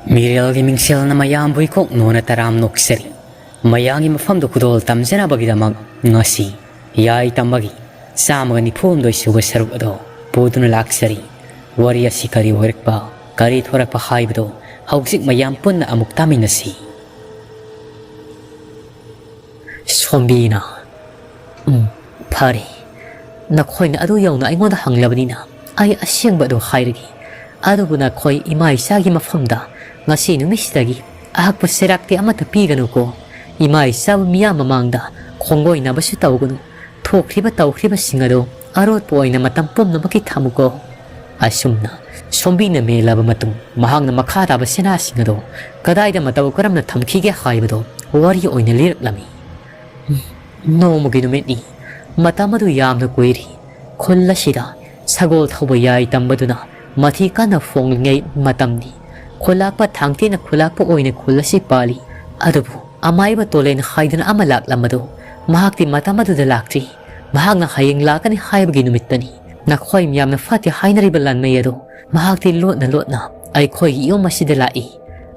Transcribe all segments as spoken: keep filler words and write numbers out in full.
ꯃꯤꯔꯦꯜꯒꯤ ꯃꯤꯡꯁꯦꯜꯅ ꯃꯌꯥꯝꯕꯨ ꯏꯀꯣꯛ ꯅꯣꯟꯅ ꯇꯔꯥꯝ ꯅꯣꯛꯆꯔꯤ꯫ ꯃꯌꯥꯝꯒꯤ ꯃꯐꯝꯗ ꯈꯨꯗꯣꯜ ꯇꯝꯖꯅꯕꯒꯤꯗꯃꯛ ꯉꯁꯤ ꯌꯥꯏ ꯇꯝꯕꯒꯤ ꯆꯥꯝꯃꯒ ꯅꯤꯐꯨ ꯍꯨꯝꯗꯣꯏ ꯁꯨꯕ ꯁꯔꯨꯛ ꯑꯗꯣ ꯄꯨꯗꯨꯅ ꯂꯥꯛꯆꯔꯤ꯫ ꯋꯥꯔꯤ ꯑꯁꯤ ꯀꯔꯤ ꯑꯣꯏꯔꯛꯄ, ꯀꯔꯤ ꯊꯣꯔꯛꯄ ꯍꯥꯏꯕꯗꯣ ꯍꯧꯖꯤꯛ ꯃꯌꯥꯝ ꯄꯨꯟꯅ ꯑꯃꯨꯛ ꯇꯥꯃꯤꯟꯅꯁꯤ꯫ ꯁꯣꯝꯕꯤꯅ, "ꯎꯝ, ꯐꯔꯦ꯫ ꯅꯈꯣꯏꯅ ꯑꯗꯨ ꯌꯧꯅ ꯑꯩꯉꯣꯟꯗ ꯍꯪꯂꯕꯅꯤꯅ ꯑꯩ ꯑꯁꯦꯡꯕ ꯑꯗꯨ ꯍꯥꯏꯔꯒꯦ꯫ ꯑꯗꯨꯕꯨ ꯅꯈꯣꯏ ꯏꯃꯥ ꯏꯆꯥꯒꯤ ꯃꯐꯝꯗ ꯉꯁꯤ ꯅꯨꯃꯤꯠꯁꯤꯗꯒꯤ ꯑꯍꯛꯄ ꯆꯩꯔꯥꯛꯇꯤ ꯑꯃꯠꯇ ꯄꯤꯒꯅꯨꯀꯣ꯫ ꯏꯃꯥ ꯏꯆꯥꯕꯨ ꯃꯤꯌꯥꯝ ꯃꯃꯥꯡꯗ ꯈꯣꯡꯒꯣꯏꯅꯕꯁꯨ ꯇꯧꯒꯅꯨ꯫ ꯊꯣꯛꯈ꯭ꯔꯤꯕ ꯇꯧꯈ꯭ꯔꯤꯕꯁꯤꯡ ꯑꯗꯨ ꯑꯔꯣꯠꯄ ꯑꯣꯏꯅ ꯃꯇꯝ ꯄꯨꯝꯅꯃꯛꯀꯤ ꯊꯝꯃꯨꯀꯣ꯫" ꯑꯁꯨꯝꯅ ꯁꯣꯝꯕꯤꯅ ꯃꯦꯜꯂꯕ ꯃꯇꯨꯡ ꯃꯍꯥꯛꯅ ꯃꯈꯥ ꯇꯥꯕ ꯁꯅꯥꯁꯤꯡ ꯑꯗꯨ ꯀꯗꯥꯏꯗ ꯃꯇꯧ ꯀꯔꯝꯅ ꯊꯝꯈꯤꯒꯦ ꯍꯥꯏꯕꯗꯨ ꯋꯥꯔꯤ ꯑꯣꯏꯅ ꯂꯤꯔꯛꯂꯝꯃꯤ꯫ ꯅꯣꯡꯃꯒꯤ ꯅꯨꯃꯤꯠꯅꯤ꯫ ꯃꯇꯝ ꯑꯗꯨ ꯌꯥꯝꯅ ꯀꯨꯏꯔꯤ꯫ ꯈꯨꯜ ꯑꯁꯤꯗ ꯁꯒꯣꯜ ꯊꯧꯕ ꯌꯥꯏ ꯇꯝꯕꯗꯨꯅ ꯃꯊꯤ ꯀꯟꯅ ꯐꯣꯡꯂꯤꯉꯩ ꯃꯇꯝꯅꯤ꯫ ꯈꯨꯜꯂꯥꯛꯄ ꯊꯥꯡꯇꯦꯅ ꯈꯨꯜꯂꯥꯛꯄ ꯑꯣꯏꯅ ꯈꯨꯜ ꯑꯁꯤ ꯄꯥꯜꯂꯤ꯫ ꯑꯗꯨꯕꯨ ꯑꯃꯥꯏꯕ ꯇꯣꯂꯦꯟ ꯍꯥꯏꯗꯨꯅ ꯑꯃ ꯂꯥꯛꯂꯝꯕꯗꯨ ꯃꯍꯥꯛꯇꯤ ꯃꯇꯝ ꯑꯗꯨꯗ ꯂꯥꯛꯇ꯭ꯔꯤ꯫ ꯃꯍꯥꯛꯅ ꯍꯌꯦꯡ ꯂꯥꯛꯀꯅꯤ ꯍꯥꯏꯕꯒꯤ ꯅꯨꯃꯤꯠꯇꯅꯤ꯫ ꯅꯈꯣꯏ ꯃꯌꯥꯝꯅ ꯐꯠꯇꯦ ꯍꯥꯏꯅꯔꯤꯕ ꯂꯥꯟꯃꯩ ꯑꯗꯨ ꯃꯍꯥꯛꯇꯤ ꯂꯣꯠꯅ ꯂꯣꯠꯅ ꯑꯩꯈꯣꯏꯒꯤ ꯌꯨꯝ ꯑꯁꯤꯗ ꯂꯥꯛꯏ꯫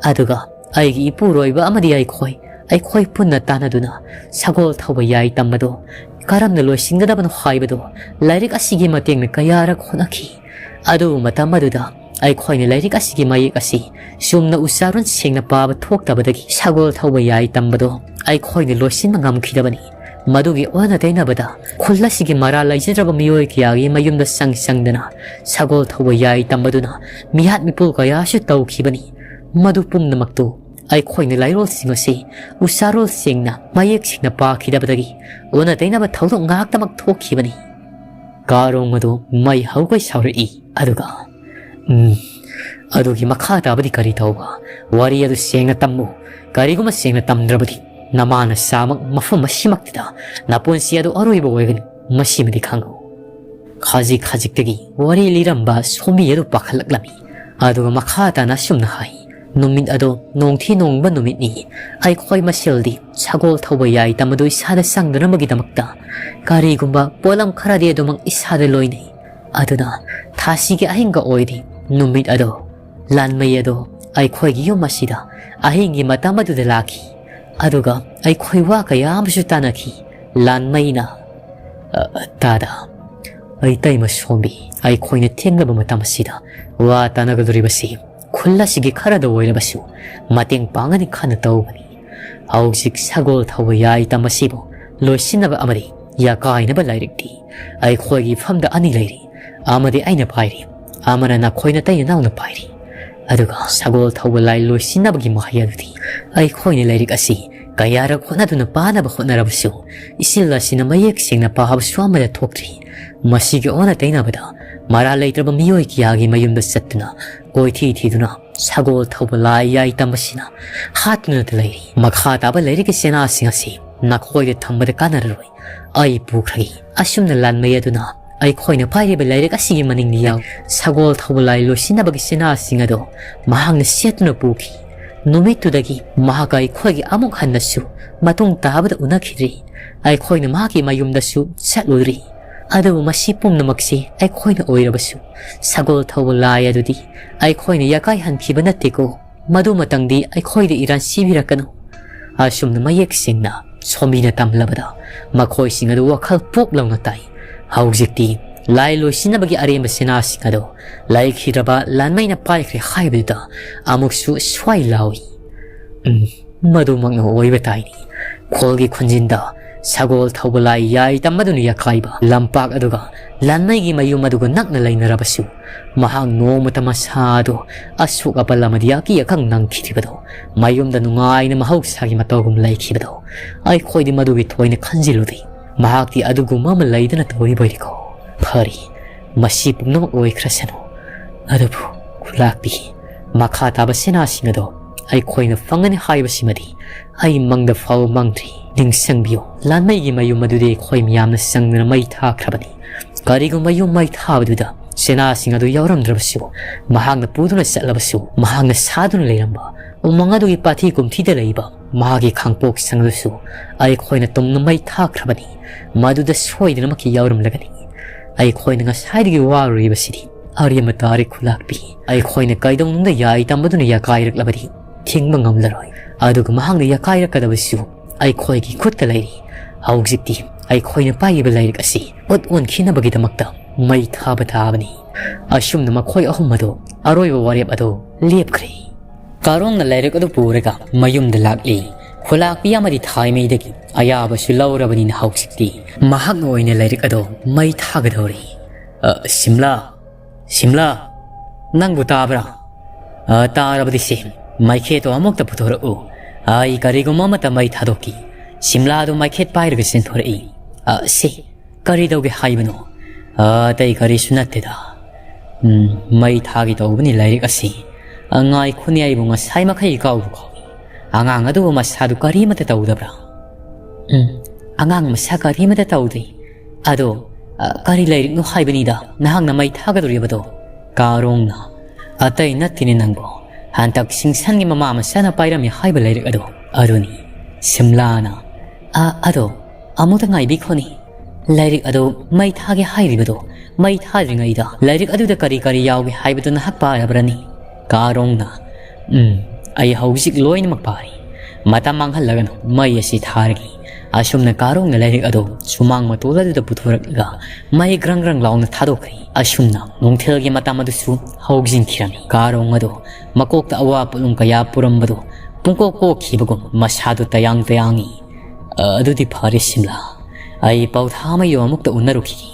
ꯑꯗꯨꯒ ꯑꯩꯒꯤ ꯏꯄꯨꯔꯣꯏꯕ ꯑꯃꯗꯤ ꯑꯩꯈꯣꯏ, ꯑꯩꯈꯣꯏ ꯄꯨꯟꯅ ꯇꯥꯟꯅꯗꯨꯅ ꯁꯒꯣꯜ ꯊꯧꯕ ꯌꯥꯏ ꯇꯝꯕꯗꯨ ꯀꯔꯝꯅ ꯂꯣꯏꯁꯤꯟꯒꯗꯕꯅꯣ ꯍꯥꯏꯕꯗꯨ ꯂꯥꯏꯔꯤꯛ ꯑꯁꯤꯒꯤ ꯃꯇꯦꯡꯅ ꯀꯌꯥꯔꯛ ꯍꯣꯠꯅꯈꯤ꯫ ꯑꯗꯨꯕꯨ ꯃꯇꯝ ꯑꯗꯨꯗ ꯑꯩꯈꯣꯏꯅ ꯂꯥꯏꯔꯤꯛ ꯑꯁꯤꯒꯤ ꯃꯌꯦꯛ ꯑꯁꯤ ꯆꯨꯝꯅ ꯎꯆꯥꯔꯣꯟ ꯁꯦꯡꯅ ꯄꯥꯕ ꯊꯣꯛꯇꯕꯗꯒꯤ ꯁꯒꯣꯜ ꯊꯧꯕ ꯌꯥꯏ ꯇꯝꯕꯗꯨ ꯑꯩꯈꯣꯏꯅ ꯂꯣꯏꯁꯤꯟꯕ ꯉꯝꯈꯤꯗꯕꯅꯤ꯫ ꯃꯗꯨꯒꯤ ꯑꯣꯟꯅ ꯇꯩꯅꯕꯗ ꯈꯨꯜ ꯑꯁꯤꯒꯤ ꯃꯔꯥꯜ ꯂꯩꯖꯗ꯭ꯔꯕ ꯃꯤꯑꯣꯏ ꯀꯌꯥꯒꯤ ꯃꯌꯨꯝꯗ ꯆꯪ ꯆꯪꯗꯅ ꯁꯒꯣꯜ ꯊꯧꯕ ꯌꯥꯏ ꯇꯝꯕꯗꯨꯅ ꯃꯤꯍꯥꯠ ꯃꯤꯄꯨ ꯀꯌꯥꯁꯨ ꯇꯧꯈꯤꯕꯅꯤ꯫ ꯃꯗꯨ ꯄꯨꯝꯅꯃꯛꯇꯨ ꯑꯩꯈꯣꯏꯅ ꯂꯥꯏꯔꯣꯜꯁꯤꯡ ꯑꯁꯤ ꯎꯆꯥꯔꯣꯜ ꯁꯦꯡꯅ, ꯃꯌꯦꯛ ꯁꯦꯡꯅ ꯄꯥꯈꯤꯗꯕꯗꯒꯤ ꯑꯣꯟꯅ ꯇꯩꯅꯕ ꯊꯧꯗꯣꯛ ꯉꯥꯛꯇꯃꯛ ꯊꯣꯛꯈꯤꯕꯅꯤ꯫ ꯀꯥꯔꯣꯡ ꯑꯗꯨ ꯃꯩ ꯍꯧꯒꯩ ꯁꯥꯎꯔꯛꯏ, ꯑꯗꯨꯒ, "ꯎꯝ, ꯑꯗꯨꯒꯤ ꯃꯈꯥ ꯇꯥꯕꯗꯤ ꯀꯔꯤ ꯇꯧꯕ? ꯋꯥꯔꯤ ꯑꯗꯨ ꯁꯦꯡꯅ ꯇꯝꯃꯨ꯫ ꯀꯔꯤꯒꯨꯝꯕ ꯁꯦꯡꯅ ꯇꯝꯗ꯭ꯔꯕꯗꯤ ꯅꯃꯥ ꯅꯆꯥꯃꯛ ꯃꯐꯝ ꯑꯁꯤꯃꯛꯇꯗ ꯅꯄꯨꯟꯁꯤ ꯑꯗꯨ ꯑꯔꯣꯏꯕ ꯑꯣꯏꯒꯅꯤ꯫ ꯃꯁꯤꯃꯗꯤ ꯈꯪꯉꯨ꯫" ꯈꯖꯤꯛ ꯈꯖꯤꯛꯇꯒꯤ ꯋꯥꯔꯤ ꯂꯤꯔꯝꯕ ꯁꯣꯝꯕꯤ ꯑꯗꯨ ꯄꯥꯈꯠꯂꯛꯂꯝꯃꯤ꯫ ꯑꯗꯨꯒ ꯃꯈꯥ ꯇꯥꯅ ꯑꯁꯨꯝꯅ ꯍꯥꯏ, "ꯅꯨꯃꯤꯠ ꯑꯗꯣ ꯅꯣꯡꯊꯤ ꯅꯣꯡꯕ ꯅꯨꯃꯤꯠꯅꯤ꯫ ꯑꯩꯈꯣꯏ ꯃꯁꯦꯜꯗꯤ ꯁꯒꯣꯜ ꯊꯧꯕ ꯌꯥꯏ ꯇꯝꯕꯗꯨ ꯏꯁꯥꯗ ꯆꯪꯗꯅꯕꯒꯤꯗꯃꯛꯇ ꯀꯔꯤꯒꯨꯝꯕ ꯄꯣꯠꯂꯝ ꯈꯔꯗꯤ ꯑꯗꯨꯃꯛ ꯏꯁꯥꯗ ꯂꯣꯏꯅꯩ꯫ ꯑꯗꯨꯅ ꯊꯥꯁꯤꯒꯤ ꯑꯍꯤꯡꯒ ꯑꯣꯏꯔꯤ꯫ ꯅꯨꯃꯤꯠ ꯑꯗꯣ ꯂꯥꯟꯃꯩ ꯑꯗꯣ ꯑꯩꯈꯣꯏꯒꯤ ꯌꯨꯝ ꯑꯁꯤꯗ ꯑꯍꯤꯡꯒꯤ ꯃꯇꯝ ꯑꯗꯨꯗ ꯂꯥꯛꯈꯤ꯫ ꯑꯗꯨꯒ ꯑꯩꯈꯣꯏ ꯋꯥ ꯀꯌꯥ ꯑꯃꯁꯨ ꯇꯥꯅꯈꯤ꯫ ꯂꯥꯟꯃꯩꯅ, "ꯑ, ꯇꯥꯗ, ꯏꯇꯩꯃ ꯁꯣꯝꯕꯤ, ꯑꯩꯈꯣꯏꯅ ꯊꯦꯡꯂꯕ ꯃꯇꯝ ꯑꯁꯤꯗ ꯋꯥ ꯇꯥꯅꯒꯗꯧꯔꯤꯕꯁꯤ ꯈꯨꯜ ꯑꯁꯤꯒꯤ ꯈꯔꯗ ꯑꯣꯏꯔꯕꯁꯨ ꯃꯇꯦꯡ ꯄꯥꯡꯒꯅꯤ ꯈꯟꯅ ꯇꯧꯕꯅꯤ꯫ ꯍꯧꯖꯤꯛ ꯁꯒꯣꯜ ꯊꯧꯕ ꯌꯥꯏ ꯇꯝꯕꯁꯤꯕꯨ ꯂꯣꯏꯁꯤꯟꯅꯕ ꯑꯃꯗꯤ ꯌꯥꯀꯥꯏꯅꯕ ꯂꯥꯏꯔꯤꯛꯇꯤ ꯑꯩꯈꯣꯏꯒꯤ ꯐꯝꯗ ꯑꯅꯤ ꯂꯩꯔꯤ꯫ ꯑꯃꯗꯤ ꯑꯩꯅ ꯄꯥꯏꯔꯤ, ꯑꯃꯅ ꯅꯈꯣꯏ ꯅꯇꯩ ꯅꯅꯥꯎꯅ ꯄꯥꯏꯔꯤ꯫ ꯑꯗꯨꯒ ꯁꯒꯣꯜ ꯊꯧꯕ ꯂꯥꯏ ꯂꯣꯏꯁꯤꯟꯅꯕꯒꯤ ꯃꯍꯩ ꯑꯗꯨꯗꯤ ꯑꯩꯈꯣꯏꯅ ꯂꯥꯏꯔꯤꯛ ꯑꯁꯤ ꯀꯌꯥꯔꯛ ꯍꯣꯠꯅꯗꯨꯅ ꯄꯥꯅꯕ ꯍꯣꯠꯅꯔꯕꯁꯨ ꯏꯆꯤꯜ ꯑꯁꯤꯅ ꯃꯌꯦꯛ ꯁꯦꯡꯅ ꯄꯥꯕꯁꯨ ꯑꯃꯠꯇ ꯊꯣꯛꯇ꯭ꯔꯤ꯫ ꯃꯁꯤꯒꯤ ꯑꯣꯟꯅ ꯇꯩꯅꯕꯗ ꯃꯔꯥꯜ ꯂꯩꯇ꯭ꯔꯕ ꯃꯤꯑꯣꯏ ꯀꯌꯥꯒꯤ ꯃꯌꯨꯝꯗ ꯆꯠꯇꯨꯅ ꯀꯣꯏꯊꯤ ꯊꯤꯗꯨꯅ ꯁꯒꯣꯜ ꯊꯧꯕ ꯂꯥꯏ ꯌꯥꯏ ꯇꯝꯕꯁꯤꯅ ꯍꯥꯠꯇꯨꯅꯇ ꯂꯩꯔꯤ꯫ ꯃꯈꯥ ꯇꯥꯕ ꯂꯥꯏꯔꯤꯛꯀꯤ ꯆꯦꯅꯥꯁꯤꯡ ꯑꯁꯤ ꯅꯈꯣꯏꯗ ꯊꯝꯕꯗ ꯀꯥꯟꯅꯔꯔꯣꯏ꯫ ꯑꯩ ꯄꯨꯈ꯭ꯔꯒꯦ꯫" ꯑꯁꯨꯝꯅ ꯂꯥꯟꯃꯩ ꯑꯗꯨꯅ ꯑꯩꯈꯣꯏꯅ ꯄꯥꯏꯔꯤꯕ ꯂꯥꯏꯔꯤꯛ ꯑꯁꯤꯒꯤ ꯃꯅꯤꯡꯗ ꯌꯥꯎ ꯁꯒꯣꯜ ꯊꯧꯕ ꯂꯥꯏ ꯂꯣꯏꯁꯤꯟꯅꯕꯒꯤ ꯆꯦꯅꯥꯁꯤꯡ ꯑꯗꯣ ꯃꯍꯥꯛꯅ ꯁꯦꯠꯇꯨꯅ ꯄꯨꯈꯤ꯫ ꯅꯨꯃꯤꯠꯇꯨꯗꯒꯤ ꯃꯍꯥꯛꯀ ꯑꯩꯈꯣꯏꯒꯤ ꯑꯃꯨꯛ ꯍꯟꯅꯁꯨ ꯃꯇꯨꯡ ꯇꯥꯕꯗ ꯎꯅꯈꯤꯗ꯭ꯔꯤ꯫ ꯑꯩꯈꯣꯏꯅ ꯃꯍꯥꯛꯀꯤ ꯃꯌꯨꯝꯗꯁꯨ ꯆꯠꯂꯨꯗ꯭ꯔꯤ꯫ ꯑꯗꯨꯕꯨ ꯃꯁꯤ ꯄꯨꯝꯅꯃꯛꯁꯤ ꯑꯩꯈꯣꯏꯅ ꯑꯣꯏꯔꯕꯁꯨ ꯁꯒꯣꯜ ꯊꯧꯕ ꯂꯥꯏ ꯑꯗꯨꯗꯤ ꯑꯩꯈꯣꯏꯅ ꯌꯥꯀꯥꯏꯍꯟꯈꯤꯕ ꯅꯠꯇꯦꯀꯣ꯫ ꯃꯗꯨꯃꯇꯪꯗꯤ ꯑꯩꯈꯣꯏꯗ ꯏꯔꯥꯟ ꯁꯤꯕꯤꯔꯛꯀꯅꯨ꯫ ꯑꯁꯨꯝꯅ ꯃꯌꯦꯛ ꯁꯦꯡꯅ ꯁꯣꯝꯕꯤꯅ ꯇꯝꯂꯕꯗ ꯃꯈꯣꯏꯁꯤꯡ ꯑꯗꯨ ꯋꯥꯈꯜ ꯄꯣꯛ ꯂꯥꯎꯅ ꯇꯥꯏ꯫ ꯍꯧꯖꯤꯛꯇꯤ ꯂꯥꯏ ꯂꯣꯏꯁꯤꯟꯅꯕꯒꯤ ꯑꯔꯦꯝꯕ ꯁꯦꯅꯥꯁꯤꯡ ꯑꯗꯨ ꯂꯩꯈꯤꯗ꯭ꯔꯕ ꯂꯥꯟꯃꯩꯅ ꯄꯥꯏꯈ꯭ꯔꯦ ꯍꯥꯏꯕꯗꯨꯗ ꯑꯃꯨꯛꯁꯨ ꯁ꯭ꯋꯥꯏ ꯂꯥꯎꯏ꯫ ꯎꯝ, ꯃꯗꯨꯃꯛꯅ ꯑꯣꯏꯕ ꯇꯥꯏꯅꯤ꯫ ꯈꯣꯜꯒꯤ ꯈꯨꯟꯖꯤꯟꯗ ꯁꯒꯣꯜ ꯊꯧꯕ ꯂꯥꯏ ꯌꯥꯏ ꯇꯝꯕꯗꯨꯅ ꯌꯥꯀꯥꯏꯕ ꯂꯝꯄꯥꯛ ꯑꯗꯨꯒ ꯂꯥꯟꯃꯩꯒꯤ ꯃꯌꯨꯝ ꯑꯗꯨꯒ ꯅꯛꯅ ꯂꯩꯅꯔꯕꯁꯨ ꯃꯍꯥꯛ ꯅꯣꯡꯃꯇ ꯃꯁꯥ ꯑꯗꯨ ꯑꯁꯣꯛ ꯑꯄꯜ ꯑꯃꯗꯤ ꯑꯀꯤ ꯑꯈꯪ ꯅꯪꯈꯤꯗ꯭ꯔꯤꯕꯗꯣ, ꯃꯌꯨꯝꯗ ꯅꯨꯡꯉꯥꯏꯅ ꯃꯍꯧꯁꯥꯒꯤ ꯃꯇꯧꯒꯨꯝ ꯂꯩꯈꯤꯕꯗꯣ ꯑꯩꯈꯣꯏꯗꯤ ꯃꯗꯨꯒꯤ ꯊꯣꯏꯅ ꯈꯟꯖꯤꯜꯂꯨꯗꯦ꯫ ꯃꯍꯥꯛꯇꯤ ꯑꯗꯨꯒꯨꯝꯕ ꯑꯃ ꯂꯩꯗꯅ ꯇꯧꯔꯤꯕꯣꯏꯔꯦꯀꯣ꯫ ꯐꯔꯦ, ꯃꯁꯤ ꯄꯨꯝꯅꯃꯛ ꯑꯣꯏꯈ꯭ꯔꯁꯅꯨ꯫ ꯑꯗꯨꯕꯨ ꯈꯨꯂꯥꯛꯄꯤ, ꯃꯈꯥ ꯇꯥꯕ ꯁꯦꯅꯥꯁꯤꯡ ꯑꯗꯣ ꯑꯩꯈꯣꯏꯅ ꯐꯪꯒꯅꯤ ꯍꯥꯏꯕꯁꯤꯃꯗꯤ ꯑꯩ ꯃꯪꯗ ꯐꯥꯎꯕ ꯃꯪꯗ꯭ꯔꯤ꯫ ꯅꯤꯡꯁꯤꯡꯕꯤꯌꯨ, ꯂꯥꯟꯃꯩꯒꯤ ꯃꯌꯨꯝ ꯑꯗꯨꯗꯤ ꯑꯩꯈꯣꯏ ꯃꯤꯌꯥꯝꯅ ꯆꯪꯗꯨꯅ ꯃꯩ ꯊꯥꯈ꯭ꯔꯕꯅꯤ꯫ ꯀꯔꯤꯒꯨꯝꯕ ꯌꯨꯝ ꯃꯩ ꯊꯥꯕꯗꯨꯗ ꯁꯦꯅꯥꯁꯤꯡ ꯑꯗꯨ ꯌꯥꯎꯔꯝꯗ꯭ꯔꯕꯁꯨ, ꯃꯍꯥꯛꯅ ꯄꯨꯗꯨꯅ ꯆꯠꯂꯕꯁꯨ, ꯃꯍꯥꯛꯅ ꯁꯥꯗꯨꯅ ꯂꯩꯔꯝꯕ ꯎꯃꯪ ꯑꯗꯨꯒꯤ ꯄꯥꯊꯤ ꯀꯨꯝꯊꯤꯗ ꯂꯩꯕ ꯃꯍꯥꯛꯀꯤ ꯈꯥꯡꯄꯣꯛꯁꯪ ꯑꯗꯨꯁꯨ ꯑꯩꯈꯣꯏꯅ ꯇꯨꯝꯅ ꯃꯩ ꯊꯥꯈ꯭ꯔꯕꯅꯤ꯫ ꯃꯗꯨꯗ ꯁꯣꯏꯗꯅꯃꯛꯀꯤ ꯌꯥꯎꯔꯝꯂꯒꯅꯤ꯫ ꯑꯩꯈꯣꯏꯅ ꯉꯁꯥꯏꯗꯒꯤ ꯋꯥꯔꯨꯔꯤꯕꯁꯤꯗꯤ ꯑꯔꯦꯝꯕ ꯇꯥꯔꯦ ꯈꯨꯂꯥꯛꯄꯤ꯫ ꯑꯩꯈꯣꯏꯅ ꯀꯩꯗꯧꯅꯨꯡꯗ ꯌꯥꯏ ꯇꯝꯕꯗꯨꯅ ꯌꯥꯀꯥꯏꯔꯛꯂꯕꯗꯤ ꯊꯤꯡꯕ ꯉꯝꯂꯔꯣꯏ꯫ ꯑꯗꯨꯒ ꯃꯍꯥꯛꯅ ꯌꯥꯀꯥꯏꯔꯛꯀꯗꯕꯁꯨ ꯑꯩꯈꯣꯏꯒꯤ ꯈꯨꯠꯇ ꯂꯩꯔꯤ꯫ ꯍꯧꯖꯤꯛꯇꯤ ꯑꯩꯈꯣꯏꯅ ꯄꯥꯏꯔꯤꯕ ꯂꯥꯏꯔꯤꯛ ꯑꯁꯤ ꯃꯨꯠ ꯑꯣꯟꯈꯤꯅꯕꯒꯤꯗꯃꯛꯇ ꯃꯩ ꯊꯥꯕ ꯇꯥꯕꯅꯤ꯫ ꯑꯁꯨꯝꯅ ꯃꯈꯣꯏ ꯑꯍꯨꯝ ꯑꯗꯨ ꯑꯔꯣꯏꯕ ꯋꯥꯔꯦꯞ ꯑꯗꯨ ꯂꯦꯞꯈ꯭ꯔꯦ꯫ ꯀꯥꯔꯣꯡꯅ ꯂꯥꯏꯔꯤꯛ ꯑꯗꯨ ꯄꯨꯔꯒ ꯃꯌꯨꯝꯗ ꯂꯥꯛꯂꯤ꯫ ꯈꯨꯂꯥꯛꯄꯤ ꯑꯃꯗꯤ ꯊꯥꯏꯃꯩꯗꯒꯤ ꯑꯌꯥꯕꯁꯨ ꯂꯧꯔꯕꯅꯤꯅ ꯍꯧꯖꯤꯛꯇꯤ ꯃꯍꯥꯛꯅ ꯑꯣꯏꯅ ꯂꯥꯏꯔꯤꯛ ꯑꯗꯨ ꯃꯩ ꯊꯥꯒꯗꯧꯔꯤ꯫ "ꯑ, ꯁꯤꯝꯂꯥ, ꯁꯤꯝꯂꯥ, ꯅꯪꯕꯨ ꯇꯥꯕ꯭ꯔꯥ? ꯑ, ꯇꯥꯔꯕꯗꯤ ꯁꯦ, ꯃꯩꯈꯦꯠꯇꯣ ꯑꯃꯨꯛꯇ ꯄꯨꯊꯣꯔꯛꯎ꯫ ꯑꯩ ꯀꯔꯤꯒꯨꯝꯕ ꯑꯃꯠꯇ ꯃꯩ ꯊꯥꯗꯣꯛꯈꯤ꯫" ꯁꯤꯝꯂꯥꯗꯨ ꯃꯩꯈꯦꯠ ꯄꯥꯏꯔꯒ ꯆꯦꯟꯊꯣꯔꯛꯏ꯫ "ꯑ, ꯁꯦ, ꯀꯔꯤ ꯇꯧꯒꯦ ꯍꯥꯏꯕꯅꯣ?" "ꯑ, ꯑꯇꯩ ꯀꯔꯤꯁꯨ ꯅꯠꯇꯦꯗ꯫ ꯎꯝ, ꯃꯩ ꯊꯥꯒꯦ ꯇꯧꯕꯅꯤ ꯂꯥꯏꯔꯤꯛ ꯑꯁꯤ꯫ ꯑ, ꯉꯥꯏꯈꯣꯅꯦ, ꯑꯩꯕꯨ ꯉꯁꯥꯏ ꯃꯈꯩ ꯀꯥꯎꯕ ꯀꯥꯎꯏ꯫ ꯑꯉꯥꯡ ꯑꯗꯨꯕꯨ ꯃꯁꯥꯗꯨ ꯀꯔꯤꯃꯠꯇ ꯇꯧꯗꯕ꯭ꯔꯥ?" "ꯎꯝ, ꯑꯉꯥꯡ ꯃꯁꯥ ꯀꯔꯤꯃꯠꯇ ꯇꯧꯗꯦ꯫ ꯑꯗꯣ, ꯑ, ꯀꯔꯤ ꯂꯥꯏꯔꯤꯛꯅꯣ ꯍꯥꯏꯕꯅꯤꯗ ꯅꯍꯥꯛꯅ ꯃꯩ ꯊꯥꯒꯗꯧꯔꯤꯕꯗꯣ?" ꯀꯥꯔꯣꯡꯅ, "ꯑꯇꯩ ꯅꯠꯇꯦꯅꯦ ꯅꯪꯕꯣ, ꯍꯟꯗꯛ ꯁꯤꯡꯁꯟꯒꯤ ꯃꯃꯥ ꯃꯆꯥꯅ ꯄꯥꯏꯔꯝꯃꯤ ꯍꯥꯏꯕ ꯂꯥꯏꯔꯤꯛ ꯑꯗꯣ ꯑꯗꯨꯅꯤ꯫" ꯁꯤꯝꯂꯥꯅ, "ꯑ, ꯑꯗꯣ, ꯑꯃꯨꯛꯇ ꯉꯥꯏꯕꯤꯈꯣꯅꯦ꯫ ꯂꯥꯏꯔꯤꯛ ꯑꯗꯨ ꯃꯩ ꯊꯥꯒꯦ ꯍꯥꯏꯔꯤꯕꯗꯣ, ꯃꯩ ꯊꯥꯗ꯭ꯔꯤꯉꯩꯗ ꯂꯥꯏꯔꯤꯛ ꯑꯗꯨꯗ ꯀꯔꯤ ꯀꯔꯤ ꯌꯥꯎꯒꯦ ꯍꯥꯏꯕꯗꯨ ꯅꯍꯥꯛ ꯄꯥꯔꯕ꯭ꯔꯅꯤ?" ꯀꯥꯔꯣꯡꯅ, "ꯎꯝ, ꯑꯩ ꯍꯧꯖꯤꯛ ꯂꯣꯏꯅꯃꯛ ꯄꯥꯔꯤ꯫ ꯃꯇꯝ ꯃꯥꯡꯍꯜꯂꯒꯅꯨ, ꯃꯩ ꯑꯁꯤ ꯊꯥꯔꯒꯦ꯫" ꯑꯁꯨꯝꯅ ꯀꯥꯔꯣꯡꯅ ꯂꯥꯏꯔꯤꯛ ꯑꯗꯨ ꯁꯨꯃꯥꯡ ꯃꯇꯣꯜ ꯑꯗꯨꯗ ꯄꯨꯊꯣꯔꯛꯂꯒ ꯃꯩ ꯒ꯭ꯔꯪ ꯒ꯭ꯔꯪ ꯂꯥꯎꯅ ꯊꯥꯗꯣꯛꯈ꯭ꯔꯦ꯫ ꯑꯁꯨꯝꯅ ꯅꯨꯡꯊꯤꯜꯒꯤ ꯃꯇꯝ ꯑꯗꯨꯁꯨ ꯍꯧꯖꯤꯟꯈꯤꯔꯝꯃꯤ꯫ ꯀꯥꯔꯣꯡ ꯑꯗꯨ ꯃꯀꯣꯛꯇ ꯑꯋꯥ ꯄꯣꯠꯂꯨꯝ ꯀꯌꯥ ꯄꯨꯔꯝꯕꯗꯨ ꯄꯨꯡꯀꯣꯛ ꯀꯣꯛꯈꯤꯕꯒꯨꯝ ꯃꯁꯥꯗꯨ ꯇꯌꯥꯡ ꯇꯌꯥꯡꯉꯤ꯫ "ꯑ, ꯑꯗꯨꯗꯤ ꯐꯔꯦ ꯁꯤꯝꯂꯥ, ꯑꯩ ꯄꯥꯎꯊꯥꯃꯩꯗꯨ ꯑꯃꯨꯛꯇ ꯎꯅꯔꯨꯈꯤꯒꯦ꯫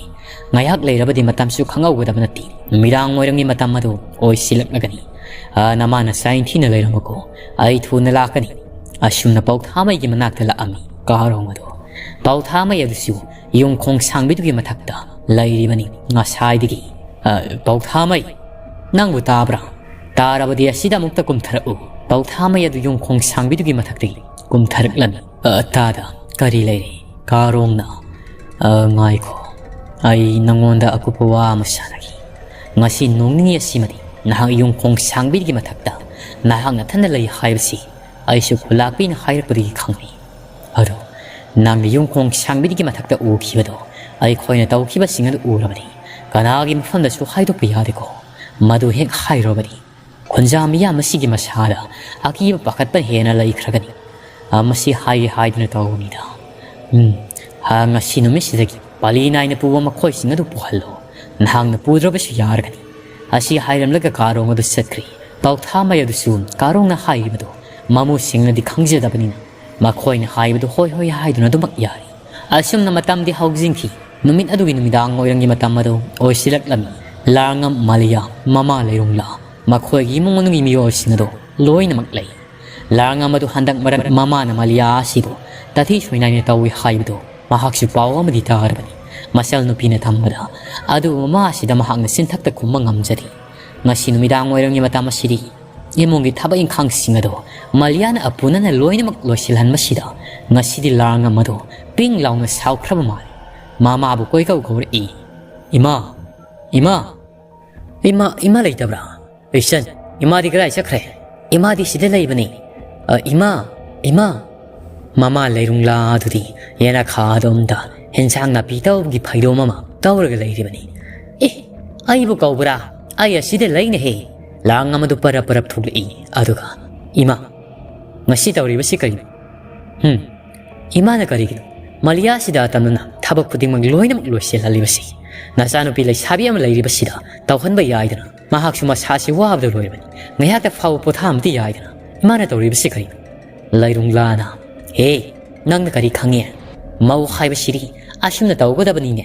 ꯉꯥꯏꯍꯥꯛ ꯂꯩꯔꯕꯗꯤ ꯃꯇꯝꯁꯨ ꯈꯪꯍꯧꯒꯗꯕ ꯅꯠꯇꯦ꯫ ꯅꯨꯃꯤꯗꯥꯡ ꯋꯥꯏꯔꯝꯒꯤ ꯃꯇꯝ ꯑꯗꯨ ꯑꯣꯏꯁꯤꯜꯂꯛꯂꯒꯅꯤ꯫ ꯑ, ꯅꯃꯥ ꯅꯆꯥ ꯏꯟꯊꯤꯅ ꯂꯩꯔꯝꯃꯨꯀꯣ꯫ ꯑꯩ ꯊꯨꯅ ꯂꯥꯛꯀꯅꯤ꯫" ꯑꯁꯨꯝꯅ ꯄꯥꯎꯊꯥꯃꯩꯒꯤ ꯃꯅꯥꯛꯇ ꯂꯥꯛꯑꯝꯃꯤ ꯀꯥꯔꯣꯡ ꯑꯗꯨ꯫ ꯄꯥꯎꯊꯥꯃꯩ ꯑꯗꯨꯁꯨ ꯌꯨꯝꯈꯣꯡ ꯁꯥꯡꯕꯤꯗꯨꯒꯤ ꯃꯊꯛꯇ ꯂꯩꯔꯤꯕꯅꯤ ꯉꯁꯥꯏꯗꯒꯤ꯫ "ꯑ, ꯄꯥꯎꯊꯥꯃꯩ, ꯅꯪꯕꯨ ꯇꯥꯕ꯭ꯔꯥ? ꯇꯥꯔꯕꯗꯤ ꯑꯁꯤꯗ ꯑꯃꯨꯛꯇ ꯀꯨꯝꯊꯔꯛꯎ꯫" ꯄꯥꯎꯊꯥꯃꯩ ꯑꯗꯨ ꯌꯨꯝꯈꯣꯡ ꯁꯥꯡꯕꯤꯗꯨꯒꯤ ꯃꯊꯛꯇꯒꯤ ꯀꯨꯝꯊꯔꯛꯂꯝꯃꯤ꯫ "ꯑ, ꯇꯥꯗ, ꯀꯔꯤ ꯂꯩꯔꯦ?" ꯀꯥꯔꯣꯡꯅ, "ꯑ, ꯉꯥꯏꯈꯣ, ꯑꯩ ꯅꯉꯣꯟꯗ ꯑꯀꯨꯞꯄ ꯋꯥ ꯑꯃ ꯁꯥꯟꯅꯈꯤ꯫ ꯉꯁꯤ ꯅꯣꯡ ꯅꯤꯅꯤ ꯑꯁꯤꯃꯗꯤ ꯅꯍꯥꯛ ꯌꯨꯝꯈꯣꯡ ꯁꯥꯡꯕꯤꯒꯤ ꯃꯊꯛꯇ ꯅꯍꯥꯛ ꯅꯊꯟꯗ ꯂꯩ ꯍꯥꯏꯕꯁꯤ ꯑꯩꯁꯨ ꯈꯨꯂꯥꯛꯄꯤꯅ ꯍꯥꯏꯔꯛꯄꯗꯒꯤ ꯈꯪꯂꯤ꯫ ꯑꯗꯣ ꯅꯪꯅ ꯌꯨꯝꯈꯣꯡ ꯁꯥꯡꯕꯤꯒꯤ ꯃꯊꯛꯇ ꯎꯈꯤꯕꯗꯣ ꯑꯩꯈꯣꯏꯅ ꯇꯧꯈꯤꯕꯁꯤꯡ ꯑꯗꯨ ꯎꯔꯕꯅꯤ꯫ ꯀꯅꯥꯒꯤ ꯃꯐꯝꯗꯁꯨ ꯍꯥꯏꯗꯣꯛꯄ ꯌꯥꯗꯦꯀꯣ꯫ ꯃꯗꯨ ꯍꯦꯛ ꯍꯥꯏꯔꯨꯔꯕꯗꯤ ꯈꯨꯟꯖꯥ ꯃꯤꯌꯥꯝ ꯑꯁꯤꯒꯤ ꯃꯁꯥꯗ ꯑꯀꯤꯕ ꯄꯥꯈꯠꯄ ꯍꯦꯟꯅ ꯂꯩꯈ꯭ꯔꯒꯅꯤ꯫ ꯑ, ꯃꯁꯤ ꯍꯥꯏꯒꯦ ꯍꯥꯏꯗꯨꯅ ꯇꯧꯕꯅꯤꯗ꯫ ꯎꯝ, ꯑ, ꯉꯁꯤ ꯅꯨꯃꯤꯠꯁꯤꯗꯒꯤ ꯄꯥꯂꯤ ꯅꯥꯏꯅ ꯄꯨꯕ ꯃꯈꯣꯏꯁꯤꯡ ꯑꯗꯨ ꯄꯨꯍꯜꯂꯣ꯫ ꯅꯍꯥꯛꯅ ꯄꯨꯗ꯭ꯔꯕꯁꯨ ꯌꯥꯔꯒꯅꯤ꯫ ꯑꯁꯤ ꯍꯥꯏꯔꯝꯂꯒ ꯀꯥꯔꯣꯡ ꯑꯗꯨ ꯆꯠꯈ꯭ꯔꯤ꯫ ꯄꯥꯎꯊꯥꯃꯩ ꯑꯗꯨꯁꯨ ꯀꯥꯔꯣꯡꯅ ꯍꯥꯏꯔꯤꯕꯗꯨ ꯃꯃꯨꯁꯤꯡꯅꯗꯤ ꯈꯪꯖꯗꯕꯅꯤꯅ ꯃꯈꯣꯏꯅ ꯍꯥꯏꯕꯗꯨ ꯍꯣꯏ ꯍꯣꯏ ꯍꯥꯏꯗꯨꯅ ꯑꯗꯨꯃꯛ ꯌꯥꯔꯤ꯫ ꯑꯁꯨꯝꯅ ꯃꯇꯝꯗꯤ ꯍꯧꯖꯤꯟꯈꯤ꯫ ꯅꯨꯃꯤꯠ ꯑꯗꯨꯒꯤ ꯅꯨꯃꯤꯗꯥꯡ ꯋꯥꯏꯔꯝꯒꯤ ꯃꯇꯝ ꯑꯗꯨ ꯑꯣꯏꯁꯤꯜꯂꯛꯂꯝꯃꯤ꯫ ꯂꯥꯔꯉꯝ ꯃꯥꯂꯤꯌꯥ, ꯃꯃꯥ ꯂꯩꯔꯨꯡꯂꯥ, ꯃꯈꯣꯏꯒꯤ ꯏꯃꯨꯡ ꯃꯅꯨꯡꯒꯤ ꯃꯤꯑꯣꯏꯁꯤꯡ ꯑꯗꯨ ꯂꯣꯏꯅꯃꯛ ꯂꯩ꯫ ꯂꯥꯔꯉꯝ ꯑꯗꯨ ꯍꯟꯗꯛ ꯃꯔꯛ ꯃꯃꯥꯅ ꯃꯥꯂꯤꯌꯥ ꯑꯁꯤꯕꯨ ꯇꯥꯊꯤ ꯁꯣꯏꯅꯥꯏꯅ ꯇꯧꯏ ꯍꯥꯏꯕꯗꯨ ꯃꯍꯥꯛꯁꯨ ꯄꯥꯎ ꯑꯃꯗꯤ ꯇꯥꯔꯕꯅꯤ꯫ ꯃꯆꯜ ꯅꯨꯄꯤꯅ ꯇꯝꯕꯗ꯫ ꯑꯗꯨꯕꯨ ꯃꯃꯥ ꯑꯁꯤꯗ ꯃꯍꯥꯛꯅ ꯆꯤꯟꯊꯛꯇ ꯈꯨꯝꯕ ꯉꯝꯖꯗꯦ꯫ ꯉꯁꯤ ꯅꯨꯃꯤꯗꯥꯡ ꯋꯥꯏꯔꯝꯒꯤ ꯃꯇꯝ ꯑꯁꯤꯗꯤ ꯏꯃꯨꯡꯒꯤ ꯊꯕꯛ ꯏꯪꯈꯥꯡꯁꯤꯡ ꯑꯗꯨ ꯃꯥꯂꯤꯌꯥꯅ ꯑꯄꯨꯅꯅ ꯂꯣꯏꯅꯃꯛ ꯂꯣꯏꯁꯤꯜꯍꯟꯕꯁꯤꯗ ꯉꯁꯤꯗꯤ ꯂꯥꯔꯉꯝ ꯑꯗꯨ ꯄꯤꯡ ꯂꯥꯎꯅ ꯁꯥꯎꯈ꯭ꯔꯕ ꯃꯥꯜꯂꯤ꯫ ꯃꯃꯥꯕꯨ ꯀꯣꯏꯀꯧ ꯀꯧꯔꯛꯏ꯫ "ꯏꯃꯥ, ꯏꯃꯥ, ꯏꯃꯥ, ꯏꯃꯥ ꯂꯩꯇꯕ꯭ꯔꯥ? ꯏꯆꯟ, ꯏꯃꯥꯗꯤ ꯀꯗꯥꯏ ꯆꯠꯈ꯭ꯔꯦ? ꯏꯃꯥꯗꯤ ꯁꯤꯗ ꯂꯩꯕꯅꯤ꯫ ꯑ, ꯏꯃꯥ, ꯏꯃꯥ!" ꯃꯃꯥ ꯂꯩꯔꯨꯡꯂꯥ ꯑꯗꯨꯗꯤ ꯌꯦꯅꯈꯥꯗꯣꯝꯗ ꯍꯦꯟꯁꯥꯡ ꯅꯥꯄꯤ ꯇꯧꯕꯒꯤ ꯐꯩꯗꯣꯝ ꯑꯃ ꯇꯧꯔꯒ ꯂꯩꯔꯤꯕꯅꯤ꯫ "ꯑꯦ, ꯑꯩꯕꯨ ꯀꯧꯕ꯭ꯔꯥ? ꯑꯩ ꯑꯁꯤꯗ ꯂꯩꯅꯦꯍꯦ!" ꯂꯥꯔꯉꯝ ꯑꯗꯨ ꯄꯔꯞ ꯄꯔꯞ ꯊꯣꯛꯂꯛꯏ꯫ ꯑꯗꯨꯒ, "ꯏꯃꯥ, ꯉꯁꯤ ꯇꯧꯔꯤꯕꯁꯤ ꯀꯔꯤꯅꯣ? ꯍꯨꯝ, ꯏꯃꯥꯅ ꯀꯔꯤꯒꯤꯅꯣ ꯃꯥꯂꯤꯌꯥꯁꯤꯗ ꯑꯇꯝꯅꯅ ꯊꯕꯛ ꯈꯨꯗꯤꯡꯃꯛ ꯂꯣꯏꯅꯃꯛ ꯂꯣꯏꯁꯤꯜꯍꯜꯂꯤꯕꯁꯤ? ꯅꯆꯥꯅꯨꯄꯤ ꯂꯩꯁꯥꯕꯤ ꯑꯃ ꯂꯩꯔꯤꯕꯁꯤꯗ ꯇꯧꯍꯟꯕ ꯌꯥꯏꯗꯅ? ꯃꯍꯥꯛꯁꯨ ꯃꯁꯥꯁꯤ ꯋꯥꯕꯗ ꯂꯣꯏꯔꯕꯅꯤ꯫ ꯉꯥꯏꯍꯥꯛꯇ ꯐꯥꯎꯕ ꯄꯣꯊꯥ ꯑꯃꯗꯤ ꯌꯥꯏꯗꯅ? ꯏꯃꯥꯅ ꯇꯧꯔꯤꯕꯁꯤ ꯀꯔꯤꯅꯣ?" ꯂꯩꯔꯨꯡꯂꯥꯅ, "ꯍꯦ, ꯅꯪꯅ ꯀꯔꯤ ꯈꯪꯉꯦ? ꯃꯧ ꯍꯥꯏꯕꯁꯤꯗꯤ ꯑꯁꯨꯝꯅ ꯇꯧꯒꯗꯕꯅꯤꯅꯦ꯫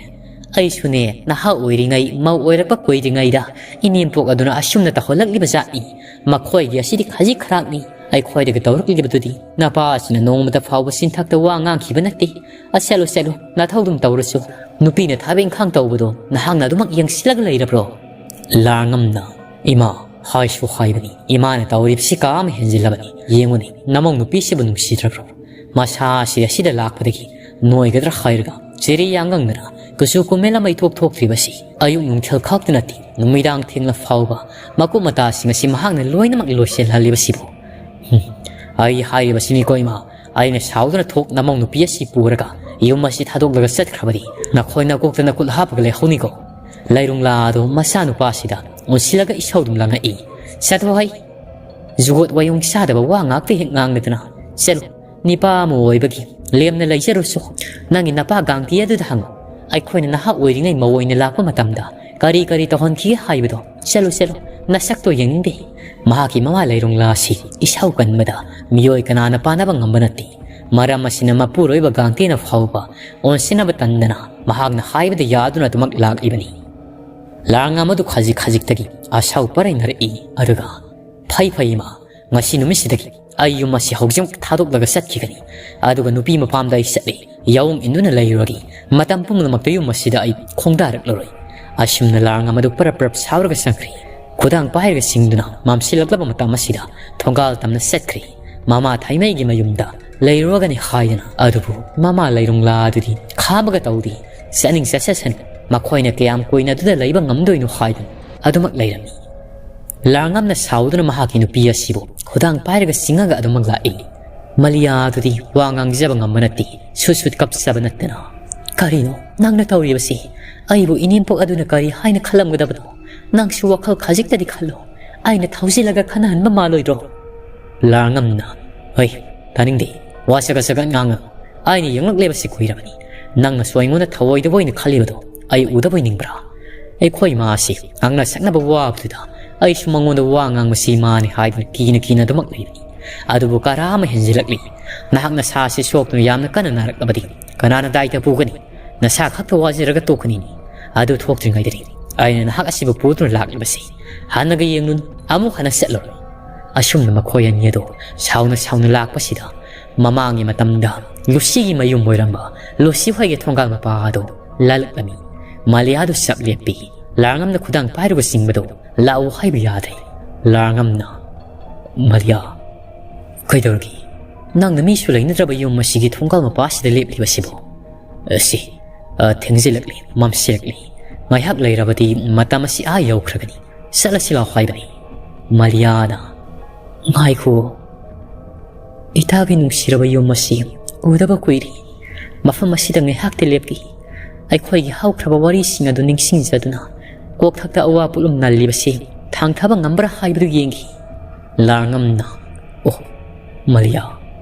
ꯑꯩꯁꯨꯅꯦ, ꯅꯍꯥ ꯑꯣꯏꯔꯤꯉꯩ, ꯃꯧ ꯑꯣꯏꯔꯛꯄ ꯀꯨꯏꯗ꯭ꯔꯤꯉꯩꯗ ꯏꯅꯦꯝꯄꯣꯛ ꯑꯗꯨꯅ ꯑꯁꯨꯝꯅ ꯇꯧꯍꯜꯂꯛꯂꯤꯕ ꯖꯥꯠꯅꯤ꯫ ꯃꯈꯣꯏꯒꯤ ꯑꯁꯤꯗꯤ ꯈꯖꯤꯛ ꯈꯔꯥꯛꯅꯤ꯫ ꯑꯩꯈꯣꯏꯗꯒ ꯇꯧꯔꯛꯂꯤꯕꯗꯨꯗꯤ ꯅꯄꯥ ꯑꯁꯤꯅ ꯅꯣꯡꯃꯇ ꯐꯥꯎꯕ ꯆꯤꯟꯊꯛꯇ ꯋꯥ ꯉꯥꯡꯈꯤꯕ ꯅꯠꯇꯦ꯫ ꯑ, ꯆꯠꯂꯨ, ꯆꯠꯂꯨ, ꯅꯊꯧꯗꯨꯝ ꯇꯧꯔꯨꯆꯣ꯫ ꯅꯨꯄꯤꯅ ꯊꯕꯛ ꯏꯪꯈꯥꯡ ꯇꯧꯕꯗꯣ ꯅꯍꯥꯛꯅ ꯑꯗꯨꯃꯛ ꯌꯦꯡꯁꯤꯜꯂꯒ ꯂꯩꯔꯕ꯭ꯔꯣ?" ꯂꯥꯔꯉꯝꯅ, "ꯏꯃꯥ, ꯍꯥꯏꯁꯨ ꯍꯥꯏꯕꯅꯤ, ꯏꯃꯥꯅ ꯇꯧꯔꯤꯕꯁꯤ ꯀꯥ ꯑꯃ ꯍꯦꯟꯖꯤꯜꯂꯕꯅꯤ꯫ ꯌꯦꯡꯉꯨꯅꯦ, ꯅꯃꯧ ꯅꯨꯄꯤꯁꯤꯕꯨ ꯅꯨꯡꯁꯤꯗ꯭ꯔꯕ꯭ꯔꯣ? ꯃꯁꯥ ꯑꯁꯤ ꯑꯁꯤꯗ ꯂꯥꯛꯄꯗꯒꯤ ꯅꯣꯏꯒꯗ꯭ꯔꯥ ꯍꯥꯏꯔꯒ ꯆꯦꯔꯤ ꯌꯥꯡꯒꯪꯗꯅ ꯀꯨꯆꯨ ꯀꯨꯃꯦꯜ ꯑꯃ ꯏꯊꯣꯛ ꯊꯣꯛꯇ꯭ꯔꯤꯕꯁꯤ ꯑꯌꯨꯛ ꯅꯨꯡꯊꯤꯜ ꯈꯛꯇ ꯅꯠꯇꯦ, ꯅꯨꯃꯤꯗꯥꯡ ꯊꯦꯡꯂ ꯐꯥꯎꯕ ꯃꯀꯨꯞ ꯃꯇꯥꯁꯤꯡ ꯑꯁꯤ ꯃꯍꯥꯛꯅ ꯂꯣꯏꯅꯃꯛ ꯂꯣꯏꯁꯤꯜꯍꯜꯂꯤꯕꯁꯤꯕꯨ꯫ ꯍꯨꯝ, ꯑꯩ ꯍꯥꯏꯔꯤꯕꯁꯤꯅꯤꯀꯣ ꯏꯃꯥ, ꯑꯩꯅ ꯁꯥꯎꯗꯨꯅ ꯊꯣꯛ ꯅꯃꯧ ꯅꯨꯄꯤ ꯑꯁꯤ ꯄꯨꯔꯒ ꯌꯨꯝ ꯑꯁꯤ ꯊꯥꯗꯣꯛꯂꯒ ꯆꯠꯈ꯭ꯔꯕꯗꯤ ꯅꯈꯣꯏ ꯅꯀꯣꯛꯇ ꯅꯈꯨꯠ ꯍꯥꯞꯄꯒ ꯂꯩꯍꯧꯅꯤꯀꯣ꯫ ꯂꯩꯔꯨꯡꯂꯥꯗꯣ ꯃꯆꯥꯅꯨꯄꯥꯁꯤꯗ ꯑꯣꯟꯁꯤꯜꯂꯒ ꯏꯁꯧ ꯑꯗꯨꯝ ꯂꯥꯡꯉꯛꯏ꯫ "ꯆꯠꯂꯣ ꯍꯩ, ꯖꯨꯒꯣꯠ ꯋꯥꯌꯣꯡ ꯆꯥꯗꯕ ꯋꯥ ꯉꯥꯛꯇ ꯍꯦꯛ ꯉꯥꯡꯗꯅ꯫ ꯆꯠꯂꯣ, ꯅꯤꯄꯥ ꯑꯃ ꯑꯣꯏꯕꯒꯤ ꯂꯦꯝꯅ ꯂꯩꯖꯔꯨꯁꯨ꯫ ꯅꯪꯒꯤ ꯅꯄꯥ ꯒꯥꯡꯇꯤ ꯑꯗꯨꯗ ꯍꯪꯉꯨ꯫ ꯑꯩꯈꯣꯏꯅ ꯅꯍꯥ ꯑꯣꯏꯔꯤꯉꯩ ꯃꯧ ꯑꯣꯏꯅ ꯂꯥꯛꯄ ꯃꯇꯝꯗ ꯀꯔꯤ ꯀꯔꯤ ꯇꯧꯍꯟꯈꯤ ꯍꯥꯏꯕꯗꯣ꯫ ꯆꯠꯂꯨ, ꯆꯠꯂꯨ, ꯅꯁꯛꯇꯣ ꯌꯦꯡꯅꯤꯡꯗꯦ꯫" ꯃꯍꯥꯛꯀꯤ ꯃꯃꯥ ꯂꯩꯔꯨꯡꯂꯥ ꯑꯁꯤ ꯏꯁꯧ ꯀꯟꯕꯗ ꯃꯤꯑꯣꯏ ꯀꯅꯥꯅ ꯄꯥꯅꯕ ꯉꯝꯕ ꯅꯠꯇꯦ꯫ ꯃꯔꯝ ꯑꯁꯤꯅ ꯃꯄꯨꯔꯣꯏꯕ ꯒꯥꯡꯇꯤꯅ ꯐꯥꯎꯕ ꯑꯣꯟꯁꯤꯟꯅꯕ ꯇꯟꯗꯅ ꯃꯍꯥꯛꯅ ꯍꯥꯏꯕꯗ ꯌꯥꯗꯨꯅ ꯑꯗꯨꯃꯛ ꯂꯥꯛꯂꯤꯕꯅꯤ꯫ ꯂꯥꯡ ꯑꯃꯗꯨ ꯈꯖꯤꯛ ꯈꯖꯤꯛꯇꯒꯤ ꯑꯁꯥꯎ ꯄꯔꯩꯅꯔꯛꯏ꯫ ꯑꯗꯨꯒ, "ꯐꯩ, ꯐꯩ, ꯏꯃꯥ, ꯉꯁꯤ ꯅꯨꯃꯤꯠꯁꯤꯗꯒꯤ ꯑꯩ ꯌꯨꯝ ꯑꯁꯤ ꯍꯧꯖꯤꯛꯃꯛ ꯊꯥꯗꯣꯛꯂꯒ ꯆꯠꯈꯤꯒꯅꯤ꯫ ꯑꯗꯨꯒ ꯅꯨꯄꯤ ꯃꯄꯥꯝꯗ ꯑꯩ ꯆꯠꯂꯤ꯫ ꯌꯥꯑꯣꯡ ꯏꯟꯗꯨꯅ ꯂꯩꯔꯨꯔꯒꯦ꯫ ꯃꯇꯝ ꯄꯨꯝꯅꯃꯛꯇ ꯌꯨꯝ ꯑꯁꯤꯗ ꯑꯩ ꯈꯣꯡꯗꯥꯔꯛꯂꯔꯣꯏ꯫" ꯑꯁꯨꯝꯅ ꯂꯥꯡ ꯑꯃꯗꯨ ꯄꯔꯞ ꯄꯔꯞ ꯁꯥꯎꯔꯒ ꯆꯪꯈ꯭ꯔꯦ꯫ ꯈꯨꯗꯥꯡ ꯄꯥꯏꯔꯒ ꯆꯤꯡꯗꯨꯅ ꯃꯝꯁꯤꯜꯂꯛꯂꯕ ꯃꯇꯝ ꯑꯁꯤꯗ ꯊꯣꯡꯒꯥꯜ ꯇꯝꯅ ꯆꯠꯈ꯭ꯔꯦ꯫ ꯃꯃꯥ ꯊꯥꯏꯃꯩꯒꯤ ꯃꯌꯨꯝꯗ ꯂꯩꯔꯨꯔꯒꯅꯤ ꯍꯥꯏꯗꯅ꯫ ꯑꯗꯨꯕꯨ ꯃꯃꯥ ꯂꯩꯔꯨꯡꯂꯥ ꯑꯗꯨꯗꯤ ꯈꯥꯕꯒ ꯇꯧꯗꯦ꯫ ꯆꯠꯅꯤꯡ ꯆꯠꯆꯁꯅꯨ꯫ ꯃꯈꯣꯏꯅ ꯀꯌꯥꯝ ꯀꯨꯏꯅ ꯑꯗꯨꯗ ꯂꯩꯕ ꯉꯝꯗꯣꯏꯅꯣ ꯍꯥꯏꯗꯨꯅ ꯑꯗꯨꯃꯛ ꯂꯩꯔꯝꯃꯤ꯫ ꯂꯥꯡꯉꯝꯅ ꯁꯥꯎꯗꯨꯅ ꯃꯍꯥꯛꯀꯤ ꯅꯨꯄꯤ ꯑꯁꯤꯕꯨ ꯈꯨꯗꯥꯡ ꯄꯥꯏꯔꯒ ꯆꯤꯡꯉꯒ ꯑꯗꯨꯃꯛ ꯂꯥꯛꯏ꯫ ꯃꯂꯤꯌꯥ ꯑꯗꯨꯗꯤ ꯋꯥ ꯉꯥꯡꯖꯕ ꯉꯝꯕ ꯅꯠꯇꯦ꯫ ꯁꯨꯠ ꯁꯨꯠ ꯀꯞꯆꯕ ꯅꯠꯇꯅ꯫ "ꯀꯔꯤꯅꯣ ꯅꯪꯅ ꯇꯧꯔꯤꯕꯁꯤ? ꯑꯩꯕꯨ ꯏꯅꯦꯝꯄꯣꯛ ꯑꯗꯨꯅ ꯀꯔꯤ ꯍꯥꯏꯅ ꯈꯜꯂꯝꯒꯗꯕꯅꯣ? ꯅꯪꯁꯨ ꯋꯥꯈꯜ ꯈꯖꯤꯛꯇꯗꯤ ꯈꯜꯂꯣ꯫ ꯑꯩꯅ ꯊꯧꯖꯤꯜꯂꯒ ꯈꯟꯅꯍꯟꯕ ꯃꯥꯜꯂꯣꯏꯗ꯭ꯔꯣ?" ꯂꯥꯡꯉꯝꯅ, "ꯍꯣꯏ, ꯇꯥꯅꯤꯡꯗꯦ꯫ ꯋꯥ ꯆꯒꯠ ꯆꯒꯠ ꯉꯥꯡꯉ꯫ ꯑꯩꯅ ꯌꯦꯡꯂꯛꯂꯦꯕꯁꯤ ꯀꯨꯏꯔꯕꯅꯤ꯫ ꯅꯪꯅꯁꯨ ꯑꯩꯉꯣꯟꯗ ꯊꯧꯑꯣꯏꯗꯕ ꯑꯣꯏꯅ ꯈꯜꯂꯤꯕꯗꯣ ꯑꯩ ꯎꯗꯕ ꯑꯣꯏꯅꯤꯡꯕ꯭ꯔꯥ? ꯑꯩꯈꯣꯏ ꯏꯃꯥ ꯑꯁꯤ ꯉꯥꯡꯅ ꯁꯛꯅꯕ ꯋꯥꯕꯗꯨꯗ ꯑꯩꯁꯨ ꯃꯉꯣꯟꯗ ꯋꯥ ꯉꯥꯡꯕꯁꯤ ꯏꯃꯥꯅꯤ ꯍꯥꯏꯗꯨꯅ ꯀꯤꯅ ꯀꯤꯅ ꯑꯗꯨꯃꯛ ꯂꯩꯕꯅꯤ꯫ ꯑꯗꯨꯕꯨ ꯀꯔꯥ ꯑꯃ ꯍꯦꯟꯖꯤꯜꯂꯛꯂꯤ꯫ ꯅꯍꯥꯛ ꯅꯁꯥ ꯑꯁꯤ ꯁꯣꯛꯇꯨꯅ ꯌꯥꯝꯅ ꯀꯟꯅ ꯅꯥꯔꯛꯂꯕꯗꯤ ꯀꯅꯥꯅ ꯗꯥꯏꯇ ꯄꯨꯒꯅꯤ? ꯅꯁꯥ ꯈꯛꯇ ꯋꯥꯖꯔꯒ ꯇꯣꯛꯀꯅꯤꯅꯦ꯫ ꯑꯗꯨ ꯊꯣꯛꯇ꯭ꯔꯤꯉꯩꯗꯅꯤ ꯑꯩꯅ ꯅꯍꯥꯛ ꯑꯁꯤꯕꯨ ꯄꯨꯗꯨꯅ ꯂꯥꯛꯂꯤꯕꯁꯤ꯫ ꯍꯟꯅꯒ ꯌꯦꯡꯂꯨꯅꯨ, ꯑꯃꯨꯛ ꯍꯟꯅ ꯆꯠꯂꯨꯔꯣ꯫" ꯑꯁꯨꯝꯅ ꯃꯈꯣꯏ ꯑꯅꯤ ꯑꯗꯨ ꯁꯥꯎꯅ ꯁꯥꯎꯅ ꯂꯥꯛꯄꯁꯤꯗ ꯃꯃꯥꯡꯒꯤ ꯃꯇꯝꯗ ꯂꯨꯁꯤꯒꯤ ꯃꯌꯨꯝ ꯑꯣꯏꯔꯝꯕ ꯂꯨꯁꯤ ꯍꯣꯏꯒꯤ ꯊꯣꯡꯒꯥꯜ ꯃꯄꯥ ꯑꯗꯨ ꯂꯥꯜꯂꯛꯂꯝꯃꯤ꯫ ꯃꯥꯂꯤꯌꯥꯗꯨ ꯆꯞ ꯂꯦꯞꯄꯤ꯫ ꯂꯥꯡꯉꯝꯅ ꯈꯨꯗꯥꯡ ꯄꯥꯏꯔꯒ ꯆꯤꯡꯕꯗꯨ ꯂꯥꯛꯎ ꯍꯥꯏꯕ ꯌꯥꯗ꯭ꯔꯦ꯫ ꯂꯥꯡꯉꯝꯅ, "ꯃꯥꯂꯤꯌꯥ, ꯀꯩꯗꯧꯔꯒꯦ? ꯅꯪꯅ ꯃꯤꯁꯨ ꯂꯩꯅꯗ꯭ꯔꯕ ꯌꯨꯝ ꯑꯁꯤꯒꯤ ꯊꯣꯡꯒꯥꯜ ꯃꯄꯥ ꯑꯁꯤꯗ ꯂꯦꯞꯂꯤꯕꯁꯤꯕꯨ?" "ꯑꯁꯤ, ꯑ, ꯊꯦꯡꯖꯤꯜꯂꯛꯂꯤ, ꯃꯝꯁꯤꯜꯂꯛꯂꯤ꯫ ꯉꯥꯏꯍꯥꯛ ꯂꯩꯔꯕꯗꯤ ꯃꯇꯝ ꯑꯁꯤ ꯑꯥ ꯌꯧꯈ꯭ꯔꯒꯅꯤ꯫ ꯆꯠꯂꯁꯤ ꯂꯥꯎ" ꯍꯥꯏꯕꯅꯤ꯫ ꯃꯥꯂꯤꯌꯥꯅ, "ꯉꯥꯏꯈꯣ, ꯏꯇꯥꯒꯤ ꯅꯨꯡꯁꯤꯔꯕ ꯌꯨꯝ ꯑꯁꯤ ꯎꯗꯕ ꯀꯨꯏꯔꯦ꯫ ꯃꯐꯝ ꯑꯁꯤꯗ ꯉꯥꯏꯍꯥꯛꯇꯤ ꯂꯦꯞꯄꯤ꯫ ꯑꯩꯈꯣꯏꯒꯤ ꯍꯧꯈ꯭ꯔꯕ ꯋꯥꯔꯤꯁꯤꯡ ꯑꯗꯨ ꯅꯤꯡꯁꯤꯡꯖꯗꯨꯅ ꯀꯣꯛꯊꯛꯇ ꯑꯋꯥ ꯄꯣꯠꯂꯨꯝ ꯅꯜꯂꯤꯕꯁꯤ ꯊꯥꯡꯊꯕ ꯉꯝꯕ꯭ꯔꯥ ꯍꯥꯏꯕꯗꯨ ꯌꯦꯡꯈꯤ꯫ ꯂꯥꯔꯉꯝꯅ, "ꯑꯣ, ꯃꯂꯤꯌꯥ,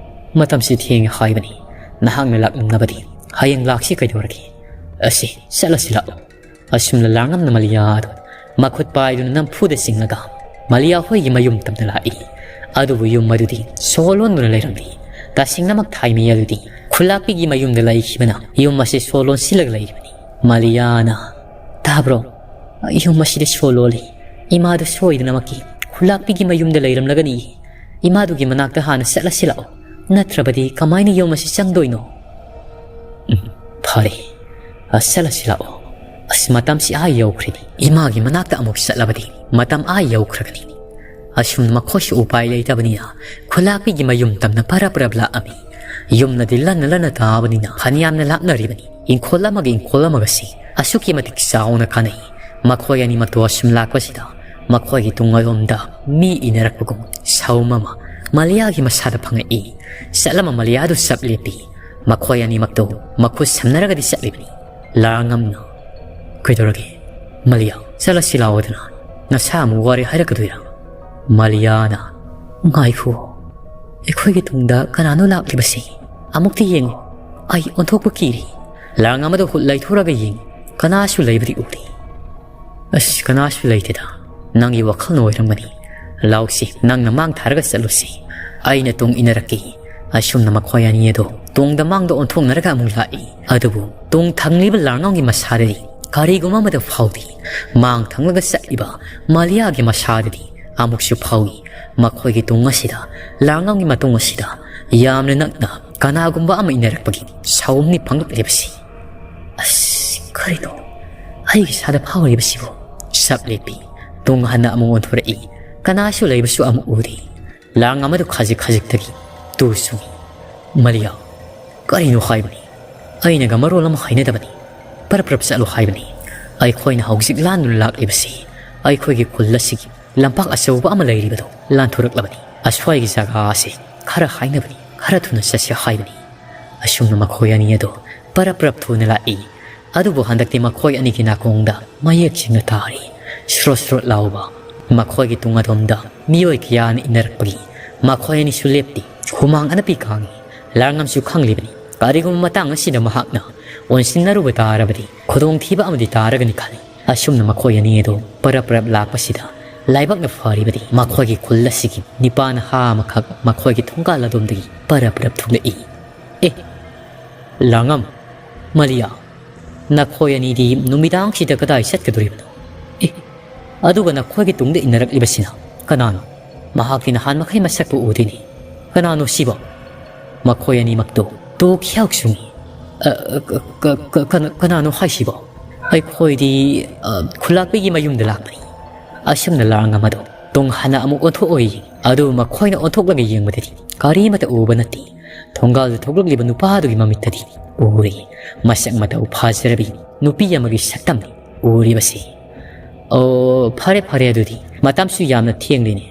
ꯃꯇꯝꯁꯤ ꯊꯦꯡꯉꯦ ꯍꯥꯏꯕꯅꯤ꯫ ꯅꯍꯥꯛꯅ ꯂꯥꯛꯅꯤꯡꯂꯕꯗꯤ ꯍꯌꯦꯡ ꯂꯥꯛꯁꯤ ꯀꯩꯗꯧꯔꯒꯦ? ꯑꯁꯤ, ꯆꯠꯂꯁꯤ ꯂꯥꯛꯑꯣ꯫" ꯑꯁꯨꯝꯅ ꯂꯥꯔꯉꯝꯅ ꯃꯂꯤꯌꯥ ꯑꯗꯨ ꯃꯈꯨꯠ ꯄꯥꯏꯗꯨꯅ ꯅꯝꯐꯨꯗ ꯆꯤꯡꯂꯒ ꯃꯂꯤꯌꯥ ꯍꯣꯏꯒꯤ ꯃꯌꯨꯝ ꯇꯝꯅ ꯂꯥꯛꯏ꯫ ꯑꯗꯨꯕꯨ ꯌꯨꯝ ꯑꯗꯨꯗꯤ ꯁꯣ ꯂꯣꯟꯗꯨꯅ ꯂꯩꯔꯝꯂꯤ꯫ ꯇꯁꯦꯡꯅꯃꯛ ꯊꯥꯏꯃꯤ ꯑꯗꯨꯗꯤ ꯈꯨꯂꯥꯛꯄꯤꯒꯤ ꯃꯌꯨꯝꯗ ꯂꯩꯈꯤꯕꯅ ꯌꯨꯝ ꯑꯁꯤ ꯁꯣ ꯂꯣꯟꯁꯤꯜꯂꯒ ꯂꯩꯔꯤꯕꯅꯤ꯫ ꯃꯂꯤꯌꯥꯅ, "ꯇꯥꯕ꯭ꯔꯣ? ꯌꯨꯝ ꯑꯁꯤꯗ ꯁꯣ ꯂꯣꯜꯂꯤ꯫ ꯏꯃꯥꯗꯨ ꯁꯣꯏꯗꯅꯃꯛꯀꯤ ꯈꯨꯂꯥꯛꯄꯤꯒꯤ ꯃꯌꯨꯝꯗ ꯂꯩꯔꯝꯂꯒꯅꯤ꯫ ꯏꯃꯥꯗꯨꯒꯤ ꯃꯅꯥꯛꯇ ꯍꯥꯟꯅ ꯆꯠꯂꯁꯤ ꯂꯥꯛꯑꯣ꯫ ꯅꯠꯇ꯭ꯔꯕꯗꯤ ꯀꯃꯥꯏꯅ ꯌꯨꯝ ꯑꯁꯤ ꯆꯪꯗꯣꯏꯅꯣ?" "ꯎꯝ, ꯐꯔꯦ꯫ ꯑ, ꯆꯠꯂꯁꯤ ꯂꯥꯛꯑꯣ꯫ ꯑꯁ, ꯃꯇꯝꯁꯤ ꯑꯥ ꯌꯧꯈ꯭ꯔꯦꯅꯦ꯫ ꯏꯃꯥꯒꯤ ꯃꯅꯥꯛꯇ ꯑꯃꯨꯛ ꯆꯠꯂꯕꯗꯤ ꯃꯇꯝ ꯑꯥ ꯌꯧꯈ꯭ꯔꯒꯅꯤ꯫" ꯑꯁꯨꯝꯅ ꯃꯈꯣꯏꯁꯨ ꯎꯄꯥꯏ ꯂꯩꯇꯕꯅꯤꯅ ꯈꯨꯂꯥꯛꯄꯤꯒꯤ ꯃꯌꯨꯝ ꯇꯝꯅ ꯄꯔꯞ ꯄꯔꯞ ꯂꯥꯛꯑꯝꯃꯤ꯫ ꯌꯨꯝꯅꯗꯤ ꯂꯟꯅ ꯂꯟꯅ ꯇꯥꯕꯅꯤꯅ ꯐꯅꯌꯥꯝꯅ ꯂꯥꯞꯅꯔꯤꯕꯅꯤ꯫ ꯏꯪꯈꯣꯜ ꯑꯃꯒ ꯏꯪꯈꯣꯜ ꯑꯃꯒꯁꯤ ꯑꯁꯨꯛꯀꯤ ꯃꯇꯤꯛ ꯆꯥꯎꯅ ꯀꯥꯟꯅꯩ꯫ ꯃꯈꯣꯏ ꯑꯅꯤꯃꯛꯇꯣ ꯑꯁꯨꯝ ꯂꯥꯛꯄꯁꯤꯗ ꯃꯈꯣꯏꯒꯤ ꯇꯨꯡ ꯑꯔꯣꯝꯗ ꯃꯤ ꯏꯅꯔꯛꯄꯒꯨꯝ ꯁꯥꯎꯝ ꯑꯃ ꯃꯂꯤꯌꯥꯒꯤ ꯃꯁꯥꯗ ꯐꯪꯉꯛꯏ꯫ ꯆꯠꯂꯝꯕ ꯃꯂꯤꯌꯥꯗꯨ ꯆꯞ ꯂꯦꯞꯄꯤ꯫ ꯃꯈꯣꯏ ꯑꯅꯤꯃꯛꯇꯣ ꯃꯈꯨꯠ ꯁꯝꯅꯔꯒꯗꯤ ꯆꯠꯂꯤꯕꯅꯤ꯫ ꯂꯥꯔꯉꯝꯅ, "ꯀꯩꯗꯧꯔꯒꯦ? ꯃꯂꯤꯌꯥ, ꯆꯠꯂꯁꯤ ꯂꯥꯛꯑꯣꯗꯅ꯫ ꯅꯁꯥ ꯑꯃꯨꯛ ꯋꯥꯔꯦ ꯍꯥꯏꯔꯛꯀꯗꯣꯏꯔꯥ?" ꯃꯂꯤꯌꯥꯅ, "ꯉꯥꯏꯈꯣ, ꯑꯩꯈꯣꯏꯒꯤ ꯇꯨꯡꯗ ꯀꯅꯥꯅꯣ ꯂꯥꯛꯂꯤꯕꯁꯤ? ꯑꯃꯨꯛꯇ ꯌꯦꯡꯉꯣ, ꯑꯩ ꯑꯣꯟꯊꯣꯛꯄ ꯀꯤꯔꯤ꯫" ꯂꯥꯔꯉꯝ ꯑꯗꯨ ꯍꯨꯠ ꯂꯩꯊꯣꯔꯒ ꯌꯦꯡꯉꯤ꯫ ꯀꯅꯥꯁꯨ ꯂꯩꯕꯗꯤ ꯎꯗꯦ꯫ "ꯑꯁ, ꯀꯅꯥꯁꯨ ꯂꯩꯇꯦꯗ꯫ ꯅꯪꯒꯤ ꯋꯥꯈꯜꯅ ꯑꯣꯏꯔꯝꯒꯅꯤ꯫ ꯂꯥꯎꯁꯤ, ꯅꯪꯅ ꯃꯥꯡ ꯊꯥꯔꯒ ꯆꯠꯂꯨꯁꯤ꯫ ꯑꯩꯅ ꯇꯨꯡ ꯏꯟꯅꯔꯛꯀꯦ꯫" ꯑꯁꯨꯝꯅ ꯃꯈꯣꯏ ꯑꯅꯤ ꯑꯗꯨ ꯇꯨꯡꯗ ꯃꯥꯡꯗ ꯑꯣꯟꯊꯣꯛꯅꯔꯒ ꯑꯃꯨꯛ ꯂꯥꯛꯏ꯫ ꯑꯗꯨꯕꯨ ꯇꯨꯡ ꯊꯪꯂꯤꯕ ꯂꯥꯔꯉꯝꯒꯤ ꯃꯁꯥꯗꯗꯤ ꯀꯔꯤꯒꯨꯝꯕ ꯑꯃꯗ ꯐꯥꯎꯗꯦ꯫ ꯃꯥꯡ ꯊꯪꯂꯒ ꯆꯠꯂꯤꯕ ꯃꯂꯤꯌꯥꯒꯤ ꯃꯁꯥꯗꯗꯤ ꯑꯃꯨꯛꯁꯨ ꯐꯥꯎꯏ꯫ ꯃꯈꯣꯏꯒꯤ ꯇꯨꯡ ꯑꯁꯤꯗ, ꯂꯥꯔꯉꯝꯒꯤ ꯃꯇꯨꯡ ꯑꯁꯤꯗ ꯌꯥꯝꯅ ꯅꯛꯅ ꯀꯅꯥꯒꯨꯝꯕ ꯑꯃ ꯏꯟꯅꯔꯛꯄꯒꯤ ꯁꯥꯎꯝꯅꯤ ꯐꯪꯂꯛꯂꯤꯕꯁꯤ꯫ "ꯑꯁ, ꯀꯔꯤꯅꯣ ꯑꯩꯒꯤ ꯏꯁꯥꯗ ꯐꯥꯎꯔꯤꯕꯁꯤꯕꯨ?" ꯁꯞ ꯂꯦꯞꯄꯤ꯫ ꯇꯨꯡ ꯍꯟꯅ ꯑꯃꯨꯛ ꯑꯣꯟꯊꯣꯔꯛꯏ꯫ ꯀꯅꯥꯁꯨ ꯂꯩꯕꯁꯨ ꯑꯃꯨꯛ ꯎꯗꯦ꯫ ꯂꯥꯔꯉꯝ ꯑꯗꯨ ꯈꯖꯤꯛ ꯈꯖꯤꯛꯇꯒꯤ ꯇꯨ ꯆꯨꯡꯏ꯫ "ꯃꯂꯤꯌꯥ, ꯀꯔꯤꯅꯣ ꯍꯥꯏꯕꯅꯤ? ꯑꯩꯅꯒ ꯃꯔꯣꯜ ꯑꯃ ꯍꯥꯏꯅꯗꯕꯅꯤ꯫ ꯄꯔꯞ ꯄꯔꯞ ꯆꯠꯂꯣ ꯍꯥꯏꯕꯅꯤ꯫ ꯑꯩꯈꯣꯏꯅ ꯍꯧꯖꯤꯛ ꯂꯥꯟꯗꯨꯅ ꯂꯥꯛꯂꯤꯕꯁꯤ ꯑꯩꯈꯣꯏꯒꯤ ꯈꯨꯜ ꯑꯁꯤꯒꯤ ꯂꯝꯄꯥꯛ ꯑꯆꯧꯕ ꯑꯃ ꯂꯩꯔꯤꯕꯗꯨ ꯂꯥꯟꯊꯣꯔꯛꯂꯕꯅꯤ꯫ ꯑꯁ꯭ꯋꯥꯏꯒꯤ ꯖꯒꯥ ꯑꯁꯤ ꯈꯔ ꯍꯥꯏꯅꯕꯅꯤ, ꯈꯔ ꯊꯨꯅ ꯆꯠꯁꯤ ꯍꯥꯏꯕꯅꯤ꯫" ꯑꯁꯨꯝꯅ ꯃꯈꯣꯏ ꯑꯅꯤ ꯑꯗꯨ ꯄꯔꯞ ꯄꯔꯞ ꯊꯨꯅ ꯂꯥꯛꯏ꯫ ꯑꯗꯨꯕꯨ ꯍꯟꯗꯛꯇꯤ ꯃꯈꯣꯏ ꯑꯅꯤꯒꯤ ꯅꯥꯀꯣꯡꯗ ꯃꯌꯦꯛ ꯁꯦꯡꯅ ꯇꯥꯔꯤ꯫ ꯁ꯭ꯔꯣꯠ ꯁ꯭ꯔꯣꯠ ꯂꯥꯎꯕ꯫ ꯃꯈꯣꯏꯒꯤ ꯇꯨꯡ ꯑꯗꯣꯝꯗ ꯃꯤꯑꯣꯏ ꯀꯌꯥꯅ ꯏꯟꯅꯔꯛꯄꯒꯤ ꯃꯈꯣꯏ ꯑꯅꯤꯁꯨ ꯂꯦꯞꯇꯦ꯫ ꯍꯨꯃꯥꯡ ꯑꯅꯞꯄꯤ ꯀꯥꯡꯏ꯫ ꯂꯥꯔꯉꯝꯁꯨ ꯈꯪꯂꯤꯕꯅꯤ꯫ ꯀꯔꯤꯒꯨꯝꯕ ꯃꯇꯥꯡ ꯑꯁꯤꯗ ꯃꯍꯥꯛꯅ ꯑꯣꯟꯁꯤꯟꯅꯔꯨꯕ ꯇꯥꯔꯕꯗꯤ ꯈꯨꯗꯣꯡꯊꯤꯕ ꯑꯃꯗꯤ ꯇꯥꯔꯒꯅꯤ ꯈꯜꯂꯤ꯫ ꯑꯁꯨꯝꯅ ꯃꯈꯣꯏ ꯑꯅꯤ ꯑꯗꯨ ꯄꯔꯞ ꯄꯔꯞ ꯂꯥꯛꯄꯁꯤꯗ ꯂꯥꯏꯕꯛꯅ ꯐꯔꯤꯕꯗꯤ ꯃꯈꯣꯏꯒꯤ ꯈꯨꯜ ꯑꯁꯤꯒꯤ ꯅꯤꯄꯥ ꯅꯍꯥ ꯑꯃꯈꯛ ꯃꯈꯣꯏꯒꯤ ꯊꯣꯡꯒꯥꯜ ꯑꯗꯣꯝꯗꯒꯤ ꯄꯔꯞ ꯄꯔꯞ ꯊꯣꯛꯂꯛꯏ꯫ "ꯑꯦ, ꯂꯥꯔꯉꯝ, ꯃꯂꯤꯌꯥ, ꯅꯈꯣꯏ ꯑꯅꯤꯗꯤ ꯅꯨꯃꯤꯗꯥꯡꯁꯤꯗ ꯀꯗꯥꯏ ꯆꯠꯀꯗꯣꯔꯤꯕꯅꯣ? ꯑꯦ, ꯑꯗꯨꯒ ꯅꯈꯣꯏꯒꯤ ꯇꯨꯡꯗ ꯏꯟꯅꯔꯛꯂꯤꯕꯁꯤꯅ ꯀꯅꯥꯅꯣ? ꯃꯍꯥꯛꯇꯤ ꯅꯍꯥꯟ ꯃꯈꯩ ꯃꯁꯛꯄꯨ ꯎꯗꯦꯅꯦ꯫ ꯀꯅꯥꯅꯣ ꯁꯤꯕꯣ?" ꯃꯈꯣꯏ ꯑꯅꯤꯃꯛꯇꯨ ꯇꯨ ꯈ꯭ꯌꯥꯎ ꯆꯨꯡꯏ꯫ "ꯑ, ꯑ, ꯀ-, ꯀ-, ꯀ-, ꯀꯅꯥ-, ꯀꯅꯥꯅꯣ ꯍꯥꯏꯁꯤꯕꯣ?" "ꯑꯩꯈꯣꯏꯗꯤ, ꯑ, ꯈꯨꯂꯥꯛꯄꯤꯒꯤ ꯃꯌꯨꯝꯗ ꯂꯥꯛꯄꯅꯤ꯫" ꯑꯁꯨꯝꯅ ꯂꯥꯔꯉꯝ ꯑꯗꯨ ꯇꯨꯡ ꯍꯟꯅ ꯑꯃꯨꯛ ꯑꯣꯟꯊꯣꯛꯑꯣꯏ꯫ ꯑꯗꯨ ꯃꯈꯣꯏꯅ ꯑꯣꯟꯊꯣꯛꯂꯒ ꯌꯦꯡꯕꯗꯗꯤ ꯀꯔꯤꯃꯠꯇ ꯎꯕ ꯅꯠꯇꯦ꯫ ꯊꯣꯡꯒꯥꯜꯗ ꯊꯣꯛꯂꯛꯂꯤꯕ ꯅꯨꯄꯥ ꯑꯗꯨꯒꯤ ꯃꯃꯤꯠꯇꯗꯤ ꯎꯔꯤ꯫ ꯃꯁꯛ ꯃꯇꯧ ꯐꯖꯔꯕꯤ ꯅꯨꯄꯤ ꯑꯃꯒꯤ ꯁꯛꯇꯝꯅꯤ ꯎꯔꯤꯕꯁꯤ꯫ "ꯑꯣ, ꯐꯔꯦ, ꯐꯔꯦ, ꯑꯗꯨꯗꯤ ꯃꯇꯝꯁꯨ ꯌꯥꯝꯅ ꯊꯦꯡꯂꯤꯅꯦ꯫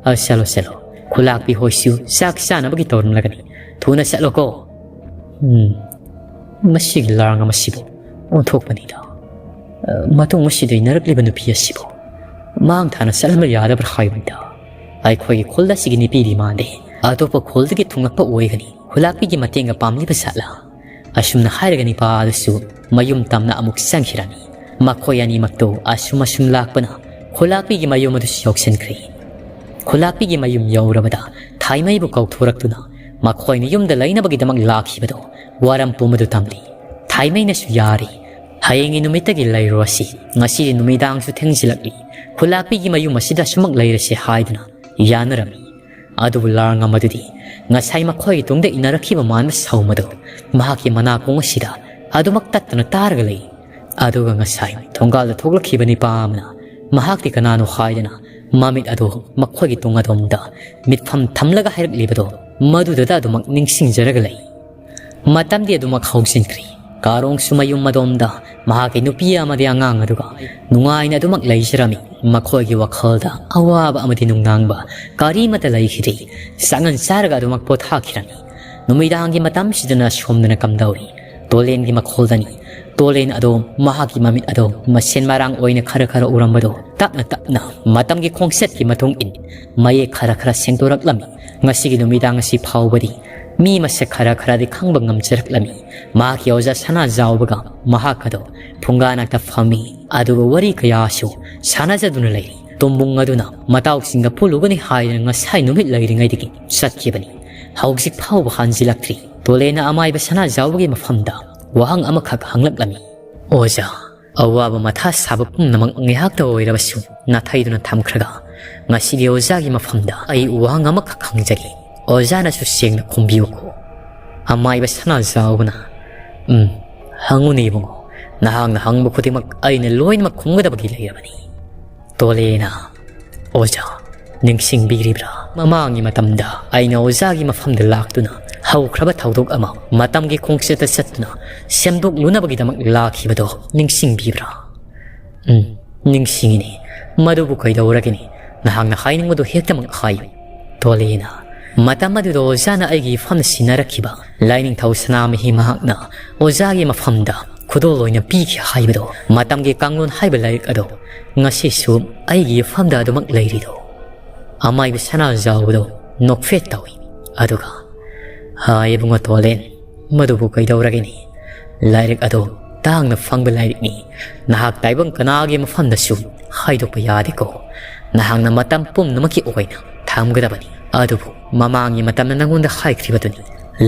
ꯑ, ꯆꯠꯂꯣ, ꯆꯠꯂꯣ꯫ ꯈꯨꯂꯥꯛꯄꯤ ꯍꯣꯏꯁꯨ ꯆꯥꯛ ꯆꯥꯅꯕꯒꯤ ꯇꯧꯔꯝꯂꯒꯅꯤ꯫ ꯊꯨꯅ ꯆꯠꯂꯣꯀꯣ꯫" ꯎꯝ, ꯃꯁꯤꯒꯤ ꯂꯥꯔꯉꯝ ꯑꯁꯤꯕꯨ ꯑꯣꯟꯊꯣꯛꯄꯅꯤꯗ꯫ ꯑ, ꯃꯇꯨꯡ ꯑꯁꯤꯗ ꯏꯟꯅꯔꯛꯂꯤꯕ ꯅꯨꯄꯤ ꯑꯁꯤꯕꯨ ꯃꯥꯡ ꯊꯥꯅ ꯆꯠꯍꯟꯕ ꯌꯥꯗꯕ꯭ꯔꯥ ꯍꯥꯏꯕꯅꯤꯗ꯫ ꯑꯩꯈꯣꯏꯒꯤ ꯈꯨꯜ ꯑꯁꯤꯒꯤ ꯅꯨꯄꯤꯗꯤ ꯃꯥꯟꯗꯦ꯫ ꯑꯇꯣꯞꯄ ꯈꯨꯜꯗꯒꯤ ꯊꯨꯡꯂꯛꯄ ꯑꯣꯏꯒꯅꯤ꯫ ꯈꯨꯂꯥꯛꯄꯤꯒꯤ ꯃꯇꯦꯡꯒ ꯄꯥꯝꯂꯤꯕ ꯖꯥꯠꯂꯥ? ꯑꯁꯨꯝꯅ ꯍꯥꯏꯔꯒ ꯅꯤꯄꯥ ꯑꯗꯨꯁꯨ ꯃꯌꯨꯝ ꯇꯝꯅ ꯑꯃꯨꯛ ꯆꯪꯈꯤꯔꯝꯃꯤ꯫ ꯃꯈꯣꯏ ꯑꯅꯤꯃꯛꯇꯨ ꯑꯁꯨꯝ ꯑꯁꯨꯝ ꯂꯥꯛꯄꯅ ꯈꯨꯂꯥꯛꯄꯤꯒꯤ ꯃꯌꯨꯝ ꯑꯗꯨꯁꯨ ꯌꯧꯁꯤꯟꯈ꯭ꯔꯦ꯫ ꯈꯨꯂꯥꯛꯄꯤꯒꯤ ꯃꯌꯨꯝ ꯌꯧꯔꯕꯗ ꯊꯥꯏꯃꯩꯕꯨ ꯀꯧꯊꯣꯔꯛꯇꯨꯅ ꯃꯈꯣꯏꯅ ꯌꯨꯝꯗ ꯂꯩꯅꯕꯒꯤꯗꯃꯛ ꯂꯥꯛꯈꯤꯕꯗꯣ ꯋꯥꯔꯝ ꯄꯨꯝꯕꯗꯨ ꯇꯝꯂꯤ꯫ ꯊꯥꯏꯃꯩꯅꯁꯨ ꯌꯥꯔꯦ꯫ ꯍꯌꯦꯡꯒꯤ ꯅꯨꯃꯤꯠꯇꯒꯤ ꯂꯩꯔꯨꯔꯁꯤ꯫ ꯉꯁꯤꯗꯤ ꯅꯨꯃꯤꯗꯥꯡꯁꯨ ꯊꯦꯡꯖꯤꯜꯂꯛꯂꯤ꯫ ꯈꯨꯂꯥꯛꯄꯤꯒꯤ ꯃꯌꯨꯝ ꯑꯁꯤꯗ ꯑꯁꯨꯃꯛ ꯂꯩꯔꯁꯤ ꯍꯥꯏꯗꯨꯅ ꯌꯥꯅꯔꯝꯃꯤ꯫ ꯑꯗꯨꯕꯨ ꯂꯥꯔꯉꯝ ꯑꯗꯨꯗꯤ ꯉꯁꯥꯏ ꯃꯈꯣꯏꯒꯤ ꯇꯨꯡꯗ ꯏꯟꯅꯔꯛꯈꯤꯕ ꯃꯥꯟꯕ ꯁꯧ ꯃꯗꯨ ꯃꯍꯥꯛꯀꯤ ꯃꯅꯥꯀꯣꯡ ꯑꯁꯤꯗ ꯑꯗꯨꯃꯛ ꯇꯠꯇꯅ ꯇꯥꯔꯒ ꯂꯩ꯫ ꯑꯗꯨꯒ ꯉꯁꯥꯏ ꯊꯣꯡꯒꯥꯜꯗ ꯊꯣꯛꯂꯛꯈꯤꯕ ꯅꯤꯄꯥ ꯑꯃꯅ ꯃꯍꯥꯛꯇꯤ ꯀꯅꯥꯅꯣ ꯍꯥꯏꯗꯅ ꯃꯃꯤꯠ ꯑꯗꯨ ꯃꯈꯣꯏꯒꯤ ꯇꯨꯡ ꯑꯗꯣꯝꯗ ꯃꯤꯠꯐꯝ ꯊꯝꯂꯒ ꯍꯥꯏꯔꯛꯂꯤꯕꯗꯣ ꯃꯗꯨꯗꯇ ꯑꯗꯨꯃꯛ ꯅꯤꯡꯁꯤꯡꯖꯔꯒ ꯂꯩ꯫ ꯃꯇꯝꯗꯤ ꯑꯗꯨꯃꯛ ꯍꯧꯖꯤꯟꯈ꯭ꯔꯦ꯫ ꯀꯥꯔꯣꯡꯁꯨ ꯃꯌꯨꯝ ꯑꯗꯣꯝꯗ ꯃꯍꯥꯛꯀꯤ ꯅꯨꯄꯤ ꯑꯃꯗꯤ ꯑꯉꯥꯡ ꯑꯗꯨꯒ ꯅꯨꯡꯉꯥꯏꯅ ꯑꯗꯨꯃꯛ ꯂꯩꯖꯔꯝꯃꯤ꯫ ꯃꯈꯣꯏꯒꯤ ꯋꯥꯈꯜꯗ ꯑꯋꯥꯕ ꯑꯃꯗꯤ ꯅꯨꯡꯅꯥꯡꯕ ꯀꯔꯤꯃꯠꯇ ꯂꯩꯈꯤꯗꯦ꯫ ꯆꯥꯉꯟ ꯆꯥꯔꯒ ꯑꯗꯨꯃꯛ ꯄꯣꯊꯥꯈꯤꯔꯝꯃꯤ꯫ ꯅꯨꯃꯤꯗꯥꯡꯒꯤ ꯃꯇꯝꯁꯤꯗꯅ ꯁꯣꯝꯗꯅ ꯀꯝꯗꯧꯔꯤ? ꯇꯣꯂꯦꯟꯒꯤ ꯃꯈꯣꯜꯗꯅꯤ꯫ ꯇꯣꯂꯦꯟ ꯑꯗꯣ, ꯃꯍꯥꯛꯀꯤ ꯃꯃꯤꯠ ꯑꯗꯣ ꯃꯁꯦꯟ ꯃꯔꯥꯡ ꯑꯣꯏꯅ ꯈꯔ ꯈꯔ ꯎꯔꯝꯕꯗꯣ ꯇꯞꯅ ꯇꯞꯅ ꯃꯇꯝꯒꯤ ꯈꯣꯡꯆꯠꯀꯤ ꯃꯇꯨꯡ ꯏꯟ ꯃꯌꯦꯛ ꯈꯔ ꯈꯔ ꯁꯦꯡꯗꯣꯔꯛꯂꯝꯃꯤ꯫ ꯉꯁꯤꯒꯤ ꯅꯨꯃꯤꯗꯥꯡ ꯑꯁꯤ ꯐꯥꯎꯕꯗꯤ ꯃꯤ ꯃꯁꯛ ꯈꯔ ꯈꯔꯗꯤ ꯈꯪꯕ ꯉꯝꯖꯔꯛꯂꯝꯃꯤ꯫ ꯃꯍꯥꯛꯀꯤ ꯑꯣꯖꯥ ꯁꯅꯥꯖꯥꯎꯕꯒ ꯃꯍꯥꯛ ꯑꯗꯣ ꯐꯨꯡꯒꯥ ꯅꯥꯛꯇ ꯐꯝꯃꯤ, ꯑꯗꯨꯒ ꯋꯥꯔꯤ ꯀꯌꯥꯁꯨ ꯁꯥꯟꯅꯖꯗꯨꯅ ꯂꯩꯔꯤ꯫ ꯇꯨꯝꯕꯨꯡ ꯑꯗꯨꯅ ꯃꯇꯥꯎꯁꯤꯡꯒ ꯄꯨꯜꯂꯨꯒꯅꯤ ꯍꯥꯏꯗꯨꯅ ꯉꯁꯥꯏ ꯅꯨꯃꯤꯠ ꯂꯩꯔꯤꯉꯩꯗꯒꯤ ꯆꯠꯈꯤꯕꯅꯤ꯫ ꯍꯧꯖꯤꯛ ꯐꯥꯎꯕ ꯍꯟꯖꯤꯜꯂꯛꯇ꯭ꯔꯤ꯫ ꯇꯣꯂꯦꯟꯅ ꯑꯃꯥꯏꯕ ꯁꯅꯥꯖꯥꯎꯕꯒꯤ ꯃꯐꯝꯗ ꯋꯥꯍꯪ ꯑꯃꯈꯛ ꯍꯪꯂꯛꯂꯝꯃꯤ꯫ "ꯑꯣꯖꯥ, ꯑꯋꯥꯕ ꯃꯊꯥ ꯁꯥꯕ ꯄꯨꯝꯅꯃꯛ ꯉꯥꯏꯍꯥꯛꯇ ꯑꯣꯏꯔꯕꯁꯨ ꯅꯥꯊꯩꯗꯨꯅ ꯊꯝꯈ꯭ꯔꯒ, ꯉꯁꯤꯗꯤ ꯑꯣꯖꯥꯒꯤ ꯃꯐꯝꯗ ꯑꯩ ꯋꯥꯍꯪ ꯑꯃꯈꯛ ꯍꯪꯖꯒꯦ, ꯑꯣꯖꯥꯅꯁꯨ ꯁꯦꯡꯅ ꯈꯨꯝꯕꯤꯌꯨꯀꯣ꯫" ꯑꯃꯥꯏꯕ ꯁꯅꯥꯖꯥꯎꯕꯅ, "ꯎꯝ, ꯍꯪꯉꯨꯅꯦ ꯏꯕꯨꯡꯉꯣ, ꯅꯍꯥꯛꯅ ꯍꯪꯕ ꯈꯨꯗꯤꯡꯃꯛ ꯑꯩꯅ ꯂꯣꯏꯅꯃꯛ ꯈꯨꯝꯒꯗꯕꯒꯤ ꯂꯩꯔꯕꯅꯤ꯫" ꯇꯣꯂꯦꯅ, "ꯑꯣꯖꯥ, ꯅꯤꯡꯁꯤꯡꯕꯤꯔꯤꯕ꯭ꯔꯥ? ꯃꯃꯥꯡꯒꯤ ꯃꯇꯝꯗ ꯑꯩꯅ ꯑꯣꯖꯥꯒꯤ ꯃꯐꯝꯗ ꯂꯥꯛꯇꯨꯅ ꯍꯧꯈ꯭ꯔꯕ ꯊꯧꯗꯣꯛ ꯑꯃ ꯃꯇꯝꯒꯤ ꯈꯣꯡꯆꯠꯇ ꯆꯠꯇꯨꯅ ꯁꯦꯝꯗꯣꯛꯂꯨꯅꯕꯒꯤꯗꯃꯛ ꯂꯥꯛꯈꯤꯕꯗꯣ ꯅꯤꯡꯁꯤꯡꯕꯤꯕ꯭ꯔꯥ?" "ꯎꯝ, ꯅꯤꯡꯁꯤꯡꯉꯤꯅꯦ꯫ ꯃꯗꯨꯕꯨ ꯀꯩꯗꯧꯔꯒꯅꯤ? ꯅꯍꯥꯛꯅ ꯍꯥꯏꯅꯤꯡꯕꯗꯨ ꯍꯦꯛꯇꯃꯛ ꯍꯥꯏꯌꯨ꯫" ꯇꯣꯂꯦꯅ, "ꯃꯇꯝ ꯑꯗꯨꯗ ꯑꯣꯖꯥꯅ ꯑꯩꯒꯤ ꯏꯐꯝꯗ ꯁꯤꯟꯅꯔꯛꯈꯤꯕ ꯂꯥꯏꯅꯤꯡꯊꯧ ꯁꯅꯥꯃꯍꯤ ꯃꯍꯥꯛꯅ ꯑꯣꯖꯥꯒꯤ ꯃꯐꯝꯗ ꯈꯨꯗꯣꯜ ꯑꯣꯏꯅ ꯄꯤꯈꯤ ꯍꯥꯏꯕꯗꯣ, ꯃꯇꯝꯒꯤ ꯀꯥꯡꯂꯣꯟ ꯍꯥꯏꯕ ꯂꯥꯏꯔꯤꯛ ꯑꯗꯣ ꯉꯁꯤꯁꯨ ꯑꯩꯒꯤ ꯏꯐꯝꯗ ꯑꯗꯨꯃꯛ ꯂꯩꯔꯤꯗꯣ꯫" ꯑꯃꯥꯏꯕ ꯁꯅꯥꯖꯥꯎꯕꯗꯣ ꯅꯣꯛꯐꯦꯠ ꯇꯧꯏ꯫ ꯑꯗꯨꯒ, "ꯍꯥꯏ ꯏꯕꯨꯡꯉꯣ ꯇꯣꯂꯦꯟ, ꯃꯗꯨꯕꯨ ꯀꯩꯗꯧꯔꯒꯅꯤ? ꯂꯥꯏꯔꯤꯛ ꯑꯗꯣ ꯇꯥꯡꯅ ꯐꯪꯕ ꯂꯥꯏꯔꯤꯛꯅꯤ꯫ ꯅꯍꯥꯛ ꯇꯥꯏꯕꯪ ꯀꯅꯥꯒꯤ ꯃꯐꯝꯗꯁꯨ ꯍꯥꯏꯗꯣꯛꯄ ꯌꯥꯗꯦꯀꯣ꯫ ꯅꯍꯥꯛꯅ ꯃꯇꯝ ꯄꯨꯝꯅꯃꯛꯀꯤ ꯑꯣꯏꯅ ꯊꯝꯒꯗꯕꯅꯤ꯫ ꯑꯗꯨꯕꯨ ꯃꯃꯥꯡꯒꯤ ꯃꯇꯝꯗ ꯅꯉꯣꯟꯗ ꯍꯥꯏꯈ꯭ꯔꯤꯕꯗꯨꯅꯤ,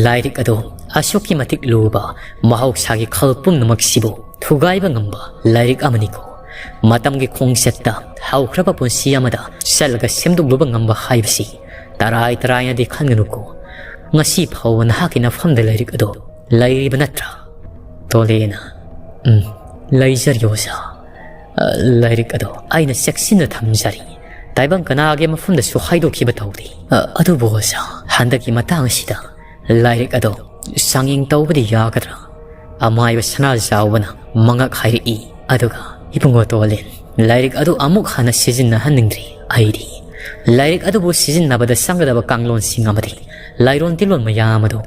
ꯂꯥꯏꯔꯤꯛ ꯑꯗꯣ ꯑꯁꯨꯛꯀꯤ ꯃꯇꯤꯛ ꯂꯨꯕ, ꯃꯍꯧꯁꯥꯒꯤ ꯈꯜ ꯄꯨꯝꯅꯃꯛꯁꯤꯕꯨ ꯊꯨꯒꯥꯏꯕ ꯉꯝꯕ ꯂꯥꯏꯔꯤꯛ ꯑꯃꯅꯤꯀꯣ꯫ ꯃꯇꯝꯒꯤ ꯈꯣꯡꯆꯠꯇ ꯍꯧꯈ꯭ꯔꯕ ꯄꯨꯟꯁꯤ ꯑꯃꯗ ꯆꯠꯂꯒ ꯁꯦꯝꯗꯣꯛꯂꯨꯕ ꯉꯝꯕ ꯍꯥꯏꯕꯁꯤ ꯇꯔꯥꯏ ꯇꯔꯥꯏꯅꯗꯤ ꯈꯟꯒꯅꯨꯀꯣ꯫ ꯉꯁꯤ ꯐꯥꯎꯕ ꯅꯍꯥꯛꯀꯤ ꯅꯐꯝꯗ ꯂꯥꯏꯔꯤꯛ ꯑꯗꯣ ꯂꯩꯔꯤꯕ ꯅꯠꯇ꯭ꯔꯥ?" ꯇꯣꯂꯦꯅ, "ꯎꯝ, ꯂꯩꯖꯔꯤ ꯑꯣꯖꯥ꯫ ꯑ, ꯂꯥꯏꯔꯤꯛ ꯑꯗꯣ ꯑꯩꯅ ꯆꯦꯛꯁꯤꯟꯅ ꯊꯝꯖꯔꯤ꯫ ꯇꯥꯏꯕꯪ ꯀꯅꯥꯒꯤ ꯃꯐꯝꯗꯁꯨ ꯍꯥꯏꯗꯣꯛꯈꯤꯕ ꯇꯧꯗꯦ꯫ ꯑ, ꯑꯗꯨꯕꯨ ꯑꯣꯖꯥ, ꯍꯟꯗꯛꯀꯤ ꯃꯇꯥꯡ ꯑꯁꯤꯗ ꯂꯥꯏꯔꯤꯛ ꯑꯗꯣ ꯆꯥꯡꯌꯦꯡ ꯇꯧꯕꯗꯤ ꯌꯥꯒꯗ꯭ꯔꯥ?" ꯑꯃꯥꯏꯕ ꯁꯅꯥꯖꯥꯎꯕꯅ ꯃꯉꯛ ꯍꯥꯏꯔꯛꯏ꯫ ꯑꯗꯨꯒ, "ꯏꯕꯨꯡꯉꯣ ꯇꯣꯂꯦꯟ, ꯂꯥꯏꯔꯤꯛ ꯑꯗꯨ ꯑꯃꯨꯛ ꯍꯟꯅ ꯁꯤꯖꯤꯟꯅꯍꯟꯅꯤꯡꯗ꯭ꯔꯤ꯫ ꯑꯩꯗꯤ ꯂꯥꯏꯔꯤꯛ ꯑꯗꯨꯕꯨ ꯁꯤꯖꯤꯟꯅꯕꯗ ꯆꯪꯒꯗꯕ ꯀꯥꯡꯂꯣꯟꯁꯤꯡ ꯑꯃꯗꯤ ꯂꯥꯏꯔꯣꯟ ꯇꯤꯜꯂꯣꯟ ꯃꯌꯥꯝ ꯑꯗꯨ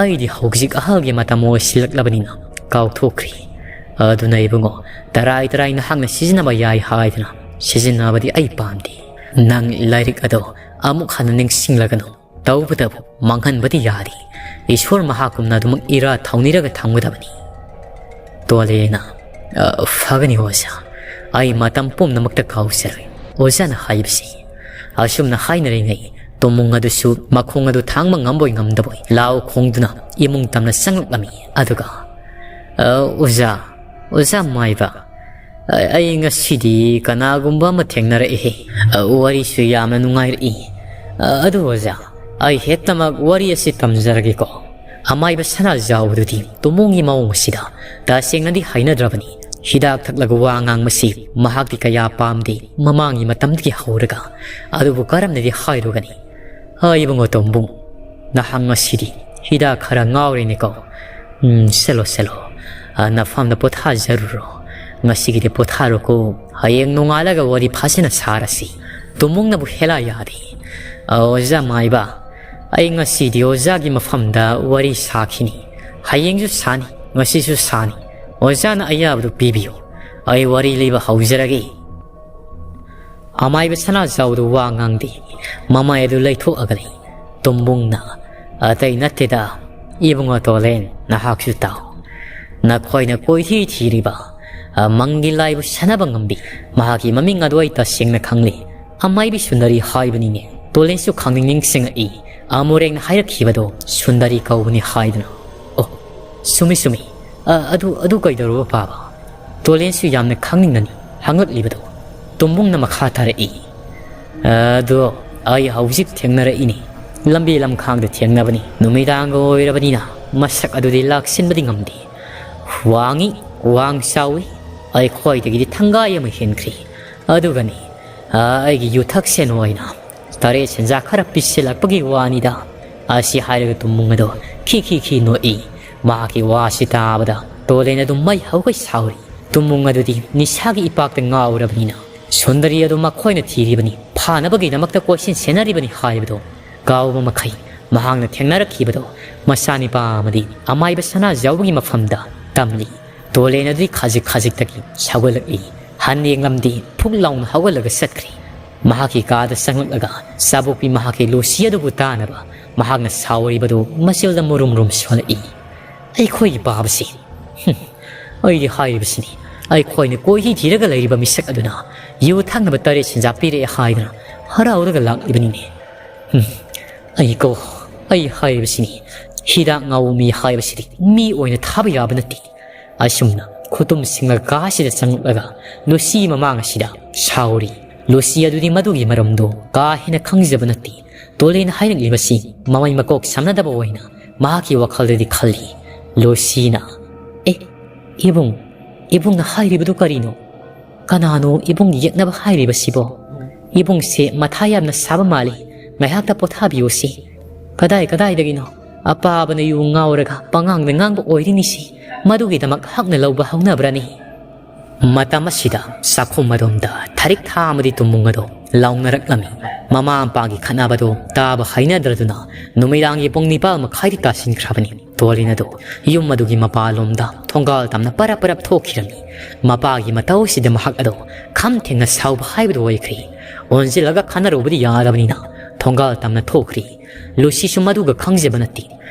ꯑꯩꯗꯤ ꯍꯧꯖꯤꯛ ꯑꯍꯜꯒꯤ ꯃꯇꯝ ꯑꯣꯏꯁꯤꯜꯂꯛꯂꯕꯅꯤꯅ ꯀꯥꯎꯊꯣꯛꯈ꯭ꯔꯦ꯫ ꯑꯗꯨꯅ ꯏꯕꯨꯡꯉꯣ, ꯇꯔꯥꯏ ꯇꯔꯥꯏ ꯅꯍꯥꯛꯅ ꯁꯤꯖꯤꯟꯅꯕ ꯌꯥꯏ ꯍꯥꯏꯗꯨꯅ ꯁꯤꯖꯤꯟꯅꯕꯗꯤ ꯑꯩ ꯄꯥꯝꯗꯦ꯫ ꯅꯪ ꯂꯥꯏꯔꯤꯛ ꯑꯗꯣ ꯑꯃꯨꯛ ꯍꯟꯅ ꯅꯤꯡꯁꯤꯡꯂꯒꯅꯨ꯫ ꯇꯧꯕꯇꯕꯨ ꯃꯥꯡꯍꯟꯕꯗꯤ ꯌꯥꯗꯦ꯫ ꯏꯁꯣꯔ ꯃꯍꯥꯛꯀꯨꯝꯅ ꯑꯗꯨꯃꯛ ꯏꯔꯥ ꯊꯧꯅꯤꯔꯒ ꯊꯝꯒꯗꯕꯅꯤ꯫ ꯇꯣꯂꯦꯅ, "ꯑ, ꯐꯒꯅꯤ ꯑꯣꯖꯥ, ꯑꯩ ꯃꯇꯝ ꯄꯨꯝꯅꯃꯛꯇ ꯀꯥꯎꯖꯔꯣꯏ ꯑꯣꯖꯥꯅ ꯍꯥꯏꯕꯁꯤ"꯫ ꯑꯁꯨꯝꯅ ꯍꯥꯏꯅꯔꯤꯉꯩ ꯇꯣꯃꯨꯡ ꯑꯗꯨꯁꯨ ꯃꯈꯣꯡ ꯑꯗꯨ ꯊꯥꯡꯕ ꯉꯝꯕꯣꯏ ꯉꯝꯗꯕꯣꯏ ꯂꯥꯎ ꯈꯣꯡꯗꯨꯅ ꯏꯃꯨꯡ ꯇꯝꯅ ꯆꯪꯂꯛꯂꯝꯃꯤ꯫ ꯑꯗꯨꯒ, "ꯑ, ꯑꯣꯖꯥ, ꯑꯣꯖꯥ ꯃꯥꯏꯕ, ꯑ-, ꯑꯩ ꯉꯁꯤꯗꯤ ꯀꯅꯥꯒꯨꯝꯕ ꯑꯃ ꯊꯦꯡꯅꯔꯛꯏ꯫ ꯑ, ꯋꯥꯔꯤꯁꯨ ꯌꯥꯝꯅ ꯅꯨꯡꯉꯥꯏꯔꯛꯏ꯫ ꯑ, ꯑꯗꯨ ꯑꯣꯖꯥ, ꯑꯩ ꯍꯦꯛꯇꯃꯛ ꯋꯥꯔꯤ ꯑꯁꯤ ꯇꯝꯖꯔꯒꯦꯀꯣ"꯫ ꯑꯃꯥꯏꯕ ꯁꯅꯥꯖꯥꯎꯕꯗꯨꯗꯤ ꯇꯣꯃꯣꯡꯒꯤ ꯃꯑꯣꯡ ꯑꯁꯤꯗ ꯇꯁꯦꯡꯅꯗꯤ ꯍꯩꯅꯗ꯭ꯔꯕꯅꯤ꯫ ꯍꯤꯗꯥꯛ ꯊꯛꯂꯒ ꯋꯥ ꯉꯥꯡꯕꯁꯤ ꯃꯍꯥꯛꯇꯤ ꯀꯌꯥ ꯄꯥꯝꯗꯦ꯫ ꯃꯃꯥꯡꯒꯤ ꯃꯇꯝꯗꯒꯤ ꯍꯧꯔꯒ꯫ ꯑꯗꯨꯕꯨ ꯀꯔꯝꯅꯗꯤ ꯍꯥꯏꯔꯨꯒꯅꯤ? "ꯍꯥꯏ ꯏꯕꯨꯡꯉꯣ ꯇꯣꯝꯕꯨꯡ, ꯅꯍꯥꯛ ꯉꯁꯤꯗꯤ ꯍꯤꯗꯥꯛ ꯈꯔ ꯉꯥꯎꯔꯦꯅꯦꯀꯣ꯫ ꯎꯝ, ꯁꯦꯂꯣ, ꯁꯦꯂꯣ꯫ ꯑ, ꯅꯐꯝꯗ ꯄꯣꯊꯥꯖꯔꯨꯔꯣ꯫ ꯉꯁꯤꯒꯤꯗꯤ ꯄꯣꯊꯥꯔꯣꯀꯣ꯫ ꯍꯌꯦꯡ ꯅꯣꯡꯉꯥꯜꯂꯒ ꯋꯥꯔꯤ ꯐꯖꯅ ꯁꯥꯔꯁꯤ"꯫ ꯇꯣꯝꯕꯨꯡꯅꯕꯨ ꯍꯦꯂꯥ ꯌꯥꯗꯦ꯫ "ꯑ, ꯑꯣꯖꯥ ꯃꯥꯏꯕ, ꯑꯩ ꯉꯁꯤꯗꯤ ꯑꯣꯖꯥꯒꯤ ꯃꯐꯝꯗ ꯋꯥꯔꯤ ꯁꯥꯈꯤꯅꯤ꯫ ꯍꯌꯦꯡꯁꯨ ꯁꯥꯅꯤ, ꯉꯁꯤꯁꯨ ꯁꯥꯅꯤ꯫ ꯑꯣꯖꯥꯅ ꯑꯌꯥꯕꯗꯨ ꯄꯤꯕꯤꯌꯨ꯫ ꯑꯩ ꯋꯥꯔꯤ ꯂꯤꯕ ꯍꯧꯖꯔꯒꯦ"꯫ ꯑꯃꯥꯏꯕ ꯁꯅꯥꯖꯥꯎꯗꯨ ꯋꯥ ꯉꯥꯡꯗꯦ꯫ ꯃꯃꯥꯏ ꯑꯗꯨ ꯂꯩꯊꯣꯛꯑꯒ ꯂꯩ꯫ ꯇꯣꯝꯕꯨꯡꯅ, "ꯑꯇꯩ ꯅꯠꯇꯦꯗ, ꯏꯕꯨꯡꯉꯣ ꯇꯣꯂꯦꯟ, ꯅꯍꯥꯛꯁꯨ ꯇꯥꯎ꯫ ꯅꯈꯣꯏꯅ ꯀꯣꯏꯊꯤ ꯊꯤꯔꯤꯕ, ꯑ, ꯃꯪꯒꯤ ꯂꯥꯏꯕꯨ ꯁꯥꯟꯅꯕ ꯉꯝꯕꯤ, ꯃꯍꯥꯛꯀꯤ ꯃꯃꯤꯡ ꯑꯗꯨ ꯑꯩ ꯇꯁꯦꯡꯅ ꯈꯪꯂꯤ꯫ ꯑꯃꯥꯏꯕꯤ ꯁꯨꯟꯗꯔꯤ ꯍꯥꯏꯕꯅꯤꯅꯦ"꯫ ꯇꯣꯂꯦꯟꯁꯨ ꯈꯪꯅꯤꯡ ꯅꯤꯡꯁꯤꯡꯉꯛꯏ꯫ ꯑꯃꯨꯔꯦꯡꯅ ꯍꯥꯏꯔꯛꯈꯤꯕꯗꯣ ꯁꯨꯟꯗꯔꯤ ꯀꯧꯕꯅꯤ ꯍꯥꯏꯗꯨꯅ꯫ "ꯑꯣ, ꯆꯨꯝꯃꯤ, ꯆꯨꯝꯃꯤ꯫ ꯑ, ꯑꯗꯨ, ꯑꯗꯨ ꯀꯩꯗꯧꯔꯕ ꯄꯥꯕ?" ꯇꯣꯂꯦꯟꯁꯨ ꯌꯥꯝꯅ ꯈꯪꯅꯤꯡꯅꯅꯤ ꯍꯪꯂꯛꯂꯤꯕꯗꯣ꯫ ꯇꯣꯝꯕꯨꯡꯅ ꯃꯈꯥ ꯇꯥꯔꯛꯏ꯫ "ꯑꯗꯣ ꯑꯩ ꯍꯧꯖꯤꯛ ꯊꯦꯡꯅꯔꯛꯏꯅꯤ꯫ ꯂꯝꯕꯤ ꯂꯝꯈꯥꯡꯗ ꯊꯦꯡꯅꯕꯅꯤ꯫ ꯅꯨꯃꯤꯗꯥꯡꯒ ꯑꯣꯏꯔꯕꯅꯤꯅ ꯃꯁꯛ ꯑꯗꯨꯗꯤ ꯂꯥꯛꯁꯤꯟꯕꯗꯤ ꯉꯝꯗꯦ꯫ ꯋꯥꯡꯉꯤ, ꯋꯥꯡ ꯆꯥꯎꯏ, ꯑꯩꯈꯣꯏꯗꯒꯤꯗꯤ ꯊꯪꯒꯥꯏ ꯑꯃ ꯍꯦꯟꯈ꯭ꯔꯦ꯫ ꯑꯗꯨꯒꯅꯤ, ꯑ, ꯑꯩꯒꯤ ꯌꯨꯊꯛ ꯁꯦꯟ ꯑꯣꯏꯅ ꯇꯔꯦꯠ ꯁꯦꯟꯖꯥ ꯈꯔ ꯄꯤꯁꯤꯜꯂꯛꯄꯒꯤ ꯋꯥꯅꯤꯗ"꯫ ꯑꯁꯤ ꯍꯥꯏꯔꯒ ꯇꯨꯝꯕꯨꯡ ꯑꯗꯣ ꯈꯤ ꯈꯤ ꯈꯤ ꯅꯣꯛꯏ꯫ ꯃꯍꯥꯛꯀꯤ ꯋꯥꯁꯤ ꯇꯥꯕꯗ ꯇꯣꯂꯦꯟ ꯑꯗꯨ ꯃꯩ ꯍꯧꯒꯩ ꯁꯥꯎꯔꯤ꯫ ꯇꯨꯝꯕꯨꯡ ꯑꯗꯨꯗꯤ ꯅꯤꯁꯥꯒꯤ ꯏꯄꯥꯛꯇ ꯉꯥꯎꯔꯕꯅꯤꯅ ꯁꯨꯟꯗꯔꯤ ꯑꯗꯨ ꯃꯈꯣꯏꯅ ꯊꯤꯔꯤꯕꯅꯤ, ꯐꯥꯅꯕꯒꯤꯗꯃꯛꯇ ꯀꯣꯏꯁꯦꯟ ꯁꯦꯟꯅꯔꯤꯕꯅꯤ ꯍꯥꯏꯕꯗꯣ ꯀꯥꯎꯕ ꯃꯈꯩ ꯃꯍꯥꯛꯅ ꯊꯦꯡꯅꯔꯛꯈꯤꯕꯗꯣ ꯃꯆꯥꯅꯤꯄꯥ ꯑꯃꯗꯤ ꯑꯃꯥꯏꯕ ꯁꯅꯥꯖꯥꯎꯕꯒꯤ ꯃꯐꯝꯗ ꯇꯝꯂꯤ꯫ ꯇꯣꯂꯦꯟ ꯑꯗꯨꯗꯤ ꯈꯖꯤꯛ ꯈꯖꯤꯛꯇꯒꯤ ꯁꯥꯎꯒꯠꯂꯛꯏ꯫ ꯍꯟ ꯌꯦꯡꯂꯝꯗꯦ, ꯐꯨꯛ ꯂꯥꯎꯅ ꯍꯧꯒꯠꯂꯒ ꯆꯠꯈ꯭ꯔꯦ꯫ ꯃꯍꯥꯛꯀꯤ ꯀꯥꯗ ꯆꯪꯂꯛꯂꯒ ꯆꯥꯕꯣꯛꯄꯤ ꯃꯍꯥꯛꯀꯤ ꯂꯨꯁꯤ ꯑꯗꯨꯕꯨ ꯇꯥꯅꯕ ꯃꯍꯥꯛꯅ ꯁꯥꯎꯔꯤꯕꯗꯨ ꯃꯆꯤꯜꯗ ꯃꯨꯔꯨꯝ ꯃꯨꯔꯨꯝ ꯁꯣꯜꯂꯛꯏ꯫ ꯑꯩꯈꯣꯏꯒꯤ ꯄꯥꯕꯁꯤ꯫ ꯍꯨꯝ, ꯑꯩꯗꯤ ꯍꯥꯏꯔꯤꯕꯁꯤꯅꯤ, ꯑꯩꯈꯣꯏꯅ ꯀꯣꯏꯊꯤ ꯊꯤꯔꯒ ꯂꯩꯔꯤꯕ ꯃꯤꯁꯛ ꯑꯗꯨꯅ ꯌꯨ ꯊꯛꯅꯕ ꯇꯔꯦꯠ ꯁꯦꯟꯖꯥ ꯄꯤꯔꯛꯑꯦ ꯍꯥꯏꯗꯅ ꯍꯔꯥꯎꯔꯒ ꯂꯥꯛꯂꯤꯕꯅꯤꯅꯦ꯫ ꯍꯨꯝ, ꯑꯩ ꯀꯣ, ꯑꯩ ꯍꯥꯏꯔꯤꯕꯁꯤꯅꯤ, ꯍꯤꯗꯥꯛ ꯉꯥꯎꯕ ꯃꯤ ꯍꯥꯏꯕꯁꯤꯗꯤ ꯃꯤ ꯑꯣꯏꯅ ꯊꯥꯕ ꯌꯥꯕ ꯅꯠꯇꯦ꯫ ꯑꯁꯨꯝꯅ ꯈꯨꯇꯨꯝ ꯁꯤꯡꯂꯒ ꯀꯥꯁꯤꯗ ꯆꯪꯂꯛꯂꯒ ꯂꯨꯁꯤ ꯃꯃꯥꯡ ꯑꯁꯤꯗ ꯁꯥꯎꯔꯤ꯫ ꯂꯨꯁꯤ ꯑꯗꯨꯗꯤ ꯃꯗꯨꯒꯤ ꯃꯔꯝꯗꯣ ꯀꯥ ꯍꯦꯟꯅ ꯈꯪꯖꯕ ꯅꯠꯇꯦ꯫ ꯇꯣꯂꯦꯟ ꯍꯥꯏꯔꯛꯂꯤꯕꯁꯤ ꯃꯃꯩ ꯃꯀꯣꯛ ꯁꯝꯅꯗꯕ ꯑꯣꯏꯅ ꯃꯍꯥꯛꯀꯤ ꯋꯥꯈꯜꯗꯗꯤ ꯈꯜꯂꯤ꯫ ꯂꯨꯁꯤꯅ, "ꯑꯦ, ꯏꯕꯨꯡ, ꯏꯕꯨꯡꯅ ꯍꯥꯏꯔꯤꯕꯗꯨ ꯀꯔꯤꯅꯣ? ꯀꯅꯥꯅꯣ ꯏꯕꯨꯡ ꯌꯦꯛꯅꯕ ꯍꯥꯏꯔꯤꯕꯁꯤꯕꯣ? ꯏꯕꯨꯡꯁꯦ ꯃꯊꯥ ꯌꯥꯝꯅ ꯁꯥꯕ ꯃꯥꯜꯂꯤ꯫ ꯉꯥꯏꯍꯥꯛꯇ ꯄꯣꯊꯥꯕꯤꯌꯨꯁꯤ꯫ ꯀꯗꯥꯏ ꯀꯗꯥꯏꯗꯒꯤꯅꯣ? ꯑꯄꯥꯕꯅ ꯌꯨ ꯉꯥꯎꯔꯒ ꯄꯉꯥꯡꯗ ꯉꯥꯡꯕ ꯑꯣꯏꯔꯤꯅꯤꯁꯤ꯫ ꯃꯗꯨꯒꯤꯗꯃꯛ ꯍꯛꯅ ꯂꯧꯕ ꯍꯧꯅꯕ꯭ꯔꯅꯤ?" ꯃꯇꯝ ꯑꯁꯤꯗ ꯆꯥꯛꯈꯨꯝ ꯑꯗꯣꯝꯗ ꯊꯔꯤꯛ ꯊꯥ ꯑꯃꯗꯤ ꯇꯨꯝꯕꯨꯡ ꯑꯗꯣ ꯂꯥꯎꯅꯔꯛꯂꯝꯃꯤ꯫ ꯃꯃꯥ ꯃꯄꯥꯒꯤ ꯈꯠꯅꯕꯗꯣ ꯇꯥꯕ ꯍꯩꯅꯗ꯭ꯔꯗꯨꯅ ꯅꯨꯃꯤꯗꯥꯡꯒꯤ ꯄꯨꯡ ꯅꯤꯄꯥꯜ ꯃꯈꯥꯏꯗꯤ ꯇꯥꯁꯤꯟꯈ꯭ꯔꯕꯅꯤ꯫ ꯇꯣꯂꯤꯟ ꯑꯗꯨ ꯌꯨꯝ ꯑꯗꯨꯒꯤ ꯃꯄꯥꯟꯂꯣꯝꯗ ꯊꯣꯡꯒꯥꯜ ꯇꯝꯅ ꯄꯔꯞ ꯄꯔꯞ ꯊꯣꯛꯈꯤꯔꯝꯃꯤ꯫ ꯃꯄꯥꯒꯤ ꯃꯇꯧ ꯑꯁꯤꯗ ꯃꯍꯥꯛ ꯑꯗꯨ ꯈꯝ ꯊꯦꯡꯅ ꯁꯥꯎꯕ ꯍꯥꯏꯕꯗꯨ ꯑꯣꯏꯈ꯭ꯔꯦ꯫ ꯑꯣꯟꯁꯤꯜꯂꯒ ꯈꯟꯅꯔꯨꯕꯗꯤ ꯌꯥꯗꯕꯅꯤꯅ ꯊꯣꯡꯒꯥꯜ ꯇꯝꯅ ꯊꯣꯛꯈ꯭ꯔꯤ꯫ ꯂꯨꯁꯤꯁꯨ ꯃꯗꯨꯒ ꯈꯪꯖꯕ ꯅꯠꯇꯦ꯫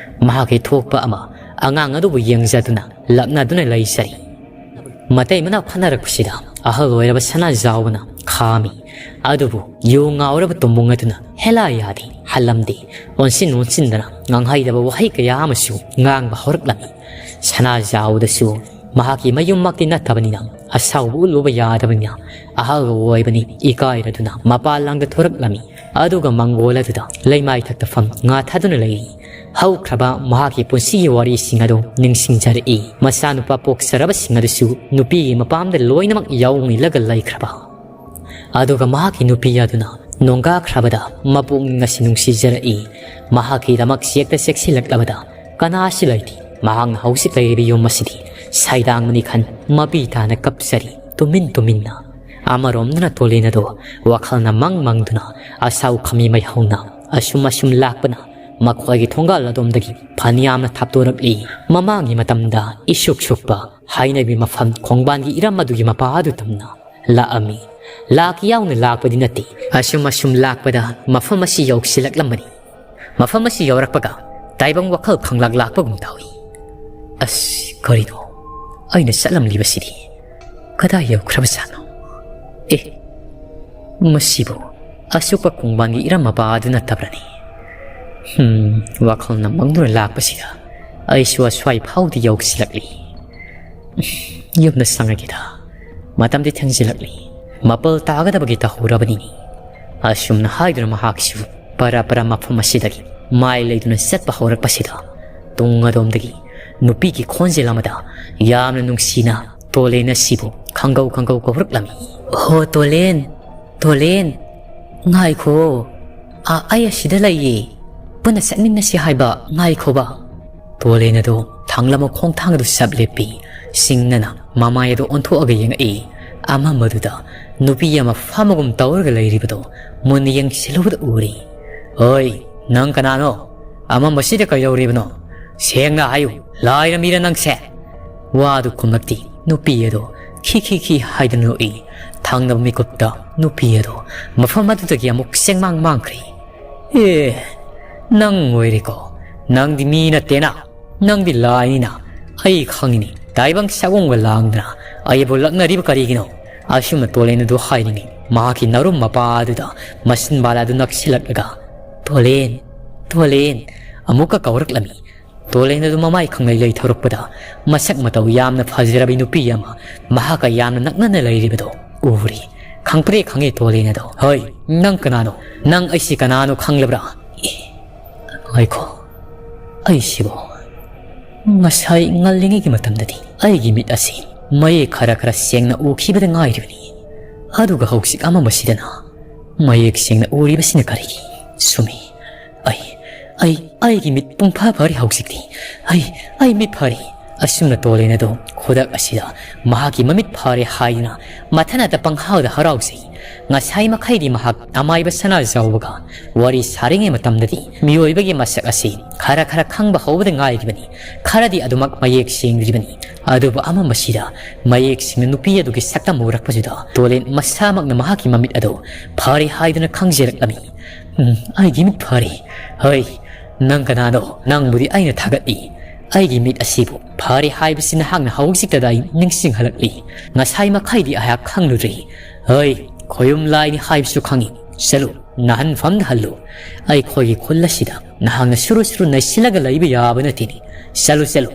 ꯃꯍꯥꯛꯀꯤ ꯊꯣꯛꯄ ꯑꯃ ꯑꯉꯥꯡ ꯑꯗꯨꯕꯨ ꯌꯦꯡꯖꯗꯨꯅ ꯂꯛꯅꯗꯨꯅ ꯂꯩꯖꯔꯤ꯫ ꯃꯇꯩ ꯃꯅꯥꯎ ꯈꯟꯅꯔꯛꯄꯁꯤꯗ ꯑꯍꯜ ꯑꯣꯏꯔꯕ ꯁꯅꯥꯖꯥꯎꯕꯅ ꯈꯥꯝꯃꯤ꯫ ꯑꯗꯨꯕꯨ ꯌꯨ ꯉꯥꯎꯔꯕ ꯇꯣꯝꯕꯨꯡ ꯑꯗꯨꯅ ꯍꯦꯂꯥ ꯌꯥꯗꯦ, ꯍꯜꯂꯝꯗꯦ꯫ ꯑꯣꯟꯁꯤꯟ ꯑꯣꯟꯁꯤꯟꯗꯅ ꯉꯥꯡꯍꯩꯗꯕ ꯋꯥꯍꯩ ꯀꯌꯥ ꯑꯃꯁꯨ ꯉꯥꯡꯕ ꯍꯧꯔꯛꯂꯝꯃꯤ꯫ ꯁꯅꯥꯖꯥꯎꯕꯗꯁꯨ ꯃꯍꯥꯛꯀꯤ ꯃꯌꯨꯝꯃꯛꯇꯤ ꯅꯠꯇꯕꯅꯤꯅ ꯑꯁꯥꯎꯕ ꯎꯠꯂꯨꯕ ꯌꯥꯗꯕꯅꯤꯅ ꯑꯍꯜ ꯑꯣꯏꯕꯅꯤ ꯏꯀꯥꯏꯔꯗꯨꯅ ꯃꯄꯥꯟ ꯂꯥꯡꯗ ꯊꯣꯔꯛꯂꯝꯃꯤ꯫ ꯑꯗꯨꯒ ꯃꯪꯒꯣꯜ ꯑꯗꯨꯗ ꯂꯩꯃꯥꯏ ꯊꯛꯇ ꯐꯝ ꯉꯥꯊꯗꯨꯅ ꯂꯩꯔꯤ꯫ ꯍꯧꯈ꯭ꯔꯕ ꯃꯍꯥꯛꯀꯤ ꯄꯨꯟꯁꯤꯒꯤ ꯋꯥꯔꯤꯁꯤꯡ ꯑꯗꯨ ꯅꯤꯡꯁꯤꯡꯖꯔꯛꯏ꯫ ꯃꯆꯥꯅꯨꯄꯥ ꯄꯣꯛꯆꯔꯕꯁꯤꯡ ꯑꯗꯨꯁꯨ ꯅꯨꯄꯤꯒꯤ ꯃꯄꯥꯝꯗ ꯂꯣꯏꯅꯃꯛ ꯌꯥꯎꯃꯤꯜꯂꯒ ꯂꯩꯈ꯭ꯔꯕ꯫ ꯑꯗꯨꯒ ꯃꯍꯥꯛꯀꯤ ꯅꯨꯄꯤ ꯑꯗꯨꯅ ꯅꯣꯡꯒꯥꯈ꯭ꯔꯕꯗ ꯃꯄꯨꯛꯅꯤꯡ ꯑꯁꯤ ꯅꯨꯡꯁꯤꯖꯔꯛꯏ꯫ ꯃꯍꯥꯛꯀꯤꯗꯃꯛ ꯆꯦꯛꯇ ꯆꯦꯛꯁꯤꯜꯂꯛꯂꯕꯗ ꯀꯅꯥꯁꯨ ꯂꯩꯇꯦ꯫ ꯃꯍꯥꯛꯅ ꯍꯧꯖꯤꯛ ꯂꯩꯔꯤꯕ ꯌꯨꯝ ꯑꯁꯤꯗꯤ ꯁꯩꯗꯥꯡꯕꯅꯤ ꯈꯟ ꯃꯄꯤ ꯇꯥꯅ ꯀꯞꯆꯔꯤ ꯇꯨꯃꯤꯟ ꯇꯨꯃꯤꯟꯅ꯫ ꯑꯃꯔꯣꯝꯗꯅ ꯇꯣꯂꯤꯟ ꯑꯗꯨ ꯋꯥꯈꯜꯅ ꯃꯪ ꯃꯪꯗꯨꯅ ꯑꯁꯥꯎ ꯈꯥꯃꯤ ꯃꯩ ꯍꯧꯅ ꯑꯁꯨꯝ ꯑꯁꯨꯝ ꯂꯥꯛꯄꯅ ꯃꯈꯣꯏꯒꯤ ꯊꯣꯡꯒꯥꯜ ꯑꯗꯣꯝꯗꯒꯤ ꯐꯅꯌꯥꯝꯅ ꯊꯥꯞꯇꯣꯔꯛꯂꯤ꯫ ꯃꯃꯥꯡꯒꯤ ꯃꯇꯝꯗ ꯏꯁꯨꯛ ꯁꯨꯛꯄ ꯍꯥꯏꯅꯕꯤ ꯃꯐꯝ ꯈꯣꯡꯕꯥꯟꯒꯤ ꯏꯔꯝ ꯑꯗꯨꯒꯤ ꯃꯄꯥ ꯑꯗꯨ ꯇꯝꯅ ꯂꯥꯛꯑꯝꯃꯤ꯫ ꯂꯥꯛ ꯌꯥꯎꯅ ꯂꯥꯛꯄꯗꯤ ꯅꯠꯇꯦ, ꯑꯁꯨꯝ ꯑꯁꯨꯝ ꯂꯥꯛꯄꯗ ꯃꯐꯝ ꯑꯁꯤ ꯌꯧꯁꯤꯜꯂꯛꯂꯝꯕꯅꯤ꯫ ꯃꯐꯝ ꯑꯁꯤ ꯌꯧꯔꯛꯄꯒ ꯇꯥꯏꯕꯪ ꯋꯥꯈꯜ ꯈꯪꯂꯥꯛ ꯂꯥꯛꯄꯒꯨꯝ ꯇꯧꯏ꯫ ꯑꯁ, ꯀꯔꯤꯅꯣ ꯑꯩꯅ ꯆꯠꯂꯝꯂꯤꯕꯁꯤꯗꯤ? ꯀꯗꯥꯏ ꯌꯧꯈ꯭ꯔꯕꯖꯥꯠꯅꯣ? ꯑꯦ, ꯃꯁꯤꯕꯨ ꯑꯁꯨꯛꯄ ꯈꯣꯡꯕꯥꯟꯒꯤ ꯏꯔꯝ ꯃꯄꯥ ꯑꯗꯨ ꯅꯠꯇꯕ꯭ꯔꯅꯦ? ꯍꯝ, ꯋꯥꯈꯜꯅ ꯃꯪꯗꯨꯅ ꯂꯥꯛꯄꯁꯤꯗ ꯑꯩꯁꯨ ꯑꯁ꯭ꯋꯥꯏ ꯐꯥꯎꯗꯤ ꯌꯧꯁꯤꯜꯂꯛꯂꯤ꯫ ꯌꯨꯝꯗ ꯆꯪꯉꯒꯦꯗ, ꯃꯇꯝꯗꯤ ꯊꯦꯡꯖꯤꯜꯂꯛꯂꯤ꯫ ꯃꯥꯄꯜ ꯇꯥꯒꯗꯕꯒꯤ ꯇꯧꯍꯧꯔꯕꯅꯤꯅꯦ꯫ ꯑꯁꯨꯝꯅ ꯍꯥꯏꯗꯨꯅ ꯃꯍꯥꯛꯁꯨ ꯄꯔꯥ ꯄꯔꯥ ꯃꯐꯝ ꯑꯁꯤꯗꯒꯤ ꯃꯥꯏ ꯂꯩꯗꯨꯅ ꯆꯠꯄ ꯍꯧꯔꯛꯄꯁꯤꯗ, ꯇꯨꯡ ꯑꯗꯣꯝꯗꯒꯤ ꯅꯨꯄꯤꯒꯤ ꯈꯣꯟꯖꯦꯜ ꯑꯃꯗ ꯌꯥꯝꯅ ꯅꯨꯡꯁꯤꯅ ꯇꯣꯂꯦꯟ ꯑꯁꯤꯕꯨ ꯈꯪꯒꯧ ꯈꯪꯒꯧ ꯀꯧꯔꯛꯂꯝꯃꯤ꯫ "ꯍꯣ ꯇꯣꯂꯦꯟ, ꯇꯣꯂꯦꯟ, ꯉꯥꯏꯈꯣ, ꯑ, ꯑꯩ ꯑꯁꯤꯗ ꯂꯩꯌꯦ, ꯄꯨꯟꯅ ꯆꯠꯃꯤꯟꯅꯁꯤ ꯍꯥꯏꯕ, ꯉꯥꯏꯈꯣꯕ꯫" ꯇꯣꯂꯦꯟ ꯑꯗꯨ ꯊꯥꯡꯂꯝꯕ ꯈꯣꯡꯊꯥꯡ ꯑꯗꯨ ꯆꯞ ꯂꯦꯞꯄꯤ꯫ ꯁꯤꯡꯅꯅ ꯃꯃꯥꯏ ꯑꯗꯨ ꯑꯣꯟꯊꯣꯛꯑꯒ ꯌꯦꯡꯉꯛꯏ꯫ ꯑꯃꯝꯕꯗꯨꯗ ꯅꯨꯄꯤ ꯑꯃ ꯐꯝꯃꯒꯨꯝ ꯇꯧꯔꯒ ꯂꯩꯔꯤꯕꯗꯨ ꯃꯨꯟꯅ ꯌꯦꯡꯁꯤꯜꯂꯨꯕꯗ ꯎꯔꯤ꯫ "ꯑꯣꯏ, ꯅꯪ ꯀꯅꯥꯅꯣ? ꯑꯃꯝꯕꯁꯤꯗ ꯀꯩꯗꯧꯔꯤꯕꯅꯣ? ꯁꯦꯡꯅ ꯍꯥꯏꯌꯨ, ꯂꯥꯏꯔ ꯃꯤꯔ ꯅꯪꯁꯦ?" ꯋꯥꯗꯨ ꯈꯨꯝꯂꯛꯇꯦ꯫ ꯅꯨꯄꯤ ꯑꯗꯨ ꯈꯤ ꯈꯤ ꯈꯤ ꯍꯥꯏꯗꯨꯅ ꯅꯣꯛꯏ꯫ ꯊꯪꯅꯕ ꯃꯤꯀꯨꯞꯇ ꯅꯨꯄꯤ ꯑꯗꯨ ꯃꯐꯝ ꯑꯗꯨꯗꯒꯤ ꯑꯃꯨꯛ ꯆꯦꯡꯃꯥꯡ ꯃꯥꯡꯈ꯭ꯔꯦ꯫ "ꯑꯦ, ꯅꯪ ꯑꯣꯏꯔꯦꯀꯣ꯫ ꯅꯪꯗꯤ ꯃꯤ ꯅꯠꯇꯦꯅ꯫ ꯅꯪꯗꯤ ꯂꯥꯏꯅꯤꯅ꯫ ꯑꯩ ꯈꯪꯉꯤꯅꯤ꯫ ꯇꯥꯏꯕꯪ ꯁꯥꯒꯣꯡꯒ ꯂꯥꯡꯗꯅ ꯑꯩꯕꯨ ꯂꯛꯅꯔꯤꯕ ꯀꯔꯤꯒꯤꯅꯣ?" ꯑꯁꯨꯝꯅ ꯇꯣꯂꯦꯟ ꯑꯗꯨ ꯍꯥꯏꯔꯤꯉꯩ ꯃꯍꯥꯛꯀꯤ ꯅꯔꯨꯝ ꯃꯄꯥ ꯑꯗꯨꯗ ꯃꯁꯤꯟ ꯕꯥꯂꯥ ꯑꯗꯨ ꯅꯛꯁꯤꯜꯂꯛꯂꯒ, "ꯇꯣꯂꯦꯟ, ꯇꯣꯂꯦꯟ!" ꯑꯃꯨꯛꯀ ꯀꯧꯔꯛꯂꯝꯃꯤ꯫ ꯇꯣꯂꯦꯟ ꯑꯗꯨ ꯃꯃꯥꯏ ꯈꯪꯂꯩ ꯂꯩꯊꯧꯔꯛꯄꯗ ꯃꯁꯛ ꯃꯇꯧ ꯌꯥꯝꯅ ꯐꯖꯔꯕꯤ ꯅꯨꯄꯤ ꯑꯃ ꯃꯍꯥꯛꯀ ꯌꯥꯝꯅ ꯅꯛꯅꯅ ꯂꯩꯔꯤꯕꯗꯨ ꯎꯔꯤ꯫ ꯈꯪꯄ꯭ꯔꯦꯛ ꯈꯪꯉꯦ ꯇꯣꯂꯦꯟ ꯑꯗꯣ꯫ "ꯍꯣꯏ, ꯅꯪ ꯀꯅꯥꯅꯣ? ꯅꯪ ꯑꯩꯁꯤ ꯀꯅꯥꯅꯣ ꯈꯪꯂꯕ꯭ꯔꯥ?" ꯑꯦ, ꯉꯥꯏꯈꯣ, ꯑꯩꯁꯤꯕꯨ ꯉꯁꯥꯏ ꯉꯜꯂꯤꯉꯩꯒꯤ ꯃꯇꯝꯗꯗꯤ ꯑꯩꯒꯤ ꯃꯤꯠ ꯑꯁꯤ ꯃꯌꯦꯛ ꯈꯔ ꯈꯔ ꯁꯦꯡꯅ ꯎꯈꯤꯕꯗ ꯉꯥꯏꯔꯤꯕꯅꯤ꯫ ꯑꯗꯨꯒ ꯍꯧꯖꯤꯛ ꯑꯃꯝꯕꯁꯤꯗꯅ ꯃꯌꯦꯛ ꯁꯦꯡꯅ ꯎꯔꯤꯕꯁꯤꯅ ꯀꯔꯤꯒꯤ? ꯆꯨꯝꯃꯤ, ꯑꯩ, ꯑꯩ, ꯑꯩꯒꯤ ꯃꯤꯠ ꯄꯨꯡꯐꯥ ꯐꯥꯔꯦ ꯍꯧꯖꯤꯛꯇꯤ꯫ ꯑꯩ, ꯑꯩ ꯃꯤꯠ ꯐꯥꯔꯦ꯫ ꯑꯁꯨꯝꯅ ꯇꯣꯂꯦꯟ ꯑꯗꯨ ꯈꯨꯗꯛ ꯑꯁꯤꯗ ꯃꯍꯥꯛꯀꯤ ꯃꯃꯤꯠ ꯐꯥꯔꯦ ꯍꯥꯏꯗꯨꯅ ꯃꯊꯟꯅꯇ ꯄꯪꯍꯥꯎꯗ ꯍꯔꯥꯎꯖꯩ꯫ ꯉꯁꯥꯏ ꯃꯈꯩꯗꯤ ꯃꯍꯥꯛ ꯑꯃꯥꯏꯕ ꯁꯅꯥꯖꯥꯎꯕꯒ ꯋꯥꯔꯤ ꯁꯥꯔꯤꯉꯩ ꯃꯇꯝꯗꯗꯤ ꯃꯤꯑꯣꯏꯕꯒꯤ ꯃꯁꯛ ꯑꯁꯤ ꯈꯔ ꯈꯔ ꯈꯪꯕ ꯍꯧꯕꯗ ꯉꯥꯏꯔꯤꯕꯅꯤ꯫ ꯈꯔꯗꯤ ꯑꯗꯨꯃꯛ ꯃꯌꯦꯛ ꯁꯦꯡꯗ꯭ꯔꯤꯕꯅꯤ꯫ ꯑꯗꯨꯕꯨ ꯑꯃꯝꯕꯁꯤꯗ ꯃꯌꯦꯛ ꯁꯦꯡꯅ ꯅꯨꯄꯤ ꯑꯗꯨꯒꯤ ꯁꯛꯇꯝ ꯎꯔꯛꯄꯁꯤꯗ ꯇꯣꯂꯦꯟ ꯃꯁꯥꯃꯛꯅ ꯃꯍꯥꯛꯀꯤ ꯃꯃꯤꯠ ꯑꯗꯨ ꯐꯔꯦ ꯍꯥꯏꯗꯨꯅ ꯈꯪꯖꯔꯛꯂꯝꯃꯤ꯫ "ꯎꯝ, ꯑꯩꯒꯤ ꯃꯤꯠ ꯐꯔꯦ꯫ ꯍꯩ, ꯅꯪ ꯀꯅꯥꯅꯣ? ꯅꯪꯕꯨꯗꯤ ꯑꯩꯅ ꯊꯥꯒꯠꯂꯤ꯫ ꯑꯩꯒꯤ ꯃꯤꯠ ꯑꯁꯤꯕꯨ ꯐꯔꯦ ꯍꯥꯏꯕꯁꯤ ꯅꯍꯥꯛꯅ ꯍꯧꯖꯤꯛꯇꯗ ꯑꯩ ꯅꯤꯡꯁꯤꯡꯍꯜꯂꯛꯂꯤ꯫ ꯉꯁꯥꯏ ꯃꯈꯩꯗꯤ ꯑꯩꯍꯥꯛ ꯈꯪꯂꯨꯗ꯭ꯔꯤ꯫ ꯍꯩ, ꯈꯣꯌꯨꯝ ꯂꯥꯏꯅꯤ ꯍꯥꯏꯕꯁꯨ ꯈꯪꯏ꯫ ꯆꯠꯂꯨ, ꯅꯥꯍꯟꯐꯝꯗ ꯍꯜꯂꯨ꯫ ꯑꯩꯈꯣꯏꯒꯤ ꯈꯨꯜ ꯑꯁꯤꯗ ꯅꯍꯥꯛꯅ ꯁꯨꯔꯨ ꯁꯨꯔꯨ ꯅꯩꯁꯤꯜꯂꯒ ꯂꯩꯕ ꯌꯥꯕ ꯅꯠꯇꯦꯅꯦ꯫ ꯆꯠꯂꯨ, ꯆꯠꯂꯨ꯫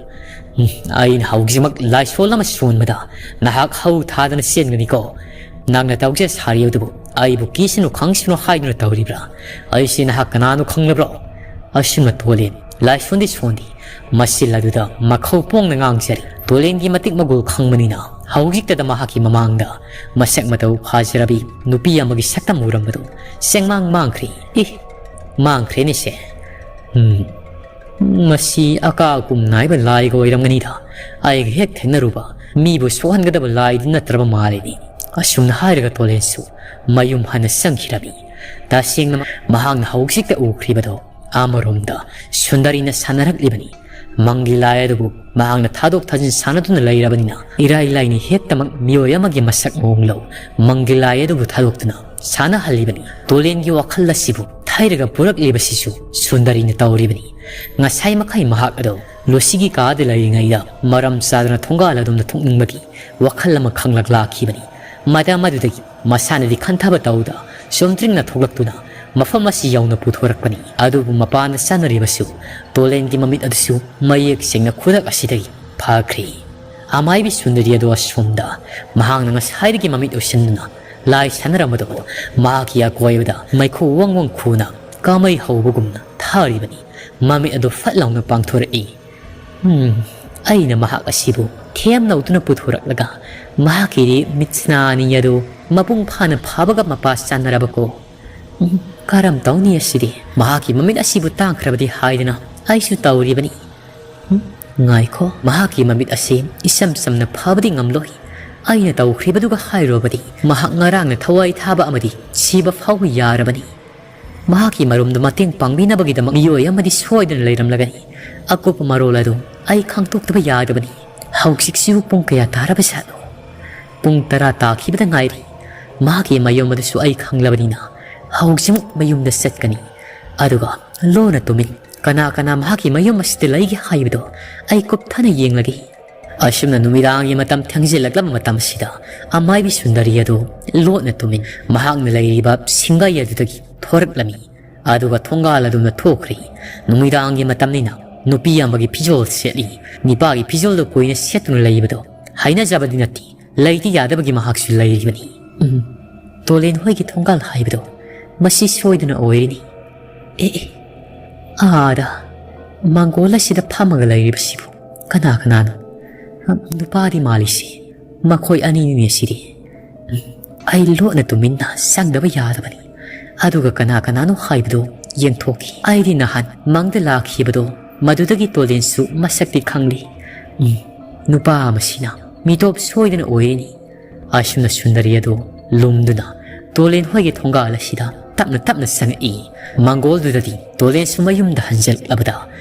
ꯎꯝ, ꯑꯩꯅ ꯍꯧꯖꯤꯛꯃꯛ ꯂꯥꯏꯁꯣꯜ ꯑꯃ ꯁꯣꯟꯕꯗ ꯅꯍꯥꯛ ꯍꯧ ꯊꯥꯗꯅ ꯆꯦꯟꯒꯅꯤꯀꯣ꯫ ꯅꯪꯅ ꯇꯧꯖ ꯁꯥꯔꯤ ꯑꯗꯨꯕꯨ ꯑꯩꯕꯨ ꯀꯤꯁꯅꯨ ꯈꯪꯁꯅꯨ ꯍꯥꯏꯗꯨꯅ ꯇꯧꯔꯤꯕ꯭ꯔꯥ? ꯑꯩꯁꯤ ꯅꯍꯥꯛ ꯀꯅꯥꯅꯣ ꯈꯪꯂꯕ꯭ꯔꯣ?" ꯑꯁꯨꯝꯅ ꯇꯣꯂꯦꯟ ꯂꯥꯏꯁꯣꯟꯗꯤ ꯁꯣꯟꯗꯤ ꯃꯆꯤꯜ ꯑꯗꯨꯗ ꯃꯈꯧ ꯄꯣꯡꯅ ꯉꯥꯡꯖꯔꯤ꯫ ꯇꯣꯂꯦꯟꯒꯤ ꯃꯇꯤꯛ ꯃꯒꯨꯜ ꯈꯪꯕꯅꯤꯅ ꯍꯧꯖꯤꯛꯇꯗ ꯃꯍꯥꯛꯀꯤ ꯃꯃꯥꯡꯗ ꯃꯁꯛ ꯃꯇꯧ ꯐꯖꯔꯕꯤ ꯅꯨꯄꯤ ꯑꯃꯒꯤ ꯁꯛꯇꯝ ꯎꯔꯝꯕꯗꯨ ꯆꯦꯡꯃꯥꯡ ꯃꯥꯡꯈ꯭ꯔꯦ꯫ ꯏ, ꯃꯥꯡꯈ꯭ꯔꯦꯅꯦꯁꯦ꯫ ꯎꯝ, ꯃꯁꯤ ꯑꯀꯥ ꯑꯀꯨꯝ ꯅꯥꯏꯕ ꯂꯥꯏꯒ ꯑꯣꯏꯔꯝꯒꯅꯤꯗ꯫ ꯑꯩꯒ ꯍꯦꯛ ꯊꯦꯡꯅꯔꯨꯕ ꯃꯤꯕꯨ ꯁꯣꯛꯍꯟꯒꯗꯕ ꯂꯥꯏꯗꯤ ꯅꯠꯇ꯭ꯔꯕ ꯃꯥꯜꯂꯤꯅꯤ꯫ ꯑꯁꯨꯝꯅ ꯍꯥꯏꯔꯒ ꯇꯣꯂꯦꯟꯁꯨ ꯃꯌꯨꯝ ꯍꯟꯅ ꯆꯪꯈꯤꯔꯝꯃꯤ꯫ ꯇꯁꯦꯡꯅ ꯃꯍꯥꯛꯅ ꯍꯧꯖꯤꯛꯇ ꯎꯈ꯭ꯔꯤꯕꯗꯣ ꯑꯃꯔꯣꯝꯗ ꯁꯨꯟꯗꯔꯤꯅ ꯁꯥꯟꯅꯔꯛꯂꯤꯕꯅꯤ꯫ ꯃꯪꯒꯤ ꯂꯥꯏ ꯑꯗꯨꯕꯨ ꯃꯍꯥꯛꯅ ꯊꯥꯗꯣꯛ ꯊꯥꯖꯤꯟ ꯁꯥꯟꯅꯗꯨꯅ ꯂꯩꯔꯕꯅꯤꯅ ꯏꯔꯥꯏ ꯂꯥꯏꯅ ꯍꯦꯛꯇꯃꯛ ꯃꯤꯑꯣꯏ ꯑꯃꯒꯤ ꯃꯁꯛ ꯃꯑꯣꯡ ꯂꯧ꯫ ꯃꯪꯒꯤ ꯂꯥꯏ ꯑꯗꯨꯕꯨ ꯊꯥꯗꯣꯛꯇꯨꯅ ꯁꯥꯟꯅꯍꯜꯂꯤꯕꯅꯤ꯫ ꯇꯣꯂꯦꯟꯒꯤ ꯋꯥꯈꯜ ꯑꯁꯤꯕꯨ ꯊꯩꯔꯒ ꯄꯨꯔꯛꯂꯤꯕꯁꯤꯁꯨ ꯁꯨꯟꯗꯔꯤꯅ ꯇꯧꯔꯤꯕꯅꯤ꯫ ꯉꯁꯥꯏ ꯃꯈꯩ ꯃꯍꯥꯛ ꯑꯗꯣ ꯂꯨꯁꯤꯒꯤ ꯀꯥꯗ ꯂꯩꯔꯤꯉꯩꯗ ꯃꯔꯝ ꯆꯥꯗꯅ ꯊꯣꯡꯒꯥꯜ ꯑꯗꯣꯝꯗ ꯊꯣꯛꯅꯤꯡꯕꯒꯤ ꯋꯥꯈꯜ ꯑꯃ ꯈꯪꯂꯛ ꯂꯥꯛꯈꯤꯕꯅꯤ꯫ ꯃꯇꯝ ꯑꯗꯨꯗꯒꯤ ꯃꯁꯥꯅꯗꯤ ꯈꯟꯊꯕ ꯇꯧꯗ ꯆꯨꯝꯗ꯭ꯔꯤꯡꯅ ꯊꯣꯛꯂꯛꯇꯨꯅ ꯃꯐꯝ ꯑꯁꯤ ꯌꯧꯅ ꯄꯨꯊꯣꯔꯛꯄꯅꯤ꯫ ꯑꯗꯨꯕꯨ ꯃꯄꯥꯟꯗ ꯆꯠꯅꯔꯤꯕꯁꯨ ꯇꯣꯂꯦꯟꯒꯤ ꯃꯃꯤꯠ ꯑꯗꯨꯁꯨ ꯃꯌꯦꯛ ꯁꯦꯡꯅ ꯈꯨꯗꯛ ꯑꯁꯤꯗꯒꯤ ꯐꯈ꯭ꯔꯦ꯫ ꯑꯃꯥꯏꯕꯤ ꯁꯨꯟꯗꯔꯤ ꯑꯗꯨ ꯑꯁꯣꯝꯗ ꯃꯍꯥꯛꯅ ꯉꯁꯥꯏꯗꯒꯤ ꯃꯃꯤꯠ ꯎꯏꯁꯤꯟꯗꯨꯅ ꯂꯥꯏ ꯁꯥꯟꯅꯔꯝꯕꯗꯨꯕꯨ ꯃꯍꯥꯛꯀꯤ ꯑꯀꯣꯏꯕꯗ ꯃꯩꯈꯨ ꯋꯪ ꯋꯪ ꯈꯨꯅ ꯀꯥꯃꯩ ꯍꯧꯕꯒꯨꯝꯅ ꯊꯥꯔꯤꯕꯅꯤ꯫ ꯃꯃꯤꯠ ꯑꯗꯨ ꯐꯠ ꯂꯥꯎꯅ ꯄꯥꯡꯊꯣꯔꯛꯏ꯫ ꯎꯝ, ꯑꯩꯅ ꯃꯍꯥꯛ ꯑꯁꯤꯕꯨ ꯊꯦꯝ ꯂꯧꯗꯨꯅ ꯄꯨꯊꯣꯔꯛꯂꯒ ꯃꯍꯥꯛꯀꯤꯗꯤ ꯃꯤꯠꯁꯅꯥ ꯑꯅꯤ ꯑꯗꯨ ꯃꯄꯨꯡ ꯐꯥꯅ ꯐꯥꯕꯒ ꯃꯄꯥ ꯆꯥꯟꯅꯔꯕꯀꯣ꯫ ꯎꯝ, ꯀꯔꯝ ꯇꯧꯅꯤ ꯑꯁꯤꯗꯤ? ꯃꯍꯥꯛꯀꯤ ꯃꯃꯤꯠ ꯑꯁꯤꯕꯨ ꯇꯥꯡꯈ꯭ꯔꯕꯗꯤ ꯍꯥꯏꯗꯅ ꯑꯩꯁꯨ ꯇꯧꯔꯤꯕꯅꯤ꯫ ꯎꯝ, ꯉꯥꯏꯈꯣ, ꯃꯍꯥꯛꯀꯤ ꯃꯃꯤꯠ ꯑꯁꯤ ꯏꯆꯝ ꯆꯝꯅ ꯐꯥꯕꯗꯤ ꯉꯝꯂꯣꯏ꯫ ꯑꯩꯅ ꯇꯧꯈ꯭ꯔꯤꯕꯗꯨꯒ ꯍꯥꯏꯔꯨꯔꯕꯗꯤ ꯃꯍꯥꯛ ꯉꯔꯥꯡꯅ ꯊꯋꯥꯏ ꯊꯥꯕ ꯑꯃꯗꯤ ꯁꯤꯕ ꯐꯥꯎꯕ ꯌꯥꯔꯕꯅꯤ꯫ ꯃꯍꯥꯛꯀꯤ ꯃꯔꯨꯝꯗ ꯃꯇꯦꯡ ꯄꯥꯡꯕꯤꯅꯕꯒꯤꯗꯃꯛ ꯃꯤꯑꯣꯏ ꯑꯃꯗꯤ ꯁꯣꯏꯗꯅ ꯂꯩꯔꯝꯂꯒꯅꯤ꯫ ꯑꯀꯨꯞꯄ ꯃꯔꯣꯜ ꯑꯗꯨ ꯑꯩ ꯈꯪꯗꯣꯛꯇꯕ ꯌꯥꯗꯕꯅꯤ꯫ ꯍꯧꯖꯤꯛꯁꯤꯕꯨ ꯄꯨꯡ ꯀꯌꯥ ꯇꯥꯔꯕ ꯖꯥꯠꯅꯣ? ꯄꯨꯡ ꯇꯔꯥ ꯇꯥꯈꯤꯕꯗ ꯉꯥꯏꯔꯤ꯫ ꯃꯍꯥꯛꯀꯤ ꯃꯌꯨꯝ ꯑꯗꯨꯁꯨ ꯑꯩ ꯈꯪꯂꯕꯅꯤꯅ ꯍꯧꯖꯤꯛꯃꯛ ꯃꯌꯨꯝꯗ ꯆꯠꯀꯅꯤ꯫ ꯑꯗꯨꯒ ꯂꯣꯟꯅ ꯇꯨꯃꯤꯟ ꯀꯅꯥ ꯀꯅꯥ ꯃꯍꯥꯛꯀꯤ ꯃꯌꯨꯝ ꯑꯁꯤꯗ ꯂꯩꯒꯦ ꯍꯥꯏꯕꯗꯣ ꯑꯩ ꯀꯨꯞꯊꯅ ꯌꯦꯡꯂꯒꯦ꯫ ꯑꯁꯨꯝꯅ ꯅꯨꯃꯤꯗꯥꯡꯒꯤ ꯃꯇꯝ ꯊꯦꯡꯖꯤꯜꯂꯛꯂꯕ ꯃꯇꯝꯁꯤꯗ ꯑꯃꯥꯏꯕꯤ ꯁꯨꯟꯗꯔꯤ ꯑꯗꯨ ꯂꯣꯠꯅ ꯇꯨꯃꯤꯟ ꯃꯍꯥꯛꯅ ꯂꯩꯔꯤꯕ ꯁꯤꯡꯒꯩ ꯑꯗꯨꯗꯒꯤ ꯊꯣꯔꯛꯂꯝꯃꯤ꯫ ꯑꯗꯨꯒ ꯊꯣꯡꯒꯥꯜ ꯑꯗꯨꯅ ꯊꯣꯛꯈ꯭ꯔꯤ꯫ ꯅꯨꯃꯤꯗꯥꯡꯒꯤ ꯃꯇꯝꯅꯤꯅ ꯅꯨꯄꯤ ꯑꯃꯒꯤ ꯐꯤꯖꯣꯜ ꯁꯦꯠꯂꯤ꯫ ꯅꯤꯄꯥꯒꯤ ꯐꯤꯖꯣꯜꯗꯨ ꯀꯨꯏꯅ ꯁꯦꯠꯇꯨꯅ ꯂꯩꯕꯗꯣ ꯍꯩꯅꯖꯕꯗꯤ ꯅꯠꯇꯦ꯫ ꯂꯩꯇ ꯌꯥꯗꯕꯒꯤ ꯃꯍꯥꯛꯁꯨ ꯂꯩꯔꯤꯕꯅꯤ꯫ ꯎꯝ, ꯇꯣꯂꯦꯟ ꯍꯣꯏꯒꯤ ꯊꯣꯡꯒꯥꯜ ꯍꯥꯏꯕꯗꯣ ꯃꯁꯤ ꯁꯣꯏꯗꯅ ꯑꯣꯏꯔꯤꯅꯤ꯫ ꯑꯦ, ꯑꯦ, ꯑꯥꯗ ꯃꯥꯡꯒꯣꯜ ꯑꯁꯤꯗ ꯐꯝꯃꯒ ꯂꯩꯔꯤꯕꯁꯤꯕꯨ ꯀꯅꯥ ꯀꯅꯥꯅꯣ? ꯅꯨꯄꯥꯗꯤ ꯃꯥꯜꯂꯤꯁꯤ ꯃꯈꯣꯏ ꯑꯅꯤꯅꯤꯅꯦ ꯁꯤꯗꯤ꯫ ꯑꯩ ꯂꯣꯠꯅ ꯇꯨꯃꯤꯟꯅ ꯆꯪꯗꯕ ꯌꯥꯗꯕꯅꯤ꯫ ꯑꯗꯨꯒ ꯀꯅꯥ ꯀꯅꯥꯅꯣ ꯍꯥꯏꯕꯗꯨ ꯌꯦꯡꯊꯣꯛꯈꯤ꯫ ꯑꯩꯗꯤ ꯅꯍꯥꯟ ꯃꯪꯗ ꯂꯥꯛꯈꯤꯕꯗꯣ ꯃꯗꯨꯗꯒꯤ ꯇꯣꯂꯦꯟꯁꯨ ꯃꯁꯛꯇꯤ ꯈꯪꯂꯤ꯫ ꯎꯝ, ꯅꯨꯄꯥ ꯑꯃꯁꯤꯅ ꯃꯤꯇꯣꯞ ꯁꯣꯏꯗꯅ ꯑꯣꯏꯔꯤꯅꯤ꯫ ꯑꯁꯨꯝꯅ ꯁꯨꯟꯗꯔꯤ ꯑꯗꯨ ꯂꯨꯝꯗꯨꯅ ꯇꯣꯂꯦꯟ ꯍꯣꯏꯒꯤ ꯊꯣꯡꯒꯥꯜ ꯑꯁꯤꯗ ꯇꯞꯅ ꯇꯞꯅ ꯆꯪꯉꯛꯏ꯫ ꯃꯪꯒꯣꯜꯗꯨꯗꯗꯤ ꯇꯣꯂꯦꯟꯁꯨ ꯃꯌꯨꯝꯗ ꯍꯟꯖꯤꯜꯂꯛꯂꯕꯗ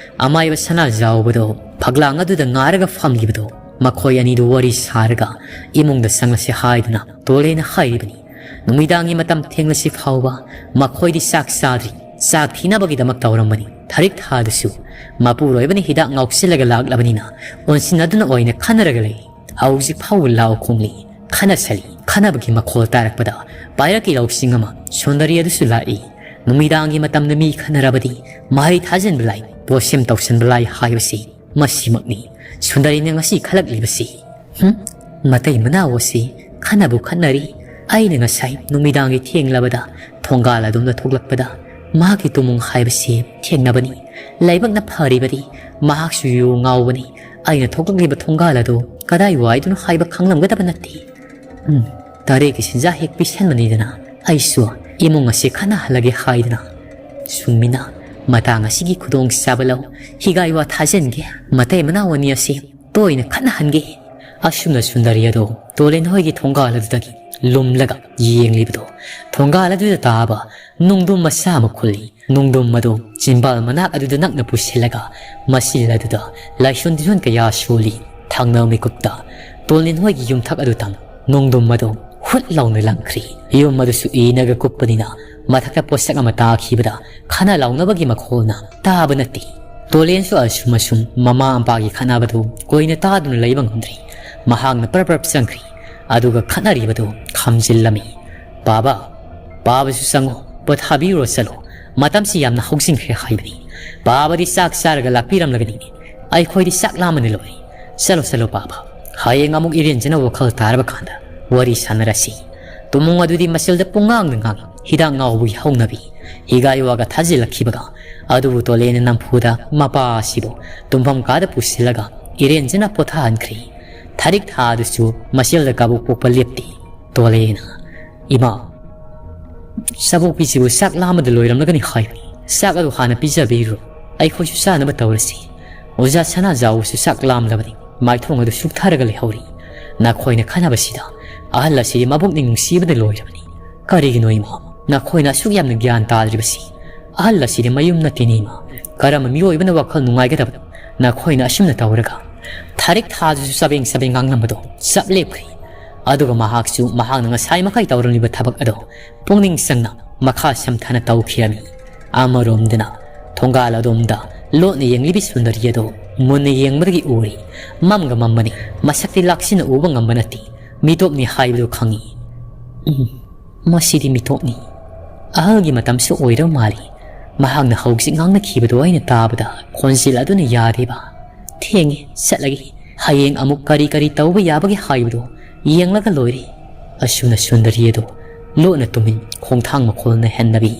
ꯑꯃꯥꯏꯕ ꯁꯅꯥꯖꯥꯎꯕꯗꯣ ꯐꯛꯂꯥꯡ ꯑꯗꯨꯗ ꯉꯥꯔꯒ ꯐꯝꯂꯤꯕꯗꯣ ꯃꯈꯣꯏ ꯑꯅꯤꯗꯨ ꯋꯥꯔꯤ ꯁꯥꯔꯒ ꯏꯃꯨꯡꯗ ꯆꯪꯂꯁꯤ ꯍꯥꯏꯗꯨꯅ ꯇꯣꯂꯦꯟꯅ ꯍꯥꯏꯔꯤꯕꯅꯤ꯫ ꯅꯨꯃꯤꯗꯥꯡꯒꯤ ꯃꯇꯝ ꯊꯦꯡꯂꯁꯤ ꯐꯥꯎꯕ ꯃꯈꯣꯏꯗꯤ ꯆꯥꯛ ꯆꯥꯗ꯭ꯔꯤ꯫ ꯆꯥꯛ ꯊꯤꯅꯕꯒꯤꯗꯃꯛ ꯇꯧꯔꯝꯕꯅꯤ꯫ ꯊꯔꯤꯛ ꯊꯥꯗꯨꯁꯨ ꯃꯄꯨꯔꯣꯏꯕꯅ ꯍꯤꯗꯥꯛ ꯉꯥꯎꯁꯤꯜꯂꯒ ꯂꯥꯛꯂꯕꯅꯤꯅ ꯑꯣꯟꯁꯤꯟꯅꯗꯨꯅ ꯑꯣꯏꯅ ꯈꯟꯅꯔꯒ ꯂꯩ꯫ ꯍꯧꯖꯤꯛ ꯐꯥꯎꯕ ꯂꯥꯎ ꯈꯣꯡꯂꯤ꯫ ꯈꯟꯅꯁꯜꯂꯤ꯫ ꯈꯟꯅꯕꯒꯤ ꯃꯈꯣꯜ ꯇꯥꯔꯛꯄꯗ ꯄꯥꯏꯔꯛꯀꯤ ꯂꯧꯁꯤꯡ ꯑꯃ ꯁꯨꯟꯗꯔꯤ ꯑꯗꯨꯁꯨ ꯂꯥꯛꯏ꯫ ꯅꯨꯃꯤꯗꯥꯡꯒꯤ ꯃꯇꯝꯗ ꯃꯤ ꯈꯟꯅꯔꯕꯗꯤ ꯃꯍꯩ ꯊꯥꯖꯤꯟꯕ ꯂꯥꯏ, ꯄꯣꯠꯁꯦꯝ ꯇꯧꯁꯤꯟꯕ ꯂꯥꯏ ꯍꯥꯏꯕꯁꯤ ꯃꯁꯤꯃꯛꯅꯤ꯫ ꯁꯨꯟꯗꯔꯤꯅ ꯉꯁꯤ ꯈꯜꯂꯛꯂꯤꯕꯁꯤ꯫ ꯍꯨꯝ? ꯃꯇꯩ ꯃꯅꯥꯎ ꯑꯁꯤ ꯈꯟꯅꯕꯨ ꯈꯟꯅꯔꯤ꯫ ꯑꯩꯅ ꯉꯁꯥꯏ ꯅꯨꯃꯤꯗꯥꯡꯒꯤ ꯊꯦꯡꯂꯕꯗ ꯊꯣꯡꯒꯥꯜ ꯑꯗꯨꯝꯅ ꯊꯣꯛꯂꯛꯄꯗ ꯃꯍꯥꯛꯀꯤ ꯇꯨꯃꯨꯡ ꯍꯥꯏꯕꯁꯤ ꯊꯦꯡꯅꯕꯅꯤ꯫ ꯂꯥꯏꯕꯛꯅ ꯐꯔꯤꯕꯗꯤ ꯃꯍꯥꯛꯁꯨ ꯌꯨ ꯉꯥꯎꯕꯅꯤ꯫ ꯑꯩꯅ ꯊꯣꯛꯂꯛꯂꯤꯕ ꯊꯣꯡꯒꯥꯜ ꯑꯗꯨ ꯀꯗꯥꯏ ꯋꯥꯏꯗꯅꯣ ꯍꯥꯏꯕ ꯈꯪꯂꯝꯒꯗꯕ ꯅꯠꯇꯦ꯫ ꯎꯝ, ꯇꯔꯦꯠꯀꯤ ꯆꯤꯟꯖꯥꯛ ꯍꯦꯛ ꯄꯤꯁꯟꯕꯅꯤꯗꯅ ꯑꯩꯁꯨ ꯏꯃꯨꯡ ꯑꯁꯤ ꯈꯟꯅꯍꯜꯂꯒꯦ ꯍꯥꯏꯗꯅ꯫ ꯁꯨꯡꯃꯤꯅ ꯃꯇꯥꯡ ꯑꯁꯤꯒꯤ ꯈꯨꯗꯣꯡꯆꯥꯕ ꯂꯧ꯫ ꯍꯤꯒꯥꯏ ꯋꯥ ꯊꯥꯖꯤꯟꯒꯦ꯫ ꯃꯇꯩ ꯃꯅꯥꯎ ꯑꯅꯤ ꯑꯁꯤ ꯇꯣꯏꯅ ꯈꯠꯅꯍꯟꯒꯦ꯫ ꯑꯁꯨꯝꯅ ꯁꯨꯟꯗꯔꯤ ꯑꯗꯨ ꯇꯣꯂꯦꯟ ꯍꯣꯏꯒꯤ ꯊꯣꯡꯒꯥꯜ ꯑꯗꯨꯗꯒꯤ ꯂꯨꯝꯂꯒ ꯌꯦꯡꯂꯤꯕꯗꯨ, ꯊꯣꯡꯒꯥꯜ ꯑꯗꯨꯗ ꯇꯥꯕ ꯅꯣꯡꯗꯝ ꯃꯆꯥ ꯑꯃ ꯈꯨꯜꯂꯤ꯫ ꯅꯣꯡꯗꯝ ꯑꯗꯨ ꯆꯤꯝꯕꯥꯜ ꯃꯅꯥꯛ ꯑꯗꯨꯗ ꯅꯛꯅ ꯄꯨꯁꯤꯜꯂꯒ ꯃꯆꯤꯜ ꯑꯗꯨꯗ ꯂꯥꯏꯁꯣꯟ ꯇꯤꯟꯖꯣꯟ ꯀꯌꯥ ꯁꯣꯜꯂꯤ꯫ ꯊꯪꯅꯕ ꯃꯤꯀꯨꯞꯇ ꯇꯣꯂꯦꯟ ꯍꯣꯏꯒꯤ ꯌꯨꯝꯊꯛ ꯑꯗꯨ ꯇꯝ ꯅꯣꯡꯗꯝ ꯑꯗꯨ ꯍꯨꯠ ꯂꯥꯎꯅ ꯂꯪꯈ꯭ꯔꯤ꯫ ꯌꯨꯝ ꯑꯗꯨꯁꯨ ꯏꯅꯒ ꯀꯨꯞꯄꯅꯤꯅ ꯃꯊꯛꯇ ꯄꯣꯠꯁꯛ ꯑꯃ ꯇꯥꯈꯤꯕꯗ ꯈꯠꯅ ꯂꯥꯎꯅꯕꯒꯤ ꯃꯈꯣꯜꯅ ꯇꯥꯕ ꯅꯠꯇꯦ꯫ ꯇꯣꯂꯦꯟꯁꯨ ꯑꯁꯨꯝ ꯑꯁꯨꯝ ꯃꯃꯥ ꯃꯄꯥꯒꯤ ꯈꯠꯅꯕꯗꯨ ꯀꯨꯏꯅ ꯇꯥꯗꯨꯅ ꯂꯩꯕ ꯉꯝꯗ꯭ꯔꯤ꯫ ꯃꯍꯥꯛꯅ ꯄ꯭ꯔꯞ ꯄ꯭ꯔꯞ ꯆꯪꯈ꯭ꯔꯤ꯫ ꯑꯗꯨꯒ ꯈꯠꯅꯔꯤꯕꯗꯨ ꯈꯥꯝꯖꯤꯜꯂꯝꯃꯤ꯫ "ꯄꯥꯕ, ꯄꯥꯕꯁꯨ ꯆꯪꯉꯣ, ꯄꯣꯊꯥꯕꯤꯔꯨꯔꯣ ꯆꯠꯂꯣ꯫ ꯃꯇꯝꯁꯤ ꯌꯥꯝꯅ ꯍꯧꯖꯤꯟꯈ꯭ꯔꯦ ꯍꯥꯏꯕꯅꯤ꯫ ꯄꯥꯕꯗꯤ ꯆꯥꯛ ꯆꯥꯔꯒ ꯂꯥꯛꯄꯤꯔꯝꯂꯒꯅꯤ꯫ ꯑꯩꯈꯣꯏꯗꯤ ꯆꯥꯛ ꯂꯥꯝꯕꯅ ꯂꯣꯏꯔꯦ꯫ ꯆꯠꯂꯣ, ꯆꯠꯂꯣ ꯄꯥꯕ꯫ ꯍꯌꯦꯡ ꯑꯃꯨꯛ ꯏꯔꯦꯟꯖꯅ ꯋꯥꯈꯜ ꯇꯥꯔꯕ ꯀꯥꯟꯗ ꯋꯥꯔꯤ ꯁꯥꯟꯅꯔꯁꯤ꯫" ꯇꯨꯃꯣꯡ ꯑꯗꯨꯗꯤ ꯃꯆꯤꯜꯗ ꯄꯨꯡꯉꯥꯡꯗ ꯉꯥꯡꯏ꯫ ꯍꯤꯗꯥꯛ ꯉꯥꯎꯕꯒꯤ ꯍꯧꯅꯕꯤ꯫ ꯍꯤꯒꯥꯏ ꯋꯥꯒ ꯊꯥꯖꯤꯜꯂꯛꯈꯤꯕꯒ ꯑꯗꯨꯕꯨ ꯇꯣꯂꯦꯟꯅ ꯅꯝꯐꯨꯗ ꯃꯄꯥ ꯑꯁꯤꯕꯨ ꯇꯨꯝꯐꯝ ꯀꯥꯗ ꯄꯨꯁꯤꯜꯂꯒ ꯏꯔꯦꯟꯖꯅ ꯄꯣꯊꯥꯍꯟꯈ꯭ꯔꯤ꯫ ꯊꯥꯔꯤꯛ ꯊꯥ ꯑꯗꯨꯁꯨ ꯃꯆꯤꯜꯗ ꯀꯥꯕꯨ ꯄꯣꯛꯄ ꯂꯦꯞꯇꯦ꯫ ꯇꯣꯂꯦꯟꯅ, "ꯏꯃꯥ, ꯆꯥꯕꯣꯛꯄꯤꯁꯤꯕꯨ ꯆꯥꯛ ꯂꯥꯝꯕꯗ ꯂꯣꯏꯔꯝꯂꯒꯅꯤ ꯍꯥꯏꯕꯅꯤ꯫ ꯆꯥꯛ ꯑꯗꯨ ꯍꯥꯟꯅ ꯄꯤꯖꯕꯤꯔꯨꯔꯣ꯫ ꯑꯩꯈꯣꯏꯁꯨ ꯆꯥꯅꯕ ꯇꯧꯔꯁꯤ꯫ ꯑꯣꯖꯥ ꯁꯅꯥꯖꯥꯎꯁꯨ ꯆꯥꯛ ꯂꯥꯝꯂꯕꯅꯤ꯫ ꯃꯥꯏꯊꯣꯡ ꯑꯗꯨ ꯁꯨꯛꯊꯔꯒ ꯂꯩꯍꯧꯔꯤ꯫ ꯅꯈꯣꯏꯅ ꯈꯟꯅꯕꯁꯤꯗ ꯑꯍꯜ ꯑꯁꯤꯗꯤ ꯃꯕꯨꯛꯅꯤꯡ ꯅꯨꯡꯁꯤꯕꯗ ꯂꯣꯏꯔꯕꯅꯤ꯫ ꯀꯔꯤꯒꯤꯅꯣ ꯏꯃꯥ, ꯅꯈꯣꯏꯅ ꯑꯁꯨꯛ ꯌꯥꯝꯅ ꯒ꯭ꯌꯥꯟ ꯇꯥꯗ꯭ꯔꯤꯕꯁꯤ? ꯑꯍꯜ ꯑꯁꯤꯗꯤ ꯃꯌꯨꯝ ꯅꯠꯇꯦꯅꯦ ꯏꯃꯥ꯫ ꯀꯔꯝꯕ ꯃꯤꯑꯣꯏꯕꯅ ꯋꯥꯈꯜ ꯅꯨꯡꯉꯥꯏꯒꯗꯕꯅꯣ? ꯅꯈꯣꯏꯅ ꯑꯁꯨꯝꯅ ꯇꯧꯔꯒ" ꯊꯥꯔꯤꯛ ꯊꯥꯗꯨꯁꯨ ꯆꯕꯦꯡ ꯆꯕꯦꯡ ꯉꯥꯡꯂꯝꯕꯗꯣ ꯆꯞ ꯂꯦꯞꯈ꯭ꯔꯤ꯫ ꯑꯗꯨꯒ ꯃꯍꯥꯛꯁꯨ ꯃꯍꯥꯛꯅ ꯉꯁꯥꯏ ꯃꯈꯩ ꯇꯧꯔꯝꯂꯤꯕ ꯊꯕꯛ ꯑꯗꯣ ꯄꯨꯛꯅꯤꯡ ꯆꯪꯅ ꯃꯈꯥ ꯁꯝꯊꯅ ꯇꯧꯈꯤꯔꯝꯃꯤ꯫ ꯑꯃꯔꯣꯝꯗꯅ ꯊꯣꯡꯒꯥꯜ ꯑꯗꯣꯝꯗ ꯂꯣꯠꯅ ꯌꯦꯡꯂꯤꯕꯤ ꯁꯨꯟꯗꯔꯤ ꯑꯗꯣ ꯃꯨꯟꯅ ꯌꯦꯡꯕꯗꯒꯤ ꯎꯔꯤ꯫ ꯃꯝꯒ ꯃꯝꯕꯅꯤ꯫ ꯃꯁꯛꯇꯤ ꯂꯥꯛꯁꯤꯟꯅ ꯎꯕ ꯉꯝꯕ ꯅꯠꯇꯦ꯫ ꯃꯤꯇꯣꯞꯅꯤ ꯍꯥꯏꯕꯗꯨ ꯈꯪꯏ꯫ "ꯎꯝ, ꯃꯁꯤꯗꯤ ꯃꯤꯇꯣꯞꯅꯤ꯫ ꯑꯍꯜꯒꯤ ꯃꯇꯝꯁꯨ ꯑꯣꯏꯔꯕ ꯃꯥꯜꯂꯤ꯫ ꯃꯍꯥꯛꯅ ꯍꯧꯖꯤꯛ ꯉꯥꯡꯅꯈꯤꯕꯗꯨ ꯑꯩꯅ ꯇꯥꯕꯗ ꯈꯣꯟꯖꯦꯜ ꯑꯗꯨꯅ ꯌꯥꯗꯦꯕ꯫ ꯊꯦꯡꯉꯦ, ꯆꯠꯂꯒꯦ꯫ ꯍꯌꯦꯡ ꯑꯃꯨꯛ ꯀꯔꯤ ꯀꯔꯤ ꯇꯧꯕ ꯌꯥꯕꯒꯦ ꯍꯥꯏꯕꯗꯨ ꯌꯦꯡꯂꯒ ꯂꯣꯏꯔꯦ꯫" ꯑꯁꯨꯝꯅ ꯁꯨꯟꯗꯔꯤ ꯑꯗꯨ ꯂꯣꯠꯅ ꯇꯨꯃꯤꯟ ꯈꯣꯡꯊꯥꯡ ꯃꯈꯣꯜꯅ ꯍꯟꯅꯕꯤ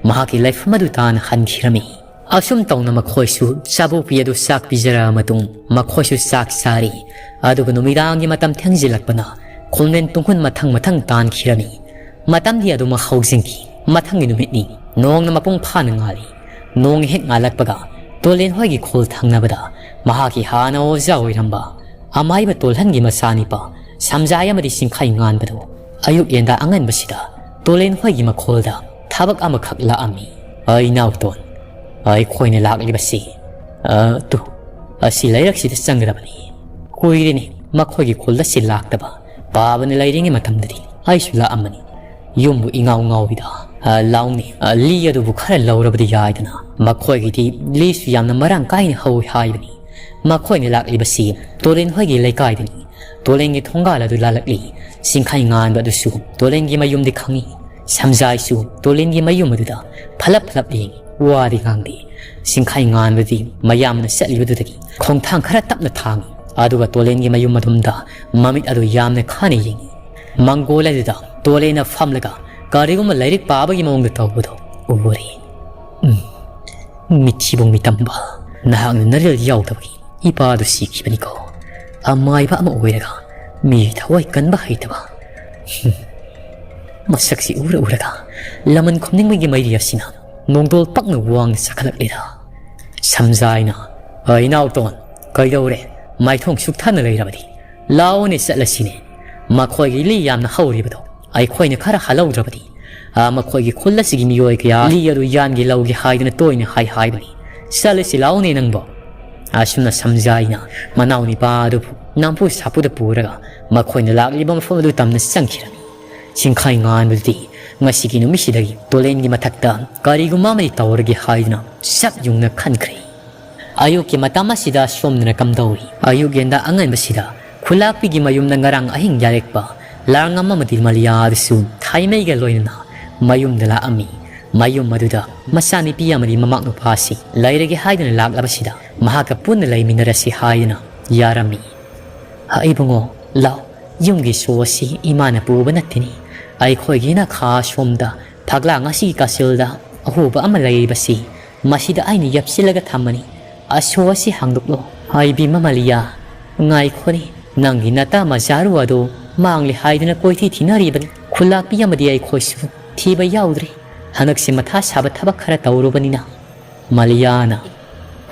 ꯃꯍꯥꯛꯀꯤ ꯂꯩꯐꯝ ꯑꯗꯨ ꯇꯥꯅ ꯍꯟꯈꯤꯔꯝꯃꯤ꯫ ꯑꯁꯨꯝ ꯇꯧꯅ ꯃꯈꯣꯏꯁꯨ ꯆꯥꯕꯣꯛꯄꯤ ꯑꯗꯨ ꯆꯥꯛ ꯄꯤꯖꯔꯕ ꯃꯇꯨꯡ ꯃꯈꯣꯏꯁꯨ ꯆꯥꯛ ꯆꯥꯔꯤ꯫ ꯑꯗꯨꯒ ꯅꯨꯃꯤꯗꯥꯡꯒꯤ ꯃꯇꯝ ꯊꯦꯡꯖꯤꯜꯂꯛꯄꯅ ꯈꯣꯡꯂꯦꯟ ꯇꯨꯡꯈꯨꯟ ꯃꯊꯪ ꯃꯊꯪ ꯇꯥꯟꯈꯤꯔꯝꯃꯤ꯫ ꯃꯇꯝꯗꯤ ꯑꯗꯨꯃꯛ ꯍꯧꯖꯤꯟꯈꯤ꯫ ꯃꯊꯪꯒꯤ ꯅꯨꯃꯤꯠꯅꯤ꯫ ꯅꯣꯡꯅ ꯃꯄꯨꯡ ꯐꯥꯅ ꯉꯥꯜꯂꯤ꯫ ꯅꯣꯡ ꯍꯦꯛ ꯉꯥꯜꯂꯛꯄꯒ ꯇꯣꯂꯦꯟ ꯍꯣꯏꯒꯤ ꯈꯨꯜ ꯊꯪꯅꯕꯗ ꯃꯍꯥꯛꯀꯤ ꯍꯥꯟꯅ ꯑꯣꯖꯥ ꯑꯣꯏꯔꯝꯕ ꯑꯃꯥꯏꯕ ꯇꯣꯜꯍꯟꯒꯤ ꯃꯆꯥꯅꯤꯄꯥ ꯁꯝꯖꯥꯏ ꯑꯃꯗꯤ ꯁꯤꯡꯈꯥꯏ ꯉꯥꯟꯕꯗꯨ ꯑꯌꯨꯛ ꯌꯦꯟꯗꯥ ꯑꯉꯟꯕꯁꯤꯗ ꯇꯣꯂꯦꯟ ꯍꯣꯏꯒꯤ ꯃꯈꯣꯜꯗ ꯊꯕꯛ ꯑꯃꯈꯛ ꯂꯥꯛꯑꯝꯃꯤ꯫ "ꯑꯩ ꯏꯅꯥꯎꯇꯣꯟ, ꯑꯩꯈꯣꯏꯅ ꯂꯥꯛꯂꯤꯕꯁꯤ, ꯑ, ꯇꯨ, ꯑꯁꯤ ꯂꯩꯔꯛꯁꯤꯗ ꯆꯪꯒꯗꯕꯅꯤ꯫ ꯀꯨꯏꯔꯦꯅꯦ ꯃꯈꯣꯏꯒꯤ ꯈꯨꯜ ꯑꯁꯤ ꯂꯥꯛꯇꯕ꯫ ꯄꯥꯕꯅ ꯂꯩꯔꯤꯉꯩ ꯃꯇꯝꯗꯗꯤ ꯑꯩꯁꯨ ꯂꯥꯛꯑꯝꯕꯅꯤ꯫ ꯌꯨꯝꯕꯨ ꯏꯉꯥꯎ ꯉꯥꯎꯏꯗ꯫ ꯑ, ꯂꯥꯎꯅꯦ, ꯑ, ꯂꯤ ꯑꯗꯨꯕꯨ ꯈꯔ ꯂꯧꯔꯕꯗꯤ ꯌꯥꯏꯗꯅ꯫ ꯃꯈꯣꯏꯒꯤꯗꯤ ꯂꯤꯁꯨ ꯌꯥꯝꯅ ꯃꯔꯥꯡ ꯀꯥꯏꯅ ꯍꯧꯏ ꯍꯥꯏꯕꯅꯤ꯫ ꯃꯈꯣꯏꯅ ꯂꯥꯛꯂꯤꯕꯁꯤ ꯇꯣꯂꯦꯟ ꯍꯣꯏꯒꯤ ꯂꯩꯀꯥꯏꯗꯅꯤ꯫ ꯇꯣꯂꯦꯟꯒꯤ ꯊꯣꯡꯒꯥꯜ ꯑꯗꯨ ꯂꯥꯜꯂꯛꯂꯤ꯫ ꯁꯤꯡꯈꯥꯏ ꯉꯥꯟꯕ ꯑꯗꯨꯁꯨ ꯇꯣꯂꯦꯟꯒꯤ ꯃꯌꯨꯝꯗꯤ ꯈꯪꯏ꯫ ꯁꯝꯖꯥꯏꯁꯨ ꯇꯣꯂꯦꯟꯒꯤ ꯃꯌꯨꯝ ꯑꯗꯨꯗ ꯐꯂꯞ ꯐꯂꯞ ꯌꯦꯡꯏ꯫ ꯋꯥꯗꯤ ꯉꯥꯡꯗꯦ꯫ ꯁꯤꯡꯈꯥꯏ ꯉꯥꯟꯕꯗꯤ ꯃꯌꯥꯝꯅ ꯆꯠꯂꯤꯕꯗꯨꯗꯒꯤ ꯈꯣꯡꯊꯥꯡ ꯈꯔ ꯇꯞꯅ ꯊꯥꯡꯏ꯫ ꯑꯗꯨꯒ ꯇꯣꯂꯦꯟꯒꯤ ꯃꯌꯨꯝ ꯑꯗꯣꯝꯗ ꯃꯃꯤꯠ ꯑꯗꯨ ꯌꯥꯝꯅ ꯈꯥꯅ ꯌꯦꯡꯏ꯫ ꯃꯪꯒꯣꯜ ꯑꯗꯨꯗ ꯇꯣꯂꯦꯟꯅ ꯐꯝꯂꯒ ꯀꯔꯤꯒꯨꯝꯕ ꯂꯥꯏꯔꯤꯛ ꯄꯥꯕꯒꯤ ꯃꯑꯣꯡꯗ ꯇꯧꯕꯗꯨ ꯎꯔꯦ꯫ "ꯎꯝ, ꯃꯤꯊꯤꯕꯣꯡ ꯃꯤꯇꯝꯕ, ꯅꯍꯥꯛꯅ ꯅꯔꯦꯜ ꯌꯥꯎꯗꯕꯒꯤ ꯏꯄꯥꯗꯨ ꯁꯤꯈꯤꯕꯅꯤꯀꯣ꯫ ꯑꯃꯥꯏꯕ ꯑꯃ ꯑꯣꯏꯔꯒ ꯃꯤ ꯊꯋꯥꯏ ꯀꯟꯕ ꯍꯩꯇꯕ꯫ ꯍꯨꯝ, ꯃꯁꯛꯁꯤ ꯎꯔ ꯎꯔꯒ ꯂꯃꯟ ꯈꯨꯝꯅꯤꯡꯕꯒꯤ ꯃꯩꯔꯤ ꯑꯁꯤꯅ ꯅꯣꯡꯗꯣꯜ ꯄꯛꯅ ꯋꯥꯡꯅ ꯆꯥꯈꯠꯂꯛꯂꯦꯗ꯫" ꯁꯝꯖꯥꯏꯅ, "ꯑ, ꯏꯅꯥꯎꯇꯣꯟ, ꯀꯩꯗꯧꯔꯦ? ꯃꯥꯏꯊꯣꯡ ꯁꯨꯛꯊꯥꯅ ꯂꯩꯔꯕꯗꯤ? ꯂꯥꯛꯑꯣꯅꯦ, ꯆꯠꯂꯁꯤꯅꯦ꯫ ꯃꯈꯣꯏꯒꯤ ꯂꯤ ꯌꯥꯝꯅ ꯍꯧꯔꯤꯕꯗꯣ ꯑꯩꯈꯣꯏꯅ ꯈꯔ ꯍꯜꯍꯧꯗ꯭ꯔꯕꯗꯤ, ꯑ, ꯃꯈꯣꯏꯒꯤ ꯈꯨꯜ ꯑꯁꯤꯒꯤ ꯃꯤꯑꯣꯏ ꯀꯌꯥ ꯂꯤ ꯑꯗꯨ ꯌꯥꯟꯒꯦ ꯂꯧꯒꯦ ꯍꯥꯏꯗꯨꯅ ꯇꯣꯏꯅ ꯍꯥꯏ ꯍꯥꯏꯕꯅꯤ꯫ ꯆꯠꯂꯁꯤ ꯂꯥꯛꯑꯣꯅꯦ ꯅꯪꯕꯣ꯫" ꯑꯁꯨꯝꯅ ꯁꯝꯖꯥꯏꯅ ꯃꯅꯥꯎꯅꯤꯄꯥ ꯑꯗꯨꯕꯨ ꯅꯝꯐꯨ ꯁꯥꯐꯨꯗ ꯄꯨꯔꯒ ꯃꯈꯣꯏꯅ ꯂꯥꯛꯂꯤꯕ ꯃꯐꯝ ꯑꯗꯨ ꯇꯝꯅ ꯆꯪꯈꯤꯔꯝꯃꯤ꯫ ꯁꯤꯡꯈꯥꯏ ꯉꯥꯟꯕꯗꯨꯗꯤ ꯉꯁꯤꯒꯤ ꯅꯨꯃꯤꯠꯁꯤꯗꯒꯤ ꯇꯣꯂꯦꯟꯒꯤ ꯃꯊꯛꯇ ꯀꯔꯤꯒꯨꯝꯕ ꯑꯃꯗꯤ ꯇꯧꯔꯒꯦ ꯍꯥꯏꯗꯨꯅ ꯁꯛ ꯌꯨꯡꯅ ꯈꯟꯈ꯭ꯔꯦ꯫ ꯑꯌꯨꯛꯀꯤ ꯃꯇꯝ ꯑꯁꯤꯗ ꯁꯣꯝꯗꯅ ꯀꯝꯗꯧꯏ? ꯑꯌꯨꯛ ꯌꯦꯟꯗꯥ ꯑꯉꯟꯕꯁꯤꯗ ꯈꯨꯂꯥꯛꯄꯤꯒꯤ ꯃꯌꯨꯝꯗ ꯉꯔꯥꯡ ꯑꯍꯤꯡ ꯌꯥꯔꯦꯛꯄ ꯂꯥꯡꯉꯝ ꯑꯃꯗꯤ ꯃꯂꯤꯌꯥ ꯑꯗꯨꯁꯨ ꯊꯥꯏꯃꯩꯒ ꯂꯣꯏꯅꯅ ꯃꯌꯨꯝꯗ ꯂꯥꯛꯑꯝꯃꯤ꯫ ꯃꯌꯨꯝ ꯑꯗꯨꯗ ꯃꯆꯥꯅꯨꯄꯤ ꯑꯃꯗꯤ ꯃꯃꯥ ꯅꯨꯄꯥꯁꯤ ꯂꯩꯔꯒꯦ ꯍꯥꯏꯗꯨꯅ ꯂꯥꯛꯂꯕꯁꯤꯗ ꯃꯍꯥꯛꯀ ꯄꯨꯟꯅ ꯂꯩꯃꯤꯟꯅꯔꯁꯤ ꯍꯥꯏꯗꯨꯅ ꯌꯥꯔꯝꯃꯤ꯫ "ꯏꯕꯨꯡꯉꯣ, ꯂꯥꯎ, ꯌꯨꯝꯒꯤ ꯁꯣ ꯑꯁꯤ ꯏꯃꯥꯅ ꯄꯨꯕ ꯅꯠꯇꯦꯅꯦ꯫ ꯑꯩꯈꯣꯏꯒꯤ ꯅꯈꯥ ꯁꯣꯝꯗ ꯐꯛꯂꯥꯡ ꯑꯁꯤꯒꯤ ꯀꯥꯆꯤꯜꯗ ꯑꯍꯣꯕ ꯑꯃ ꯂꯩꯔꯤꯕꯁꯤ, ꯃꯁꯤꯗ ꯑꯩꯅ ꯌꯦꯞꯁꯤꯜꯂꯒ ꯊꯝꯃꯅꯤ꯫ ꯑꯁꯣ ꯑꯁꯤ ꯍꯥꯡꯗꯣꯛꯂꯣ꯫" "ꯍꯥꯏꯕꯤ ꯃꯃꯥꯂꯤꯌꯥ, ꯉꯥꯏꯈꯣꯅꯦ, ꯅꯪꯒꯤ ꯅꯇꯥ ꯃꯖꯥꯔꯨ ꯑꯗꯨ ꯃꯥꯡꯂꯦ ꯍꯥꯏꯗꯨꯅ ꯀꯣꯏꯊꯤ ꯊꯤꯅꯔꯤꯕꯅꯤ꯫ ꯈꯨꯜꯂꯥꯛꯄꯤ ꯑꯃꯗꯤ ꯑꯩꯈꯣꯏꯁꯨ ꯊꯤꯕ ꯌꯥꯎꯗ꯭ꯔꯤ꯫ ꯍꯟꯗꯛꯁꯦ ꯃꯊꯥ ꯁꯥꯕ ꯊꯕꯛ ꯈꯔ ꯇꯧꯔꯨꯕꯅꯤꯅ꯫" ꯃꯂꯤꯌꯥꯅ,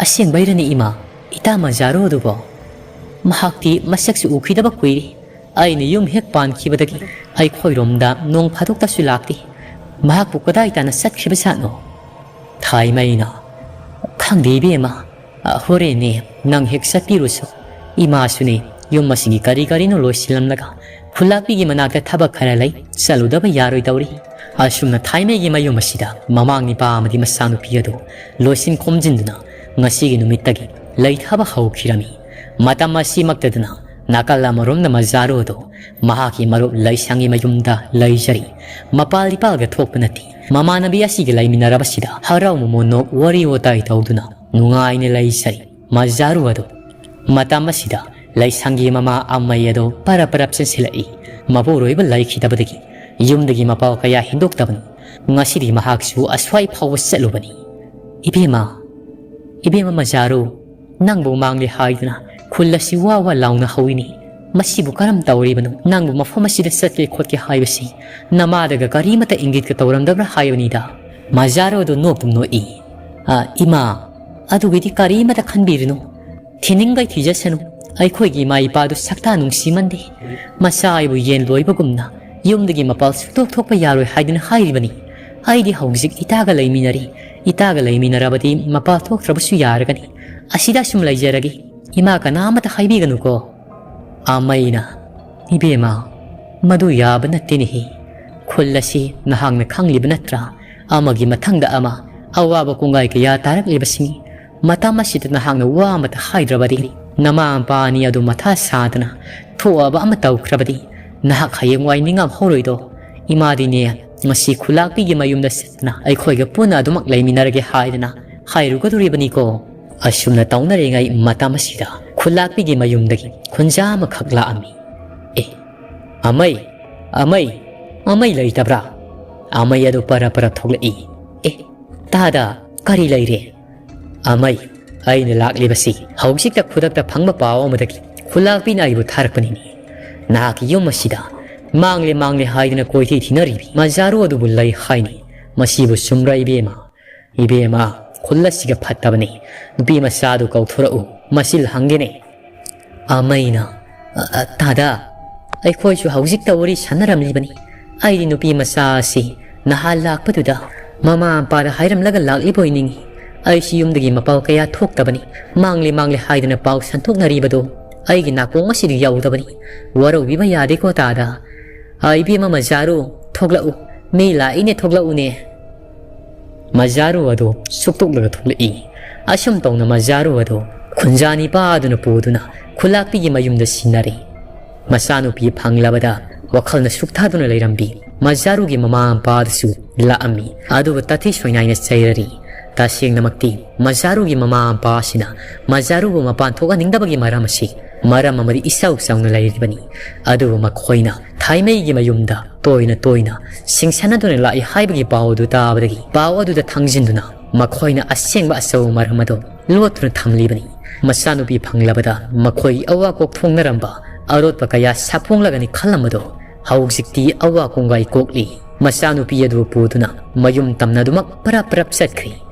"ꯑꯁꯦꯡꯕꯩꯔꯅꯤ ꯏꯃꯥ, ꯏꯇꯥ ꯃꯖꯥꯔꯨ ꯑꯗꯨꯕꯣ?" ꯃꯍꯥꯛꯇꯤ ꯃꯁꯛꯁꯨ ꯎꯈꯤꯗꯕ ꯀꯨꯏꯔꯦ꯫ ꯑꯩꯅ ꯌꯨꯝ ꯍꯦꯛ ꯄꯥꯟꯈꯤꯕꯗꯒꯤ ꯑꯩꯈꯣꯏꯔꯣꯝꯗ ꯅꯣꯡ ꯐꯥꯗꯣꯛꯇꯁꯨ ꯂꯥꯛꯇꯦ꯫ ꯃꯍꯥꯛꯄꯨ ꯀꯗꯥꯏ ꯇꯥꯅ ꯆꯠꯈ꯭ꯔꯤꯕꯖꯥꯠꯅꯣ? ꯊꯥꯏꯃꯩꯅ, "ꯈꯪꯗꯦ ꯏꯕꯦꯝꯃ, ꯑ, ꯍꯣꯔꯦꯟꯅꯦ ꯅꯪ ꯍꯦꯛ ꯆꯠꯄꯤꯔꯨꯁꯨ꯫ ꯏꯃꯥꯁꯨꯅꯦ ꯌꯨꯝ ꯑꯁꯤꯒꯤ ꯀꯔꯤ ꯀꯔꯤꯅꯣ ꯂꯣꯏꯁꯤꯜꯂꯝꯂꯒ ꯈꯨꯜꯂꯥꯛꯄꯤꯒꯤ ꯃꯅꯥꯛꯇ ꯊꯕꯛ ꯈꯔ ꯂꯩ, ꯆꯠꯂꯨꯗꯕ ꯌꯥꯔꯣꯏꯗꯧꯔꯤ"꯫ ꯑꯁꯨꯝꯅ ꯊꯥꯏꯃꯩꯒꯤ ꯃꯌꯨꯝ ꯑꯁꯤꯗ ꯃꯃꯥꯡ ꯅꯤꯄꯥ ꯑꯃꯗꯤ ꯃꯆꯥꯅꯨꯄꯤ ꯑꯗꯨ ꯂꯣꯏꯁꯤꯟ ꯈꯣꯝꯖꯤꯟꯗꯨꯅ ꯉꯁꯤꯒꯤ ꯅꯨꯃꯤꯠꯇꯒꯤ ꯂꯩꯊꯕ ꯍꯧꯈꯤꯔꯝꯃꯤ꯫ ꯃꯇꯝ ꯑꯁꯤꯃꯛꯇꯗꯅ ꯅꯥꯀꯜ ꯑꯃꯔꯣꯝꯗ ꯃꯖꯥꯔꯨ ꯑꯗꯨ ꯃꯍꯥꯛꯀꯤ ꯃꯔꯨꯞ ꯂꯩꯁꯪꯒꯤ ꯃꯌꯨꯝꯗ ꯂꯩꯖꯔꯤ꯫ ꯃꯄꯥꯜ ꯏꯄꯥꯜꯒ ꯊꯣꯛꯄ ꯅꯠꯇꯦ꯫ ꯃꯃꯥꯟꯅꯕꯤ ꯑꯁꯤꯒ ꯂꯩꯃꯤꯟꯅꯔꯕꯁꯤꯗ ꯍꯔꯥꯎ ꯃꯃꯣꯟ ꯅꯣꯛ ꯋꯥꯔꯤ ꯋꯥꯇꯥꯏ ꯇꯧꯗꯨꯅ ꯅꯨꯡꯉꯥꯏꯅ ꯂꯩꯖꯔꯤ꯫ ꯃꯖꯥꯔꯨ ꯑꯗꯨ ꯃꯇꯝ ꯑꯁꯤꯗ ꯂꯩꯁꯪꯒꯤ ꯃꯃꯥ ꯑꯃꯩ ꯑꯗꯨ ꯄꯔꯞ ꯄꯔꯞ ꯆꯦꯟꯁꯤꯜꯂꯛꯏ꯫ ꯃꯄꯨꯔꯣꯏꯕ ꯂꯩꯈꯤꯗꯕꯗꯒꯤ ꯌꯨꯝꯗꯒꯤ ꯃꯄꯥꯎ ꯀꯌꯥ ꯍꯦꯟꯗꯣꯛꯇꯕꯅꯤ꯫ ꯉꯁꯤꯗꯤ ꯃꯍꯥꯛꯁꯨ ꯑꯁ꯭ꯋꯥꯏ ꯐꯥꯎꯕ ꯆꯠꯂꯨꯕꯅꯤ꯫ "ꯏꯕꯦꯝꯃ, ꯏꯕꯦꯝꯃ ꯃꯖꯥꯔꯨ, ꯅꯪꯕꯨ ꯃꯥꯡꯂꯦ ꯍꯥꯏꯗꯨꯅ ꯈꯨꯜ ꯑꯁꯤ ꯋꯥ ꯋꯥ ꯂꯥꯎꯅ ꯍꯧꯏꯅꯦ꯫ ꯃꯁꯤꯕꯨ ꯀꯔꯝ ꯇꯧꯔꯤꯕꯅꯣ? ꯅꯪꯕꯨ ꯃꯐꯝ ꯑꯁꯤꯗ ꯆꯠꯀꯦ ꯈꯣꯠꯀꯦ ꯍꯥꯏꯕꯁꯤ ꯅꯃꯥꯗꯒ ꯀꯔꯤꯃꯇ ꯏꯪꯒꯤꯠꯀ ꯇꯧꯔꯝꯗꯕ꯭ꯔꯥ ꯍꯥꯏꯕꯅꯤꯗ"꯫ ꯃꯖꯥꯔꯨ ꯑꯗꯨ ꯅꯣꯛꯇꯨꯝ ꯅꯣꯛꯏ꯫ "ꯑ, ꯏꯃꯥ, ꯑꯗꯨꯒꯤꯗꯤ ꯀꯔꯤꯃꯇ ꯈꯟꯕꯤꯔꯨꯅꯨ꯫ ꯊꯤꯅꯤꯡꯒꯩ ꯊꯤꯖꯁꯅꯨ꯫ ꯑꯩꯈꯣꯏꯒꯤ ꯏꯃꯥ ꯏꯄꯥꯗꯨ ꯁꯛꯇꯥ ꯅꯨꯡꯁꯤꯃꯟꯗꯦ꯫ ꯃꯆꯥ ꯑꯩꯕꯨ ꯌꯦꯟ ꯂꯣꯏꯕꯒꯨꯝꯅ ꯌꯨꯝꯗꯒꯤ ꯃꯄꯥꯜ ꯁꯨꯛꯊꯣꯛ ꯊꯣꯛꯄ ꯌꯥꯔꯣꯏ ꯍꯥꯏꯗꯨꯅ ꯍꯥꯏꯔꯤꯕꯅꯤ꯫ ꯑꯩꯗꯤ ꯍꯧꯖꯤꯛ ꯏꯇꯥꯒ ꯂꯩꯃꯤꯟꯅꯔꯤ꯫ ꯏꯇꯥꯒ ꯂꯩꯃꯤꯟꯅꯔꯕꯗꯤ ꯃꯄꯥꯜ ꯊꯣꯛꯇ꯭ꯔꯕꯁꯨ ꯌꯥꯔꯒꯅꯤ꯫ ꯑꯁꯤꯗ ꯑꯁꯨꯝ ꯂꯩꯖꯔꯒꯦ꯫ ꯏꯃꯥ ꯀꯅꯥꯃꯇ ꯍꯥꯏꯕꯤꯒꯅꯨꯀꯣ"꯫ ꯑꯃꯩꯅ, "ꯏꯕꯦꯝꯃ, ꯃꯗꯨ ꯌꯥꯕ ꯅꯠꯇꯦꯅꯦꯍꯦ꯫ ꯈꯨꯜ ꯑꯁꯤ ꯅꯍꯥꯛꯅ ꯈꯪꯂꯤꯕ ꯅꯠꯇ꯭ꯔꯥ? ꯑꯃꯒꯤ ꯃꯊꯪꯗ ꯑꯃ, ꯑꯋꯥꯕ ꯀꯣꯡꯒꯥꯏ ꯀꯌꯥ ꯇꯥꯔꯛꯂꯤꯕꯁꯤꯅꯤ꯫ ꯃꯇꯝ ꯑꯁꯤꯗ ꯅꯍꯥꯛꯅ ꯋꯥ ꯑꯃꯇ ꯍꯥꯏꯗ꯭ꯔꯕꯗꯤ, ꯅꯃꯥ ꯃꯄꯥ ꯑꯅꯤ ꯑꯗꯨ ꯃꯊꯥ ꯁꯥꯗꯅ ꯊꯣꯛꯑꯕ ꯑꯃ ꯇꯧꯈ꯭ꯔꯕꯗꯤ, ꯅꯍꯥꯛ ꯍꯌꯦꯡꯋꯥꯏ ꯅꯤꯡꯉꯝꯍꯧꯔꯣꯏꯗꯣ꯫ ꯏꯃꯥꯗꯤꯅꯦ, ꯉꯁꯤ ꯈꯨꯂꯥꯛꯄꯤꯒꯤ ꯃꯌꯨꯝꯗ ꯆꯠꯇꯅ ꯑꯩꯈꯣꯏꯒ ꯄꯨꯟꯅ ꯑꯗꯨꯃꯛ ꯂꯩꯃꯤꯟꯅꯔꯒꯦ ꯍꯥꯏꯗꯅ ꯍꯥꯏꯔꯨꯒꯗꯧꯔꯤꯕꯅꯤꯀꯣ"꯫ ꯑꯁꯨꯝꯅ ꯇꯧꯅꯔꯤꯉꯩ ꯃꯇꯝ ꯑꯁꯤꯗ ꯈꯨꯂꯥꯛꯄꯤꯒꯤ ꯃꯌꯨꯝꯗꯒꯤ ꯈꯨꯟꯖꯥ ꯑꯃꯈꯛ ꯂꯥꯛꯑꯝꯃꯤ꯫ "ꯑꯦ, ꯑꯃꯩ, ꯑꯃꯩ, ꯑꯃꯩ ꯂꯩꯇꯕ꯭ꯔꯥ?" ꯑꯃꯩ ꯑꯗꯨ ꯄꯔ ꯄꯔ ꯊꯣꯛꯂꯛꯏ꯫ "ꯑꯦ, ꯇꯥꯗ, ꯀꯔꯤ ꯂꯩꯔꯦ?" "ꯑꯃꯩ, ꯑꯩꯅ ꯂꯥꯛꯂꯤꯕꯁꯤ ꯍꯧꯖꯤꯛꯇ ꯈꯨꯗꯛꯇ ꯐꯪꯕ ꯄꯥꯎ ꯑꯃꯗꯒꯤ ꯈꯨꯂꯥꯛꯄꯤꯅ ꯑꯩꯕꯨ ꯊꯥꯔꯛꯄꯅꯤꯅꯦ꯫ ꯅꯍꯥꯛꯀꯤ ꯌꯨꯝ ꯑꯁꯤꯗ ꯃꯥꯡꯂꯦ ꯃꯥꯡꯂꯦ ꯍꯥꯏꯗꯨꯅ ꯀꯣꯏꯊꯤ ꯊꯤꯅꯔꯤꯕꯤ ꯃꯖꯥꯔꯨ ꯑꯗꯨꯕꯨ ꯂꯩ ꯍꯥꯏꯅꯤ꯫ ꯃꯁꯤꯕꯨ ꯆꯨꯝꯕ꯭ꯔꯥ ꯏꯕꯦꯝꯃ?" "ꯏꯕꯦꯝꯃ, ꯈꯨꯜ ꯑꯁꯤꯒ ꯐꯠꯇꯕꯅꯤ꯫ ꯅꯨꯄꯤ ꯃꯆꯥꯗꯨ ꯀꯧꯊꯣꯔꯛꯎ, ꯃꯁꯤ ꯍꯪꯒꯦꯅꯦ"꯫ ꯑꯃꯩꯅ, "ꯑ, ꯑ, ꯇꯥꯗ, ꯑꯩꯈꯣꯏꯁꯨ ꯍꯧꯖꯤꯛꯇ ꯋꯥꯔꯤ ꯁꯥꯟꯅꯔꯝꯂꯤꯕꯅꯤ꯫ ꯑꯩꯗꯤ ꯅꯨꯄꯤ ꯃꯆꯥ ꯑꯁꯤ ꯅꯍꯥꯟ ꯂꯥꯛꯄꯗꯨꯗ ꯃꯃꯥ ꯃꯄꯥꯗ ꯍꯥꯏꯔꯝꯂꯒ ꯂꯥꯛꯂꯤꯕꯣꯏ ꯅꯤꯡꯏ꯫ ꯑꯩꯁꯤ ꯌꯨꯝꯗꯒꯤ ꯃꯄꯥꯎ ꯀꯌꯥ ꯊꯣꯛꯇꯕꯅꯤ꯫ ꯃꯥꯡꯂꯦ ꯃꯥꯡꯂꯦ ꯍꯥꯏꯗꯨꯅ ꯄꯥꯎ ꯁꯟꯗꯣꯛꯅꯔꯤꯕꯗꯣ ꯑꯩꯒꯤ ꯅꯥꯀꯣꯡ ꯑꯁꯤꯗ ꯌꯧꯗꯕꯅꯤ꯫ ꯋꯥꯔꯧꯕꯤꯕ ꯌꯥꯗꯦꯀꯣ ꯇꯥꯗ꯫ ꯑ, ꯏꯕꯦꯝꯃ ꯃꯖꯥꯔꯨ, ꯊꯣꯛꯂꯛꯎ꯫ ꯃꯤ ꯂꯥꯛꯏꯅꯦ, ꯊꯣꯛꯂꯛꯎꯅꯦ꯫" ꯃꯖꯥꯔꯨ ꯑꯗꯨ ꯁꯨꯛꯇꯣꯛꯂꯒ ꯊꯣꯛꯂꯛꯏ꯫ ꯑꯁꯨꯝ ꯇꯧꯅ ꯃꯖꯥꯔꯨ ꯑꯗꯨ ꯈꯨꯟꯖꯥꯅꯤ ꯄꯥꯗꯨꯅ ꯄꯨꯗꯨꯅ ꯈꯨꯂꯥꯛꯄꯤꯒꯤ ꯃꯌꯨꯝꯗ ꯁꯤꯟꯅꯔꯦ꯫ ꯃꯆꯥꯅꯨꯄꯤ ꯐꯪꯂꯕꯗ ꯋꯥꯈꯜꯅ ꯁꯨꯛꯊꯥꯗꯨꯅ ꯂꯩꯔꯝꯕꯤ ꯃꯖꯥꯔꯨꯒꯤ ꯃꯃꯥ ꯃꯄꯥꯗꯨꯁꯨ ꯂꯥꯛꯑꯝꯃꯤ꯫ ꯑꯗꯨꯕꯨ ꯇꯥꯊꯤ ꯁꯣꯏꯅꯥꯏꯅ ꯆꯩꯔꯔꯤ꯫ ꯇꯁꯦꯡꯅꯃꯛꯇꯤ ꯃꯖꯥꯔꯨꯒꯤ ꯃꯃꯥ ꯃꯄꯥ ꯑꯁꯤꯅ ꯃꯖꯥꯔꯨꯕꯨ ꯃꯄꯥꯟ ꯊꯣꯛꯍꯟꯅꯤꯡꯗꯕꯒꯤ ꯃꯔꯝ ꯑꯁꯤ ꯃꯔꯝ ꯑꯃꯗꯤ ꯏꯆꯥꯎ ꯆꯥꯎꯅ ꯂꯩꯔꯤꯕꯅꯤ꯫ ꯑꯗꯨꯕꯨ ꯃꯈꯣꯏꯅ ꯊꯥꯏꯃꯩꯒꯤ ꯃꯌꯨꯝꯗ ꯇꯣꯏꯅ ꯇꯣꯏꯅ ꯁꯤꯡꯁꯟꯅꯗꯨꯅ ꯂꯥꯛꯏ ꯍꯥꯏꯕꯒꯤ ꯄꯥꯎ ꯑꯗꯨ ꯇꯥꯕꯗꯒꯤ ꯄꯥꯎ ꯑꯗꯨꯗ ꯊꯥꯡꯖꯤꯟꯗꯨꯅ ꯃꯈꯣꯏꯅ ꯑꯁꯦꯡꯕ ꯑꯆꯧꯕ ꯃꯔꯝ ꯑꯗꯨ ꯂꯣꯠꯇꯨꯅ ꯊꯝꯂꯤꯕꯅꯤ꯫ ꯃꯆꯥꯅꯨꯄꯤ ꯐꯪꯂꯕꯗ ꯃꯈꯣꯏꯒꯤ ꯑꯋꯥ ꯀꯣꯛ ꯐꯣꯡꯅꯔꯝꯕ ꯑꯔꯣꯠꯄ ꯀꯌꯥ ꯁꯥꯐꯣꯡꯂꯒꯅꯤ ꯈꯜꯂꯝꯕꯗꯣ ꯍꯧꯖꯤꯛꯇꯤ ꯑꯋꯥ ꯀꯣꯡꯒꯥꯏ ꯀꯣꯛꯂꯤ꯫ ꯃꯆꯥꯅꯨꯄꯤ ꯑꯗꯨ ꯄꯨꯗꯨꯅ ꯃꯌꯨꯝ ꯇꯝꯅ ꯑꯗꯨꯃꯛ ꯄꯔꯞ ꯄꯔꯞ ꯆꯠꯈ꯭ꯔꯤ꯫